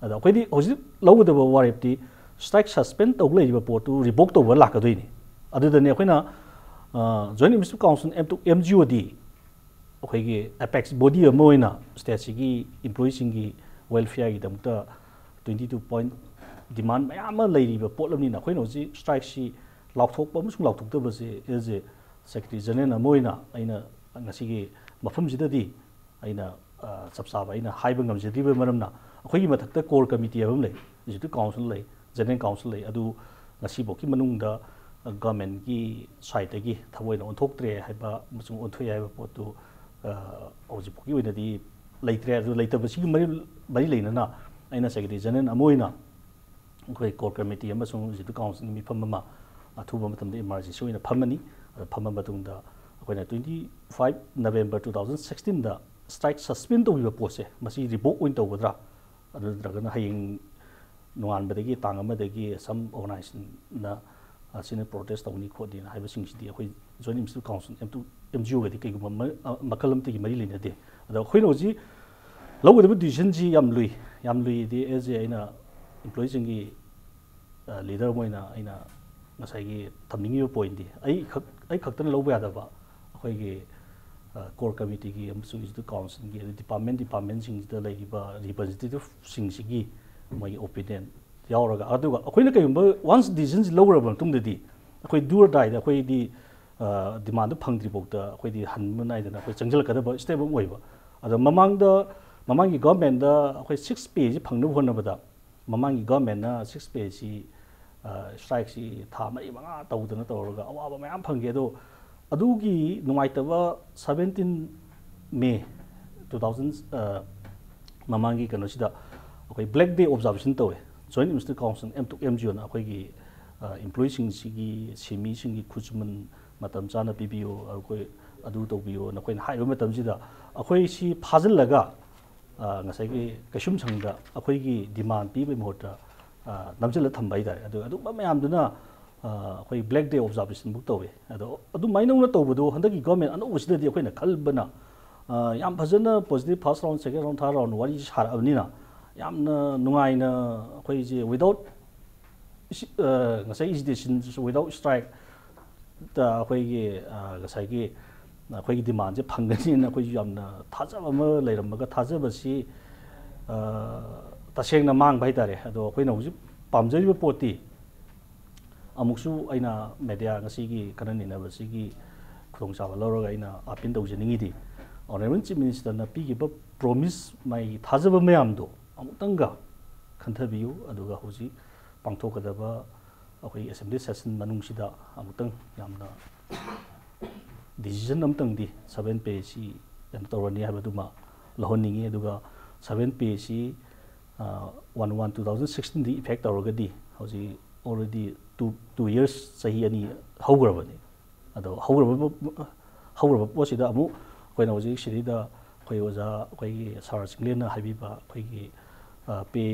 ꯑꯗ ꯑꯩꯈꯣꯏꯗꯤ ꯍꯧꯖꯤꯛ ꯂꯧꯒꯗꯕ ꯋꯥꯔꯦꯞꯇꯤ strike suspend ꯇꯧ ꯂꯩꯔꯤꯕ ꯄꯣꯠꯇꯨ revoke ꯇꯧꯕ ꯂꯥꯛꯀꯗꯣꯏꯅꯤ꯫ ꯑꯗꯨꯗꯅꯤ ꯑꯩꯈꯣꯏꯅ Joint Administrative Council M to MGOꯗꯤ ꯑꯩꯈꯣꯏꯒꯤ apex body ꯑꯃ ꯑꯣꯏꯅ stateꯁꯤꯒꯤ employeeꯁꯤꯡꯒꯤ welfareꯒꯤꯗꯃꯛꯇ twenty two point demand ꯃꯌꯥꯝ ꯑꯃ ꯂꯩꯔꯤꯕ ꯄꯣꯠ ꯑꯃꯅꯤꯅ ꯑꯩꯈꯣꯏꯅ ꯍꯧꯖꯤꯛ strikeꯁꯤ ꯂꯥꯎꯊꯣꯛꯄ ꯑꯃꯁꯨꯡ ꯂꯥꯎꯊꯣꯛꯇꯕꯁꯦ as a Secretary General ꯑꯃ ꯑꯣꯏꯅ ꯑꯩꯅ ꯉꯁꯤꯒꯤ ꯃꯐꯝꯁꯤꯗꯗꯤ ꯑꯩꯅ ꯆꯞ ꯆꯥꯕ ꯑꯩꯅ ꯍꯥꯏꯕ ꯉꯝꯖꯗ꯭ꯔꯤꯕ ꯃꯔꯝꯅ ꯑꯩꯈꯣꯏꯒꯤ ꯃꯊꯛꯇ core committee ꯍꯥꯏꯕ ꯑꯃ ꯂꯩ, Executive Council ꯂꯩ, General Council ꯂꯩ꯫ ꯑꯗꯨ ꯉꯁꯤꯐꯥꯎꯒꯤ ꯃꯅꯨꯡꯗ governmentꯀꯤ sideꯇꯒꯤ ꯊꯕꯛ ꯑꯣꯏꯅ ꯑꯣꯟꯊꯣꯛꯇ꯭ꯔꯦ ꯍꯥꯏꯕ ꯑꯃꯁꯨꯡ ꯑꯣꯟꯊꯣꯛꯑꯦ ꯍꯥꯏꯕ ꯄꯣꯠꯇꯨ ꯍꯧꯖꯤꯛꯐꯥꯎꯒꯤ ꯑꯣꯏꯅꯗꯤ ꯂꯩꯇ꯭ꯔꯦ꯫ ꯑꯗꯨ ꯂꯩꯇꯕꯁꯤꯒꯤ ꯃꯔꯤ ꯃꯔꯤ ꯂꯩꯅꯅ ꯑꯩꯅ Secretary General ꯑꯃ ꯑꯣꯏꯅ ꯑꯩꯈꯣꯏ core committee ꯑꯃꯁꯨꯡ Executive Councilꯒꯤ ꯃꯤꯐꯝ ꯑꯃ ꯑꯊꯨꯕ ꯃꯇꯝꯗ emergency ꯑꯣꯏꯅ ꯐꯝꯃꯅꯤ꯫ ꯑꯗ ꯐꯝꯃ ꯃꯇꯨꯡꯗ ꯑꯩꯈꯣꯏꯅ twenty five November two thousand sixteenꯗ strike suspend ꯇꯧꯈꯤꯕ ꯄꯣꯠꯁꯦ, ꯃꯁꯤ revoke ꯑꯣꯏꯅ ꯇꯧꯒꯗ꯭ꯔꯥ? ꯑꯗꯨ ꯅꯠꯇ꯭ꯔꯒꯅ ꯍꯌꯦꯡ ꯅꯣꯡꯉꯥꯟꯕꯗꯒꯤ, ꯇꯥꯡ ꯑꯃꯗꯒꯤ some organizationꯅ, ꯑ, ꯁꯤꯅ protest ꯇꯧꯅꯤ ꯈꯣꯠꯅꯤꯅ ꯍꯥꯏꯕꯁꯤꯡꯁꯤꯗꯤ ꯑꯩꯈꯣꯏ Joint Municipal Council, M two, M G Oꯒꯗꯤ ꯀꯩꯒꯨꯝꯕ ꯃ-, ꯑ, ꯃꯈꯜ ꯑꯃꯠꯇꯒꯤ ꯃꯔꯤ ꯂꯩꯅꯗꯦ꯫ ꯑꯗꯣ ꯑꯩꯈꯣꯏꯅ ꯍꯧꯖꯤꯛ ꯂꯧꯒꯗꯕ decisionꯁꯤ ꯌꯥꯝ ꯂꯨꯏ꯫ ꯌꯥꯝ ꯂꯨꯏꯗꯤ, as a ꯑꯩꯅ employeeꯁꯤꯡꯒꯤ, ꯑ, leader ꯑꯃ ꯑꯣꯏꯅ ꯑꯩꯅ ꯉꯁꯥꯏꯒꯤ ꯊꯝꯅꯤꯡꯉꯤꯕ pointꯗꯤ, ꯑꯩ ꯈꯛ, ꯑꯩ ꯈꯛꯇꯅ ꯂꯧꯕ ꯌꯥꯗꯕ, ꯑꯩꯈꯣꯏꯒꯤ, ꯑ, core committeeꯒꯤ ꯑꯃꯁꯨꯡ Executive Councilꯒꯤ, ꯑꯗꯩ department, departmentꯁꯤꯡꯁꯤꯗ ꯂꯩꯔꯤꯕ representativeꯁꯤꯡꯁꯤꯒꯤ ꯃꯣꯏꯒꯤ opinion ꯌꯥꯎꯔꯒ, ꯑꯗꯨꯒ ꯑꯩꯈꯣꯏꯅ ꯀꯩꯒꯨꯝꯕ once decisionꯁꯤ ꯂꯧꯔꯕ ꯃꯇꯨꯡꯗꯗꯤ, ꯑꯩꯈꯣꯏ do or dieꯗ ꯑꯩꯈꯣꯏꯗꯤ, ꯑ, demandꯗꯨ ꯐꯪꯗ꯭ꯔꯤ ꯐꯥꯎꯗ ꯑꯩꯈꯣꯏꯗꯤ ꯍꯟꯕ ꯅꯥꯏꯗꯅ ꯑꯩꯈꯣꯏ ꯆꯪꯁꯤꯜꯂꯛꯀꯗꯕ step ꯑꯃ ꯑꯣꯏꯕ꯫ ꯑꯗꯣ ꯃꯃꯥꯡꯗ, ꯃꯃꯥꯡꯒꯤ governmentꯗ ꯑꯩꯈꯣꯏ six payꯁꯤ ꯐꯪꯅꯕ ꯍꯣꯠꯅꯕꯗ, ꯃꯃꯥꯡꯒꯤ governmentꯅ six payꯁꯤ, ꯑ, strikeꯁꯤ ꯊꯥ ꯃꯔꯤ ꯃꯉꯥ ꯇꯧꯗꯅ ꯇꯧꯔꯒ ꯑꯋꯥꯕ ꯃꯌꯥꯝ ꯐꯪꯈꯤ꯫ ꯑꯗꯣ ꯑꯗꯨꯒꯤ ꯅꯨꯡꯉꯥꯏꯇꯕ seventeen May two thousand, ꯑ, ꯃꯃꯥꯡꯒꯤ ꯀꯩꯅꯣꯁꯤꯗ ꯑꯩꯈꯣꯏ Black Day observation ꯇꯧꯋꯦ꯫ Joint Municipal Council, M two, MGOꯅ ꯑꯩꯈꯣꯏꯒꯤ, ꯑ, employeeꯁꯤꯡꯁꯤꯒꯤ, ꯁꯤꯟꯃꯤꯁꯤꯡꯒꯤ ꯈꯨꯠꯁꯨꯃꯟ ꯃꯇꯝ ꯆꯥꯅ ꯄꯤꯕꯤꯌꯨ, ꯑꯩꯈꯣꯏ ꯑꯗꯨ ꯇꯧꯕꯤꯌꯨꯅ ꯑꯩꯈꯣꯏꯅ ꯍꯥꯏꯕ ꯃꯇꯝꯁꯤꯗ, ꯑꯩꯈꯣꯏ ꯁꯤ ꯐꯥꯖꯤꯜꯂꯒ, ꯑ, ꯉꯁꯥꯏꯒꯤ ꯀꯩꯁꯨꯝꯁꯪꯗ ꯑꯩꯈꯣꯏꯒꯤ demand ꯄꯤꯕꯒꯤ ꯃꯍꯨꯠꯇ, ꯑ, ꯅꯝꯁꯤꯜꯂ ꯊꯝꯕ ꯍꯥꯏꯇꯥꯔꯦ꯫ ꯑꯗꯨ ꯑꯗꯨꯝꯕ ꯃꯌꯥꯝꯗꯨꯅ, ꯑ, ꯑꯩꯈꯣꯏ Black Day observationꯕꯨ ꯇꯧꯋꯦ꯫ ꯑꯗꯣ ꯑꯗꯨꯃꯥꯏꯅ ꯅꯧꯅ ꯇꯧꯕꯗꯣ ꯍꯟꯗꯛꯀꯤ government ꯑꯅꯧꯕꯁꯤꯗꯗꯤ ꯑꯩꯈꯣꯏꯅ ꯈꯜꯕꯅ, ꯑ, ꯌꯥꯝ ꯐꯖꯅ positive first round, second round, third round ꯋꯥꯔꯤ ꯁꯥꯔꯛꯑꯕꯅꯤꯅ, ꯌꯥꯝꯅ ꯅꯨꯡꯉꯥꯏꯅ ꯑꯩꯈꯣꯏꯁꯦ without ꯏꯁꯤ-, ꯑ, ꯉꯁꯥꯏ agitation, without strike ꯇ ꯑꯩꯈꯣꯏꯒꯤ, ꯑ, ꯉꯁꯥꯏꯒꯤ ꯑꯩꯈꯣꯏꯒꯤ demandꯁꯦ ꯐꯪꯒꯅꯤꯅ ꯑꯩꯈꯣꯏꯁꯨ ꯌꯥꯝꯅ ꯊꯥꯖꯕ ꯑꯃ ꯂꯩꯔꯝꯃꯒ, ꯊꯥꯖꯕꯁꯤ, ꯑ, ꯇꯁꯦꯡꯅ ꯃꯥꯡꯕ ꯍꯥꯏꯇꯥꯔꯦ꯫ ꯑꯗꯣ ꯑꯩꯈꯣꯏꯅ ꯍꯧꯖꯤꯛ ꯄꯥꯝꯖꯔꯤꯕ ꯄꯣꯠꯇꯤ, ꯑꯃꯨꯛꯁꯨ ꯑꯩꯅ media ꯉꯁꯤꯒꯤ ꯈꯟꯅ ꯅꯩꯅꯕꯁꯤꯒꯤ ꯈꯨꯗꯣꯡꯆꯥꯕ ꯂꯧꯔꯒ ꯑꯩꯅ appeal ꯇꯧꯖꯅꯤꯡꯉꯤꯗꯤ, Honourable Chief Ministerꯅ ꯄꯤꯈꯤꯕ promise, ꯃꯥꯒꯤ ꯊꯥꯖꯕ ꯃꯌꯥꯝꯗꯣ ꯑꯃꯨꯛꯇꯪꯒ ꯈꯟꯊꯕꯤꯌꯨ꯫ ꯑꯗꯨꯒ ꯍꯧꯖꯤꯛ ꯄꯥꯡꯊꯣꯛꯀꯗꯕ ꯑꯩꯈꯣꯏ assembly session ꯃꯅꯨꯡꯁꯤꯗ ꯑꯃꯨꯛꯇꯪ ꯌꯥꯝꯅ decision ꯑꯃꯇꯪꯗꯤ seven payꯁꯤ ꯀꯩꯅꯣ ꯇꯧꯔꯅꯤ ꯍꯥꯏꯕꯗꯨꯃ ꯂꯧꯍꯟꯅꯤꯡꯉꯤ꯫ ꯑꯗꯨꯒ seven payꯁꯤ, ꯑ, one one two thousand sixteenꯗꯒꯤ effect ꯇꯧꯔꯒꯗꯤ ꯍꯧꯖꯤꯛ already two, two years, ꯆꯍꯤ ꯑꯅꯤ ꯍꯧꯈ꯭ꯔꯕꯅꯤ꯫ ꯑꯗꯣ ꯍꯧꯈ꯭ꯔꯕ, ꯍꯧꯔꯕ ꯄꯣꯠꯁꯤꯗ ꯑꯃꯨꯛ ꯑꯩꯈꯣꯏꯅ ꯍꯧꯖꯤꯛ ꯁꯤꯗꯩꯗ ꯑꯩꯈꯣꯏ ꯑꯣꯖꯥ, ꯑꯩꯈꯣꯏꯒꯤ ꯁꯥꯔ ꯆꯤꯡꯂꯦꯟꯅ ꯍꯥꯏꯕꯤꯕ ꯑꯩꯈꯣꯏꯒꯤ ꯄꯦ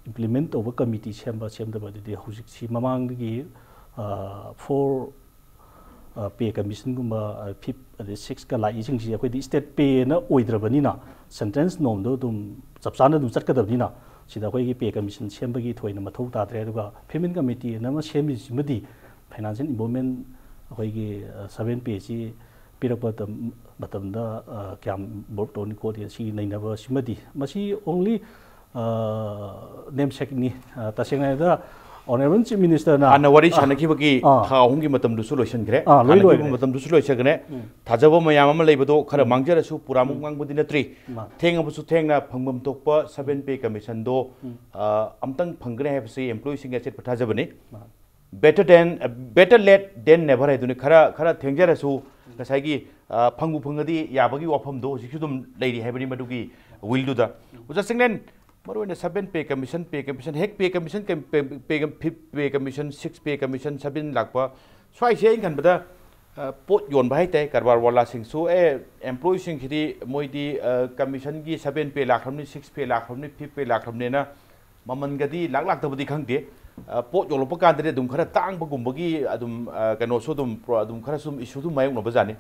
ꯏꯝꯄ꯭ꯂꯤꯃꯦꯟ ꯇꯧꯕ ꯀꯃꯤꯇꯤ ꯁꯦꯝꯕ ꯁꯦꯝꯗꯕ ꯑꯗꯨꯗꯤ ꯍꯧꯖꯤꯛꯁꯤ ꯃꯃꯥꯡꯗꯒꯤ ꯐꯣꯔ ꯄꯦ ꯀꯃꯤꯁꯟꯒꯨꯝꯕ ꯐꯤꯐ ꯑꯗꯩ ꯁꯤꯛꯁꯀ ꯂꯥꯛꯏꯁꯤꯡꯁꯤ ꯑꯩꯈꯣꯏꯗꯤ ꯁ꯭ꯇꯦꯠ ꯄꯦꯅ ꯑꯣꯏꯗ꯭ꯔꯕꯅꯤꯅ ꯁꯦꯟꯇ꯭ꯔꯦꯜ ꯅꯣꯔꯝꯗꯣ ꯑꯗꯨꯝ ꯆꯞ ꯆꯥꯅ ꯑꯗꯨꯝ ꯆꯠꯀꯗꯕꯅꯤꯅ ꯁꯤꯗ ꯑꯩꯈꯣꯏꯒꯤ ꯄꯦ ꯀꯃꯤꯁꯟ ꯁꯦꯝꯕꯒꯤ ꯊꯣꯏꯅ ꯃꯊꯧ ꯇꯥꯗ꯭ꯔꯦ꯫ ꯑꯗꯨꯒ ꯐꯤꯃꯦꯜ ꯀꯃꯤꯇꯤ ꯑꯅ ꯑꯃ ꯁꯦꯝꯃꯤꯁꯤꯃꯗꯤ ꯐꯥꯏꯅꯥꯟꯁꯤꯌꯦꯜ ꯏꯟꯚꯣꯜꯞꯃꯦꯟ ꯑꯩꯈꯣꯏꯒꯤ ꯁꯚꯦꯟ ꯄꯦꯁꯤ ꯄꯤꯔꯛꯄ ꯃꯇꯝ- ꯃꯇꯝꯗ ꯑ, ꯀꯌꯥꯝ ꯕꯣꯔꯠ ꯇꯧꯅꯤ ꯈꯣꯠꯅꯤ ꯁꯤ ꯅꯩꯅꯕꯁꯤꯃꯗꯤ ꯃꯁꯤ ꯑꯣꯡꯂꯤ ꯅꯦꯝꯁꯦꯛꯅꯤ꯫ ꯇꯁꯦꯡꯅ ꯍꯥꯏꯔꯕꯗ ꯑꯣꯅꯔꯦꯕꯜ ꯆꯤꯐ ꯃꯤꯅꯤꯁꯇꯔꯅ ꯍꯥꯟꯅ ꯋꯥꯔꯤ ꯁꯥꯟꯅꯈꯤꯕꯒꯤ ꯑꯥ꯫ ꯊꯥ ꯑꯍꯨꯝꯒꯤ ꯃꯇꯝꯗꯨꯁꯨ ꯂꯣꯏꯁꯤꯟꯈ꯭ꯔꯦ꯫ ꯑꯥ, ꯂꯣꯏ ꯍꯥꯟꯅ ꯂꯣꯏꯈ꯭ꯔꯦ꯫ ꯄꯤꯕ ꯃꯇꯝꯗꯨꯁꯨ ꯂꯣꯏꯁꯤꯟꯈ꯭ꯔꯦ꯫ ꯊꯥꯖꯕ ꯃꯌꯥꯝ ꯑꯃ ꯂꯩꯕꯗꯣ ꯈꯔ ꯃꯥꯡꯖꯔꯁꯨ ꯄꯨꯔꯥꯃꯨꯛ ꯃꯥ- ꯃꯥꯡꯕꯗꯤ ꯅꯠꯇ꯭ꯔꯤ꯫ ꯊꯦꯡꯉꯕꯁꯨ ꯊꯦꯡꯅ ꯐꯪꯐꯝ ꯊꯣꯛꯄ ꯁꯚꯦꯟ ꯄꯦ ꯀꯃꯤꯁꯟꯗꯣ ꯑ, ꯑꯝꯇꯪ ꯐꯪꯒꯅꯤ ꯍꯥꯏꯕꯁꯤ ꯑꯦꯝꯄ꯭ꯂꯣꯌꯤꯁꯤꯡꯒꯤ ꯑꯆꯦꯠꯄ ꯊꯥꯖꯕꯅꯤ꯫ ꯃꯥ- Better than better late than never ꯍꯥꯏꯗꯨꯅꯤ꯫ ꯈꯔ ꯈꯔ ꯊꯦꯡꯖꯔꯁꯨ ꯉꯁꯥꯏꯒꯤ ꯑ, ꯐꯪꯕꯨ ꯐꯪꯉꯗꯤ ꯌꯥꯕꯒꯤ ꯋꯥꯐꯝꯗꯣ ꯍꯧꯖꯤꯛꯁꯨ ꯑꯗꯨꯝ ꯂꯩꯔꯤ ꯍꯥꯏꯕꯅꯤ ꯃꯗꯨꯒꯤ ꯋꯤꯜꯗꯨꯗ꯫ ꯑꯣꯖꯥ ꯆꯤꯡꯂꯦꯟ, ꯃꯔꯨꯑꯣꯏꯅ ꯁꯚꯦꯟ ꯄꯦ ꯀꯃꯤꯁꯟ, ꯄꯦ ꯀꯃꯤꯁꯟ, ꯍꯦꯛ ꯄꯦ ꯀꯃꯤꯁꯟ, ꯐꯤꯐ ꯄꯦ ꯀꯃꯤꯁꯟ, ꯁꯤꯛꯁ ꯄꯦ ꯀꯃꯤꯁꯟ, ꯁꯚꯦꯟ ꯂꯥꯛꯄ ꯁ꯭ꯋꯥꯏꯁꯦ ꯑꯩꯅ ꯈꯟꯕꯗ ꯑ, ꯄꯣꯠ ꯌꯣꯟꯕ ꯍꯥꯏꯇꯥꯔꯦ, ꯀꯔꯕꯥꯔ ꯋꯥꯂꯥꯁꯤꯡꯁꯨ ꯑꯦ ꯑꯦꯝꯄ꯭ꯂꯣꯌꯤꯁꯤꯡꯁꯤꯗꯤ ꯃꯣꯏꯗꯤ ꯀꯃꯤꯁꯟꯒꯤ ꯁꯚꯦꯟ ꯄꯦ ꯂꯥꯛꯈ꯭ꯔꯕꯅꯤ, ꯁꯤꯛꯁ ꯄꯦ ꯂꯥꯛꯈ꯭ꯔꯕꯅꯤ, ꯐꯤꯐ ꯄꯦ ꯂꯥꯛꯈ꯭ꯔꯕꯅꯤꯅ ꯃꯃꯜꯒꯗꯤ ꯂꯥꯛ ꯂꯥꯛꯇꯕꯗꯤ ꯈꯪꯗꯦ꯫ ꯑ, ꯄꯣꯠ ꯌꯣꯜꯂꯛꯄ ꯀꯥꯟꯗꯗꯤ ꯑꯗꯨꯝ ꯈꯔ ꯇꯥꯡꯕꯒꯨꯝꯕꯒꯤ ꯑꯗꯨꯝ ꯑ, ꯀꯩꯅꯣꯁꯨ ꯑꯗꯨꯝ ꯄ꯭ꯔꯣ- ꯑꯗꯨꯝ ꯈꯔꯁꯨ ꯑꯗꯨꯝ ꯏꯁꯨ ꯑꯗꯨꯝ ꯃꯥꯌꯣꯛꯅꯕꯖꯥꯠꯅꯤ꯫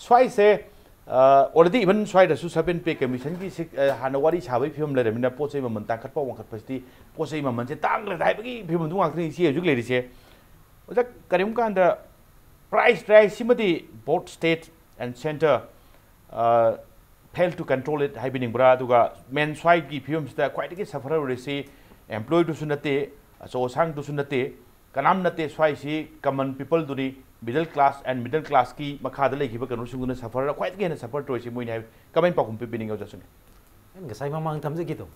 ꯁ꯭ꯋꯥꯏꯁꯦ ꯑꯣꯜꯔꯦꯗꯤ ꯏꯚꯟ ꯁ꯭ꯋꯥꯏꯗꯁꯨ ꯁꯚꯦꯟ ꯄꯦ ꯀꯃꯤꯁꯟꯒꯤ ꯁꯤ- ꯑ, ꯍꯥꯟꯅ ꯋꯥꯔꯤ ꯁꯥꯕꯒꯤ ꯐꯤꯕꯝ ꯂꯩꯔꯕꯅꯤꯅ ꯄꯣꯠ ꯆꯩ ꯃꯃꯜ ꯇꯥꯡꯈꯠꯄ ꯋꯥꯡꯈꯠꯄꯁꯤꯗꯤ ꯄꯣꯠ ꯆꯩ ꯃꯃꯜꯁꯦ ꯇꯥꯡꯈ꯭ꯔꯦ ꯍꯥꯏꯕꯒꯤ ꯐꯤꯕꯝꯗꯨ ꯉꯥꯛꯇꯅꯤ ꯏꯆꯦ ꯍꯧꯖꯤꯛ ꯂꯩꯔꯤꯁꯦ꯫ ꯑꯣꯖꯥ, ꯀꯔꯤꯒꯨꯝꯕ ꯀꯥꯟꯗ price rise ꯁꯤꯃꯗꯤ both state and centre fail to control it ꯍꯥꯏꯕꯤꯅꯤꯡꯕ꯭ꯔꯥ? ꯑꯗꯨꯒ ꯃꯦꯟ ꯁ꯭ꯋꯥꯏꯒꯤ ꯐꯤꯕꯝꯁꯤꯗ ꯈ꯭ꯋꯥꯏꯗꯒꯤ suffer ꯑꯣꯏꯔꯤꯁꯤ ꯑꯦꯝꯄ꯭ꯂꯣꯌꯤꯗꯨꯁꯨ ꯅꯠꯇꯦ, ꯑꯆꯧ ꯑꯁꯥꯡꯗꯨꯁꯨ ꯅꯠꯇꯦ, ꯀꯅꯥꯝ ꯅꯠꯇꯦ꯫ ꯁ꯭ꯋꯥꯏꯁꯤ common people ꯗꯨꯅꯤ, middle class and middle class ꯀꯤ ꯃꯈꯥꯗ ꯂꯩꯈꯤꯕ ꯀꯩꯅꯣꯁꯤꯡꯗꯨꯅ suffer, ꯈ꯭ꯋꯥꯏꯗꯒꯤ ꯍꯦꯟꯅ suffer ꯇꯧꯔꯤꯁꯤ ꯃꯣꯏꯅꯤ ꯍꯥꯏꯕ ꯀꯃꯥꯏꯅ ꯄꯥꯎꯈꯨꯝ ꯄꯤꯕꯤꯅꯤꯡꯉꯤ ꯑꯣꯖꯥꯁꯤꯡ? ꯑꯩꯅ ꯉꯁꯥꯏ ꯃꯃꯥꯡ ꯊꯝꯖꯈꯤꯗꯣ,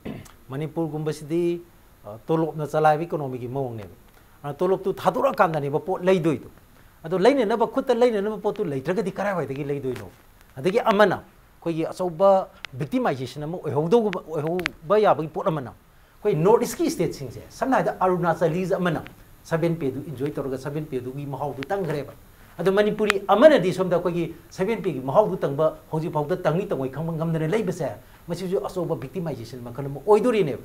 ꯃꯅꯤꯄꯨꯔꯒꯨꯝꯕꯁꯤꯗꯤ ꯑ, ꯇꯣꯂꯣꯞꯅ ꯆꯂꯥꯏꯕ economy ꯒꯤ ꯃꯑꯣꯡꯅꯦꯕ꯫ ꯑꯗꯨꯅ ꯇꯣꯂꯣꯞꯇꯨ ꯊꯥꯗꯣꯔꯛꯑꯀꯥꯟꯗꯅꯦꯕ ꯄꯣꯠ ꯂꯩꯗꯣꯏꯗꯣ꯫ ꯑꯗꯣ ꯂꯩꯅꯅꯕ, ꯈꯨꯠꯇ ꯂꯩꯅꯅꯕ ꯄꯣꯠꯇꯨ ꯂꯩꯇ꯭ꯔꯒꯗꯤ ꯀꯔꯥꯏꯋꯥꯏꯗꯒꯤ ꯂꯩꯗꯣꯏꯅꯣ? ꯑꯗꯒꯤ ꯑꯃꯅ ꯑꯩꯈꯣꯏꯒꯤ ꯑꯆꯧꯕ victimization ꯑꯃ ꯑꯣꯏꯍꯧꯗꯧꯕ, ꯑꯣꯏꯍꯧꯕ ꯌꯥꯕꯒꯤ ꯄꯣꯠ ꯑꯃꯅ ꯑꯩꯈꯣꯏ North East ꯀꯤ state ꯁꯤꯡꯁꯦ, ꯁꯝꯅ ꯍꯥꯏꯔꯕꯗ ꯑꯔꯨꯅꯥꯆꯂꯤꯁ ꯑꯃꯅ ꯁꯚꯦꯟ ꯄꯦꯗꯨ enjoy ꯇꯧꯔꯒ ꯁꯚꯦꯟ ꯄꯦꯗꯨꯒꯤ ꯃꯍꯥꯎꯗꯨ ꯇꯪꯈ꯭ꯔꯦꯕ꯫ ꯑꯗꯣ ꯃꯅꯤꯄꯨꯔꯤ ꯑꯃꯅꯗꯤ ꯁꯣꯝꯗ ꯑꯩꯈꯣꯏꯒꯤ ꯁꯚꯦꯟ ꯄꯦꯒꯤ ꯃꯍꯥꯎꯗꯨ ꯇꯪꯕ ꯍꯧꯖꯤꯛ ꯐꯥꯎꯗ ꯇꯪꯅꯤ ꯇꯪꯉꯣꯏ ꯈꯪꯕ ꯉꯝꯗꯅ ꯂꯩꯕꯁꯦ, ꯃꯁꯤꯁꯨ ꯑꯆꯧꯕ victimization ꯃꯈꯜ ꯑꯃ ꯑꯣꯏꯗꯣꯔꯤꯅꯦꯕ꯫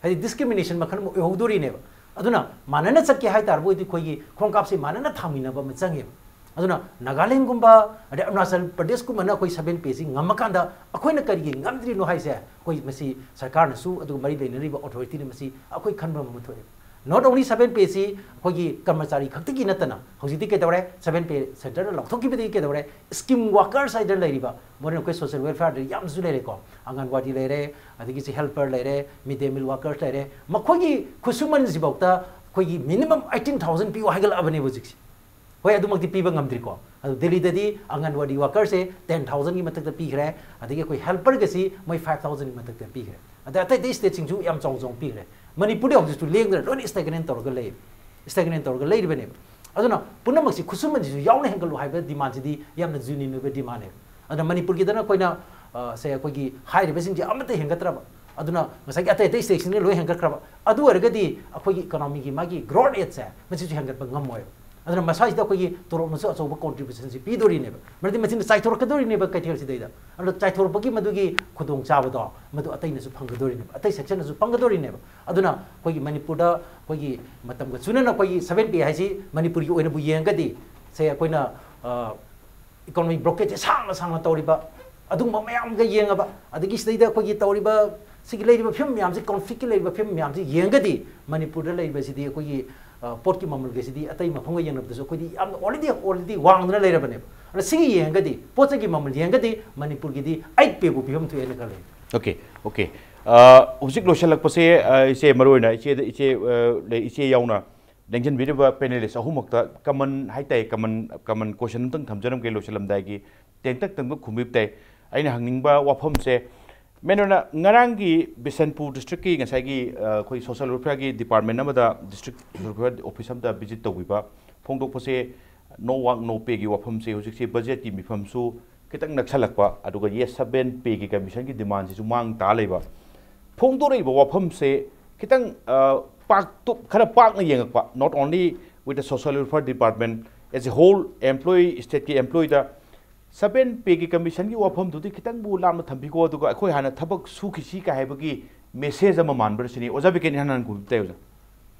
ꯍꯥꯏꯗꯤ discrimination ꯃꯈꯜ ꯑꯃ ꯑꯣꯏꯍꯧꯗꯣꯔꯤꯅꯦꯕ꯫ ꯑꯗꯨꯅ ꯃꯥꯟꯅꯅ ꯆꯠꯀꯦ ꯍꯥꯏ ꯇꯥꯔꯕ ꯑꯣꯏꯗꯤ ꯑꯩꯈꯣꯏꯒꯤ ꯈꯣꯡꯀꯥꯞꯁꯦ ꯃꯥꯟꯅꯅ ꯊꯥꯡꯃꯤꯟꯅꯕ ꯑꯃ ꯆꯪꯉꯦꯕ꯫ ꯑꯗꯨꯅ ꯅꯥꯒꯥꯂꯦꯟꯒꯨꯝꯕ, ꯑꯗꯩ ꯑꯔꯨꯅꯥꯆꯜ ꯄ꯭ꯔꯗꯦꯁꯀꯨꯝꯕꯅ ꯑꯩꯈꯣꯏ ꯁꯚꯦꯟ ꯄꯦꯁꯤ ꯉꯝꯃꯀꯥꯟꯗ ꯑꯩꯈꯣꯏꯅ ꯀꯔꯤꯒꯤ ꯉꯝꯗ꯭ꯔꯤꯅꯣ ꯍꯥꯏꯁꯦ, ꯑꯩꯈꯣꯏ ꯃꯁꯤ ꯁꯔꯀꯥꯔꯅꯁꯨ ꯑꯗꯨꯒ ꯃꯔꯤ ꯂꯩꯅꯔꯤꯕ ꯑꯣꯊꯣꯔꯤꯇꯤꯅ ꯃꯁꯤ ꯑꯩꯈꯣꯏ ꯈꯟꯕ ꯑꯃ ꯊꯣꯛꯑꯦ꯫ Not only ꯁꯚꯦꯟ ꯄꯦꯁꯤ ꯑꯩꯈꯣꯏꯒꯤ ꯀꯔꯃꯆꯥꯔꯤ ꯈꯛꯇꯒꯤ ꯅꯠꯇꯅ ꯍꯧꯖꯤꯛꯇꯤ ꯀꯩꯗꯧꯔꯦ, ꯁꯚꯦꯟ ꯄꯦ ꯁꯦꯟꯇꯔꯗ ꯂꯧꯊꯣꯛꯈꯤꯕꯗꯒꯤ ꯀꯩꯗꯧꯔꯦ, ꯁ꯭ꯀꯤꯝ ꯋꯥꯀꯔꯁ ꯍꯥꯏꯗꯅ ꯂꯩꯔꯤꯕ, ꯃꯣꯏꯅ ꯑꯩꯈꯣꯏ ꯁꯣꯁꯤꯌꯦꯜ ꯋꯦꯜꯐꯤꯌꯥꯔꯗ ꯌꯥꯝꯅꯁꯨ ꯂꯩꯔꯦꯀꯣ, ꯑꯪꯒꯟꯋꯥꯗꯤ ꯂꯩꯔꯦ, ꯑꯗꯒꯤ ꯁꯤ ꯍꯦꯜꯄꯔ ꯂꯩꯔꯦ, ꯃꯤꯗ ꯗꯦ ꯃꯤꯜ ꯋꯥꯀꯔꯁ ꯂꯩꯔꯦ, ꯃꯈꯣꯏꯒꯤ ꯈꯨꯠꯁꯨꯃꯟꯁꯤꯐꯥꯎꯗ ꯑꯩꯈꯣꯏꯒꯤ ꯃꯤꯅꯤꯃꯝ ꯑꯩꯠꯇꯤꯟ ꯊꯥꯎꯖꯟ ꯄꯤꯌꯨ ꯍꯥꯏꯒꯠꯂꯛꯑꯕꯅꯦꯕ ꯍꯧꯖꯤꯛꯁꯦ꯫ ꯍꯣꯏ, ꯑꯗꯨꯃꯛꯇꯤ ꯄꯤꯕ ꯉꯝꯗ꯭ꯔꯤꯀꯣ꯫ ꯑꯗꯨ ꯗꯦꯜꯂꯤꯗꯗꯤ ꯑꯪꯒꯟꯋꯥꯗꯤ ꯋꯥꯀꯔꯁꯦ ꯇꯦꯟ ꯊꯥꯎꯖꯟꯒꯤ ꯃꯊꯛꯇ ꯄꯤꯈ꯭ꯔꯦ, ꯑꯗꯒꯤ ꯑꯩꯈꯣꯏ ꯍꯦꯜꯄꯔꯒꯁꯤ ꯃꯣꯏ ꯐꯥꯏꯚ ꯊꯥꯎꯖꯟꯒꯤ ꯃꯊꯛꯇ ꯄꯤꯈ꯭ꯔꯦ꯫ ꯑꯗꯩ ꯑꯇꯩ ꯑꯇꯩ ꯁ꯭ꯇꯦꯠꯁꯤꯡꯁꯨ ꯌꯥꯝ ꯆꯥꯎ ꯆꯥꯎꯅ ꯄꯤꯈ꯭ꯔꯦ꯫ ꯃꯅꯤꯄꯨꯔꯗꯤ ꯍꯧꯖꯤꯛꯁꯨ ꯂꯦꯡꯗꯅ ꯂꯣꯏꯅ ꯁ꯭ꯇꯦꯒꯅꯦꯟ ꯇꯧꯔꯒ ꯂꯩ, ꯁ꯭ꯇꯦꯒꯅꯦꯟ ꯇꯧꯔꯒ ꯂꯩꯔꯤꯕꯅꯦꯕ꯫ ꯑꯗꯨꯅ ꯄꯨꯝꯅꯃꯛꯁꯤ ꯈꯨꯠꯁꯨꯃꯟꯁꯤꯁꯨ ꯌꯥꯎꯅ ꯍꯦꯟꯒꯠꯂꯨ ꯍꯥꯏꯕ ꯗꯤꯃꯥꯟꯁꯤꯗꯤ ꯌꯥꯝꯅ ꯖꯦꯅ꯭ꯌꯨꯟ ꯑꯣꯏꯕ ꯗꯤꯃꯥꯟꯅꯦꯕ꯫ ꯑꯗꯨꯅ ꯃꯅꯤꯄꯨꯔꯒꯤꯗꯅ ꯑꯩꯈꯣꯏꯅ, ꯑ, ꯁꯦ ꯑꯩꯈꯣꯏꯒꯤ ꯍꯥꯏꯔꯤꯕꯁꯤꯡꯁꯦ ꯑꯃꯠꯇ ꯍꯦꯟꯒꯠꯇ꯭ꯔꯕ, ꯑꯗꯨꯅ ꯉꯁꯥꯏꯒꯤ ꯑꯇꯩ ꯑꯇꯩ ꯁ꯭ꯇꯦꯠꯁꯤꯡꯅ ꯂꯣꯏ ꯍꯦꯟꯒꯠꯈ꯭ꯔꯕ, ꯑꯗꯨ ꯑꯣꯏꯔꯒꯗꯤ ꯑꯩꯈꯣꯏꯒꯤ ꯏꯀꯣꯅꯣꯃꯤꯒꯤ ꯃꯥꯒꯤ ꯒ꯭ꯔꯣꯠ ꯔꯦꯠꯁꯦ ꯃꯁꯤꯁꯨ ꯍꯦꯟꯒꯠꯄ ꯉꯝꯃꯣꯏꯕ꯫ ꯑꯗꯨꯅ ꯃꯁꯥꯁꯤꯗ ꯑꯩꯈꯣꯏꯒꯤ ꯇꯣꯂꯣꯞꯅꯁꯨ ꯑꯆꯧꯕ ꯀꯣꯟꯇ꯭ꯔꯤꯕ꯭ꯌꯨꯁꯟꯁꯤ ꯄꯤꯗꯣꯔꯤꯅꯦꯕ, ꯃꯔꯝꯗꯤ ꯃꯁꯤꯅ ꯆꯥꯏꯊꯣꯔꯛꯀꯗꯣꯔꯤꯅꯦꯕ ꯀꯩꯊꯦꯜꯁꯤꯗꯩꯗ꯫ ꯑꯗꯣ ꯆꯥꯏꯊꯣꯔꯛꯄꯒꯤ ꯃꯗꯨꯒꯤ ꯈꯨꯗꯣꯡꯆꯥꯕꯗꯣ ꯃꯗꯨ ꯑꯇꯩꯅꯁꯨ ꯐꯪꯒꯗꯣꯔꯤꯅꯦꯕ, ꯑꯇꯩ ꯁꯦꯛꯁꯟꯅꯁꯨ ꯐꯪꯒꯗꯣꯔꯤꯅꯦꯕ꯫ ꯑꯗꯨꯅ ꯑꯩꯈꯣꯏꯒꯤ ꯃꯅꯤꯄꯨꯔꯗ ꯑꯩꯈꯣꯏꯒꯤ ꯃꯇꯝꯒ ꯆꯨꯅꯅ ꯑꯩꯈꯣꯏꯒꯤ ꯁꯚꯦꯟ ꯄꯦ ꯍꯥꯏꯁꯤ ꯃꯅꯤꯄꯨꯔꯒꯤ ꯑꯣꯏꯅꯕꯨ ꯌꯦꯡꯉꯒꯗꯤ, ꯁꯦ ꯑꯩꯈꯣꯏꯅ, ꯑ, ꯏꯀꯣꯅꯣꯃꯤꯛ ꯕ꯭ꯂꯣꯀꯦꯠꯁꯦ ꯁꯥꯡꯅ ꯁꯥꯡꯅ ꯇꯧꯔꯤꯕ ꯑꯗꯨꯒꯨꯝꯕ ꯃꯌꯥꯝꯒ ꯌꯦꯡꯉꯕ, ꯑꯗꯒꯤ ꯁꯤꯗꯩꯗ ꯑꯩꯈꯣꯏꯒꯤ ꯇꯧꯔꯤꯕ ꯁꯤꯒꯤ ꯂꯩꯔꯤꯕ ꯐꯤꯕꯝ ꯃꯌꯥꯝꯁꯦ, ꯀꯣꯟꯐ꯭ꯂꯤꯛꯀꯤ ꯂꯩꯔꯤꯕ ꯐꯤꯕꯝ ꯃꯌꯥꯝꯁꯦ ꯌꯦꯡꯉꯒꯗꯤ ꯃꯅꯤꯄꯨꯔꯗ ꯂꯩꯔꯤꯕꯁꯤꯗꯤ ꯑꯩꯈꯣꯏꯒꯤ, ꯑ, ꯄꯣꯠꯀꯤ ꯃꯃꯜꯒꯁꯤꯗꯤ ꯑꯇꯩ ꯃꯐꯝꯒ ꯌꯦꯡꯅꯕꯗꯁꯨ ꯑꯩꯈꯣꯏꯗꯤ ꯌꯥꯝꯅ already, already ꯋꯥꯡꯗꯅ ꯂꯩꯔꯕꯅꯦꯕ꯫ ꯑꯗꯣ ꯁꯤꯒꯤ ꯌꯦꯡꯉꯒꯗꯤ, ꯄꯣꯠ ꯆꯩꯒꯤ ꯃꯃꯜ ꯌꯦꯡꯉꯒꯗꯤ ꯃꯅꯤꯄꯨꯔꯒꯤꯗꯤ ꯑꯩꯠ ꯄꯦꯕꯨ ꯄꯤꯐꯝ ꯊꯣꯛꯑꯦꯅ ꯈꯜꯂꯦ꯫ Okay, okay. ꯑ, ꯍꯧꯖꯤꯛ ꯂꯣꯏꯁꯤꯜꯂꯛꯄꯁꯦ, ꯑ, ꯏꯆꯦ, ꯃꯔꯨꯑꯣꯏꯅ ꯏꯆꯦꯗ, ꯏꯆꯦ, ꯑ, ꯂꯩ, ꯏꯆꯦ ꯌꯥꯎꯅ ꯂꯦꯡꯁꯤꯟꯕꯤꯔꯤꯕ ꯄꯦꯅꯦꯂꯤꯁ ꯑꯍꯨꯝꯃꯛꯇ ꯀꯃꯟ ꯍꯥꯏꯇꯥꯔꯦ, ꯀꯃꯟ, ꯀꯃꯟ ꯀꯣꯏꯁꯟ ꯑꯝꯇꯪ ꯊꯝꯖꯔꯝꯒꯦ ꯂꯣꯏꯁꯤꯜꯂꯝꯗꯥꯏꯒꯤ꯫ ꯇꯦꯟꯇꯛ ꯇꯪꯕ ꯈꯨꯝꯕꯤꯕ ꯇꯥꯏ꯫ ꯑꯩꯅ ꯍꯪꯅꯤꯡꯕ ꯋꯥꯐꯝꯁꯦ, ꯃꯦꯟ ꯑꯣꯏꯅ ꯉꯔꯥꯡꯒꯤ ꯕꯤꯁꯦꯟꯄꯨꯔ ꯗꯤꯁꯇ꯭ꯔꯤꯛꯀꯤ ꯉꯁꯥꯏꯒꯤ, ꯑ, ꯑꯩꯈꯣꯏ ꯁꯣꯁꯤꯌꯦꯜ ꯋꯦꯜꯐꯤꯌꯥꯔꯒꯤ ꯗꯤꯄꯥꯔꯠꯃꯦꯟ ꯑꯃꯗ, ꯗꯤꯁꯇ꯭ꯔꯤꯛ ꯁꯣꯁꯤꯌꯦꯜ ꯋꯦꯜꯐꯤꯌꯥꯔ ꯑꯣꯐꯤꯁ ꯑꯃꯗ ꯚꯤꯖꯤꯠ ꯇꯧꯕꯤꯕ ꯐꯣꯡꯗꯣꯛꯄꯁꯦ, ꯅꯣ ꯋꯥꯔꯛ ꯅꯣ ꯄꯦꯒꯤ ꯋꯥꯐꯝꯁꯦ ꯍꯧꯖꯤꯛꯁꯦ ꯕꯖꯦꯠꯀꯤ ꯃꯤꯐꯝꯁꯨ ꯈꯤꯇꯪ ꯅꯛꯁꯜꯂꯛꯄ, ꯑꯗꯨꯒ ꯌꯦꯁ ꯁꯕꯦꯟ ꯄꯦꯒꯤ ꯀꯃꯤꯁꯟꯒꯤ ꯗꯤꯃꯥꯟꯁꯤꯁꯨ ꯃꯥꯡ ꯇꯥ ꯂꯩꯕ꯫ ꯐꯣꯡꯗꯣꯔꯛꯏꯕ ꯋꯥꯐꯝꯁꯦ ꯈꯤꯇꯪ, ꯑ, ꯄꯥꯛꯇꯨꯞ-, ꯈꯔ ꯄꯥꯛꯅ ꯌꯦꯡꯉꯛꯄ, not only with the social welfare department, As a whole employee, stateꯀꯤ employeeꯗ seven payꯒꯤ commissionꯒꯤ ꯋꯥꯐꯝꯗꯨꯗꯤ ꯈꯤꯇꯪꯕꯨ ꯂꯥꯞꯅ ꯊꯝꯕꯤꯀꯣ, ꯑꯗꯨꯒ ꯑꯩꯈꯣꯏ ꯍꯥꯟꯅ ꯊꯕꯛ ꯁꯨꯈꯤꯁꯤ ꯀꯥꯏ ꯍꯥꯏꯕꯒꯤ message ꯑꯃ ꯃꯥꯟꯕ꯭ꯔꯥ ꯁꯤꯅꯤ꯫ ꯑꯣꯖꯥ ꯕꯤꯀꯦꯟ ꯏꯍꯥꯟ ꯍꯥꯟꯅ ꯈꯨꯝꯕꯤꯕ ꯇꯥꯏ, ꯑꯣꯖꯥ꯫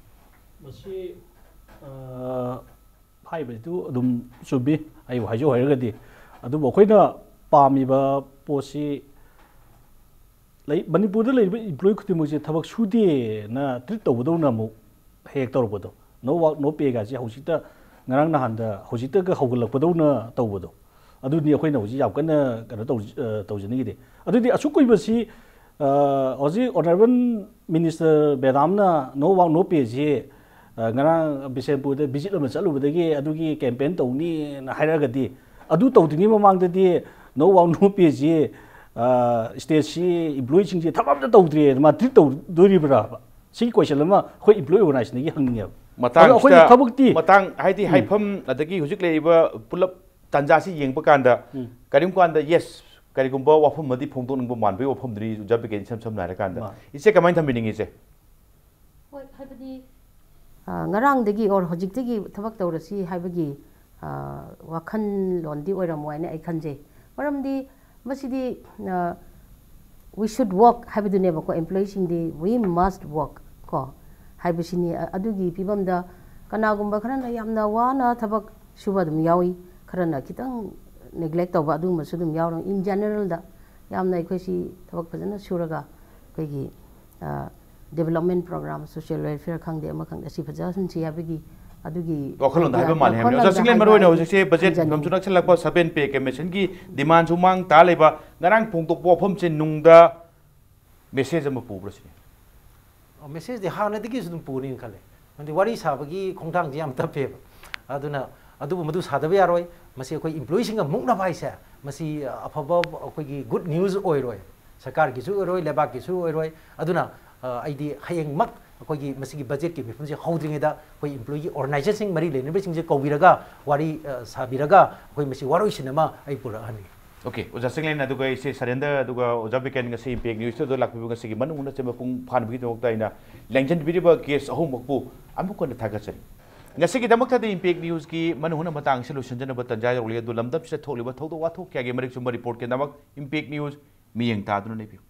ꯃꯁꯤ ꯍꯥꯏꯕꯁꯤꯗꯨ ꯑꯗꯨꯝ ꯆꯨꯝꯃꯤ, ꯑꯩꯕꯨ ꯍꯥꯏꯖꯧ ꯍꯥꯏꯔꯒꯗꯤ꯫ ꯑꯗꯨꯕꯨ ꯑꯩꯈꯣꯏꯅ ꯄꯥꯝꯃꯤꯕ ꯄꯣꯠꯁꯤ ꯂꯩ, ꯃꯅꯤꯄꯨꯔꯗ ꯂꯩꯔꯤꯕ employee ꯈꯨꯗꯤꯡꯃꯛꯁꯦ ꯊꯕꯛ ꯁꯨꯗꯦꯅ treat ꯇꯧꯕꯗꯧꯅ ꯑꯃꯨꯛ ꯍꯦꯛ ꯇꯧꯔꯛꯄꯗꯣ꯫ No work no payꯒꯁꯦ ꯍꯧꯖꯤꯛꯇ ꯉꯔꯥꯡ ꯅꯍꯥꯟꯗ ꯍꯧꯖꯤꯛꯇꯒ ꯍꯧꯒꯠꯂꯛꯄꯗꯧꯅ ꯇꯧꯕꯗꯣ꯫ ꯑꯗꯨꯅꯤ ꯑꯩꯈꯣꯏꯅ ꯍꯧꯖꯤꯛ ꯌꯥꯝ ꯀꯟꯅ ꯀꯩꯅꯣ ꯇꯧ-, ꯑ, ꯇꯧꯖꯅꯤꯡꯉꯤꯗꯤ꯫ ꯑꯗꯨꯗꯤ ꯑꯁꯨꯛ ꯀꯨꯏꯕꯁꯤ, ꯑ, ꯍꯧꯖꯤꯛ Honourable Minister ꯃꯦꯗꯥꯝꯅ no work no payꯁꯤ, ꯑ, ꯉꯔꯥꯡ ꯕꯤꯁꯦꯝꯄꯨꯔꯗ visit ꯑꯃ ꯆꯠꯂꯨꯕꯗꯒꯤ ꯑꯗꯨꯒꯤ campaign ꯇꯧꯅꯤꯅ ꯍꯥꯏꯔꯛꯑꯒꯗꯤ, ꯑꯗꯨ ꯇꯧꯗ꯭ꯔꯤꯉꯩ ꯃꯃꯥꯡꯗꯗꯤ no work no payꯁꯤ, ꯑ, stateꯁꯤ employeeꯁꯤꯡꯁꯤ ꯊꯕꯛ ꯑꯝꯇ ꯇꯧꯗ꯭ꯔꯦꯅ ꯃꯥ treat ꯇꯧꯗꯣꯔꯤꯕ꯭ꯔꯥꯕ? ꯁꯤꯒꯤ question ꯑꯃ ꯑꯩꯈꯣꯏ employee organisationꯗꯒꯤ ꯍꯪꯅꯤꯡꯉꯦꯕ꯫ ꯑꯗꯣ ꯑꯩꯈꯣꯏꯅ ꯃꯇꯥꯡꯁꯤꯗ ꯊꯕꯛꯇꯤ ꯃꯇꯥꯡ ꯍꯥꯏꯗꯤ ꯎꯝ꯫ ꯍꯥꯏꯐꯝ ꯑꯗꯒꯤ ꯍꯧꯖꯤꯛ ꯂꯩꯔꯤꯕ ꯄꯨꯂꯞ ꯇꯥꯟꯖꯥꯁꯤ ꯌꯦꯡꯕ ꯀꯥꯟꯗ ꯎꯝ꯫ ꯀꯔꯤꯒꯨꯝꯕ ꯀꯥꯟꯗ yes, ꯀꯔꯤꯒꯨꯝꯕ ꯋꯥꯐꯝ ꯑꯃꯗꯤ ꯐꯣꯡꯗꯣꯛꯅꯤꯡꯕ ꯃꯥꯟꯕꯒꯤ ꯋꯥꯐꯝꯗꯨꯅꯤ ꯑꯣꯖꯥ ꯕꯤꯀꯦꯟ, ꯏꯁꯝ ꯁꯝꯅ ꯍꯥꯏꯔꯀꯥꯟꯗ꯫ ꯃꯥꯅꯤ꯫ ꯏꯆꯦ ꯀꯃꯥꯏꯅ ꯊꯝꯕꯤꯅꯤꯡꯉꯤ ꯏꯆꯦ? ꯍꯣꯏ, ꯍꯥꯏꯕꯗꯤ ꯑ, ꯉꯔꯥꯡꯗꯒꯤ or ꯍꯧꯖꯤꯛꯇꯒꯤ ꯊꯕꯛ ꯇꯧꯔꯁꯤ ꯍꯥꯏꯕꯒꯤ ꯑ, ꯋꯥꯈꯜꯂꯣꯟꯗꯤ ꯑꯣꯏꯔꯝꯃꯣꯏ ꯍꯥꯏꯅ ꯑꯩ ꯈꯟꯖꯩ꯫ ꯃꯔꯝꯗꯤ ꯃꯁꯤꯗꯤ ꯑ, we should work ꯍꯥꯏꯕꯗꯨꯅꯦꯕꯀꯣ, employeeꯁꯤꯡꯗꯤ we must work ꯀꯣ ꯍꯥꯏꯕꯁꯤꯅꯤ꯫ ꯑ-, ꯑꯗꯨꯒꯤ ꯐꯤꯕꯝꯗ ꯀꯅꯥꯒꯨꯝꯕ ꯈꯔꯅ ꯌꯥꯝꯅ ꯋꯥꯅ ꯊꯕꯛ ꯁꯨꯕ ꯑꯗꯨꯝ ꯌꯥꯎꯏ, ꯈꯔꯅ ꯈꯤꯇꯪ neglect ꯇꯧꯕ ꯑꯗꯨꯒꯨꯝꯕꯁꯨ ꯑꯗꯨꯝ ꯌꯥꯎꯔꯤ꯫ In generalꯗ ꯌꯥꯝꯅ ꯑꯩꯈꯣꯏꯁꯤ ꯊꯕꯛ ꯐꯖꯅ ꯁꯨꯔꯒ ꯑꯩꯈꯣꯏꯒꯤ ꯑ, development program, social welfare ꯈꯪꯗꯦ, ꯑꯃ ꯈꯪꯗꯦ, ꯑꯁꯤ ꯐꯖꯍꯟꯁꯤ ꯍꯥꯏꯕꯒꯤ ꯑꯗꯨꯒꯤ ꯋꯥꯈꯜꯂꯣꯟꯗ idea, ꯍꯥꯏꯕ ꯃꯥꯜꯂꯦ ꯍꯥꯏꯕꯅꯤ꯫ ꯑꯣꯖꯥ ꯋꯥꯈꯜꯂꯣꯟꯗ ꯆꯤꯡꯂꯦꯟ, ꯍꯥꯏꯕ ꯃꯔꯨꯑꯣꯏꯅ ꯑꯩ ꯍꯧꯖꯤꯛꯁꯦ budget ꯊꯝꯖꯅꯤꯡꯉꯤ꯫ ꯃꯇꯝꯁꯨ ꯅꯛꯁꯤꯜꯂꯛꯄ, seven pay commissionꯒꯤ demandꯁꯨ ꯃꯥꯡ ꯇꯥ ꯂꯩꯕ, ꯉꯔꯥꯡ ꯐꯣꯡꯗꯣꯛꯄ ꯋꯥꯐꯝꯁꯦ ꯅꯨꯡꯗ message ꯑꯃ ꯄꯨꯕ꯭ꯔꯥ ꯁꯤꯅꯤ? ꯃꯦꯁꯦꯖꯇꯤ ꯍꯥꯟꯅꯗꯒꯤꯁꯨ ꯑꯗꯨꯝ ꯄꯨꯅꯤꯅ ꯈꯜꯂꯦ꯫ ꯃꯔꯝꯗꯤ ꯋꯥꯔꯤ ꯁꯥꯕꯒꯤ ꯈꯣꯡꯊꯥꯡꯁꯤ ꯌꯥꯝ ꯇꯞꯄꯦꯕ꯫ ꯑꯗꯨꯅ ꯑꯗꯨꯒꯨꯝꯕꯗꯨ ꯁꯥꯗꯕ ꯌꯥꯔꯣꯏ꯫ ꯃꯁꯤ ꯑꯩꯈꯣꯏ employeeꯁꯤꯡꯒ ꯃꯨꯛꯅꯕ ꯍꯥꯏꯁꯦ, ꯃꯁꯤ ꯑꯐꯕ ꯑꯩꯈꯣꯏꯒꯤ good news ꯑꯣꯏꯔꯣꯏ, ꯁꯔꯀꯥꯔꯒꯤꯁꯨ ꯑꯣꯏꯔꯣꯏ, ꯂꯩꯕꯥꯛꯀꯤꯁꯨ ꯑꯣꯏꯔꯣꯏ꯫ ꯑꯗꯨꯅ ꯑ, ꯑꯩꯗꯤ ꯍꯌꯦꯡꯃꯛ ꯑꯩꯈꯣꯏꯒꯤ ꯃꯁꯤꯒꯤ budgetꯀꯤ ꯃꯤꯐꯝꯁꯦ ꯍꯧꯗ꯭ꯔꯤꯉꯩꯗ ꯑꯩꯈꯣꯏ employeeꯒꯤ organisationꯁꯤꯡ ꯃꯔꯤ ꯂꯩꯅꯕꯁꯤꯡꯁꯦ ꯀꯧꯕꯤꯔꯒ ꯋꯥꯔꯤ ꯑ, ꯁꯥꯕꯤꯔꯒ ꯑꯩꯈꯣꯏ ꯃꯁꯤ ꯋꯥꯔꯣꯏꯁꯤꯟ ꯑꯃ ꯑꯩ ꯄꯨꯔꯛꯍꯟꯒꯦ꯫ Okay, ꯑꯣꯖꯥ ꯆꯤꯡꯂꯦꯟ, ꯑꯗꯨꯒ ꯏꯆꯦ ꯁꯔꯦꯟꯗ꯭ꯔ, ꯑꯗꯨꯒ ꯑꯣꯖꯥ ꯕꯤꯀꯦꯟ, ꯉꯁꯤ Impact Newsꯇ ꯂꯥꯛꯄꯤꯕ, ꯉꯁꯤꯒꯤ ꯃꯅꯨꯡ ꯍꯨꯠꯅ ꯆꯦꯟꯕ ꯄꯨꯡ ꯐꯥꯍꯟꯕꯒꯤꯗꯃꯛꯇ ꯑꯩꯅ ꯂꯦꯡꯖꯟꯕꯤꯔꯤꯕ guest ꯑꯍꯨꯝꯃꯛꯄꯨ ꯑꯃꯨꯛ ꯍꯟꯅ ꯊꯥꯒꯠꯆꯔꯤ꯫ ꯉꯁꯤꯒꯤꯗꯃꯛꯇꯗꯤ ꯏꯝꯄꯦꯛ ꯅ꯭ꯌꯨꯁꯀꯤ ꯃꯅꯨꯡ ꯍꯨꯠꯅ ꯃꯇꯥꯡꯁꯤ ꯂꯣꯏꯁꯤꯟꯖꯅꯕ ꯇꯟꯖꯥ ꯌꯧꯔꯛꯂꯦ꯫ ꯑꯗꯨ ꯂꯝꯗꯝꯁꯤꯗ ꯊꯣꯛꯂꯤꯕ ꯊꯧꯗꯣꯛ ꯋꯥꯊꯣꯛ ꯀꯌꯥꯒꯤ ꯃꯔꯤꯛ ꯆꯨꯝꯕ ꯔꯤꯄꯣꯔꯠꯀꯤꯗꯃꯛ ꯏꯝꯄꯦꯛ ꯅ꯭ꯌꯨꯁ ꯃꯤꯠꯌꯦꯡ ꯇꯥꯗꯨꯅ ꯂꯩꯕꯤꯌꯨ꯫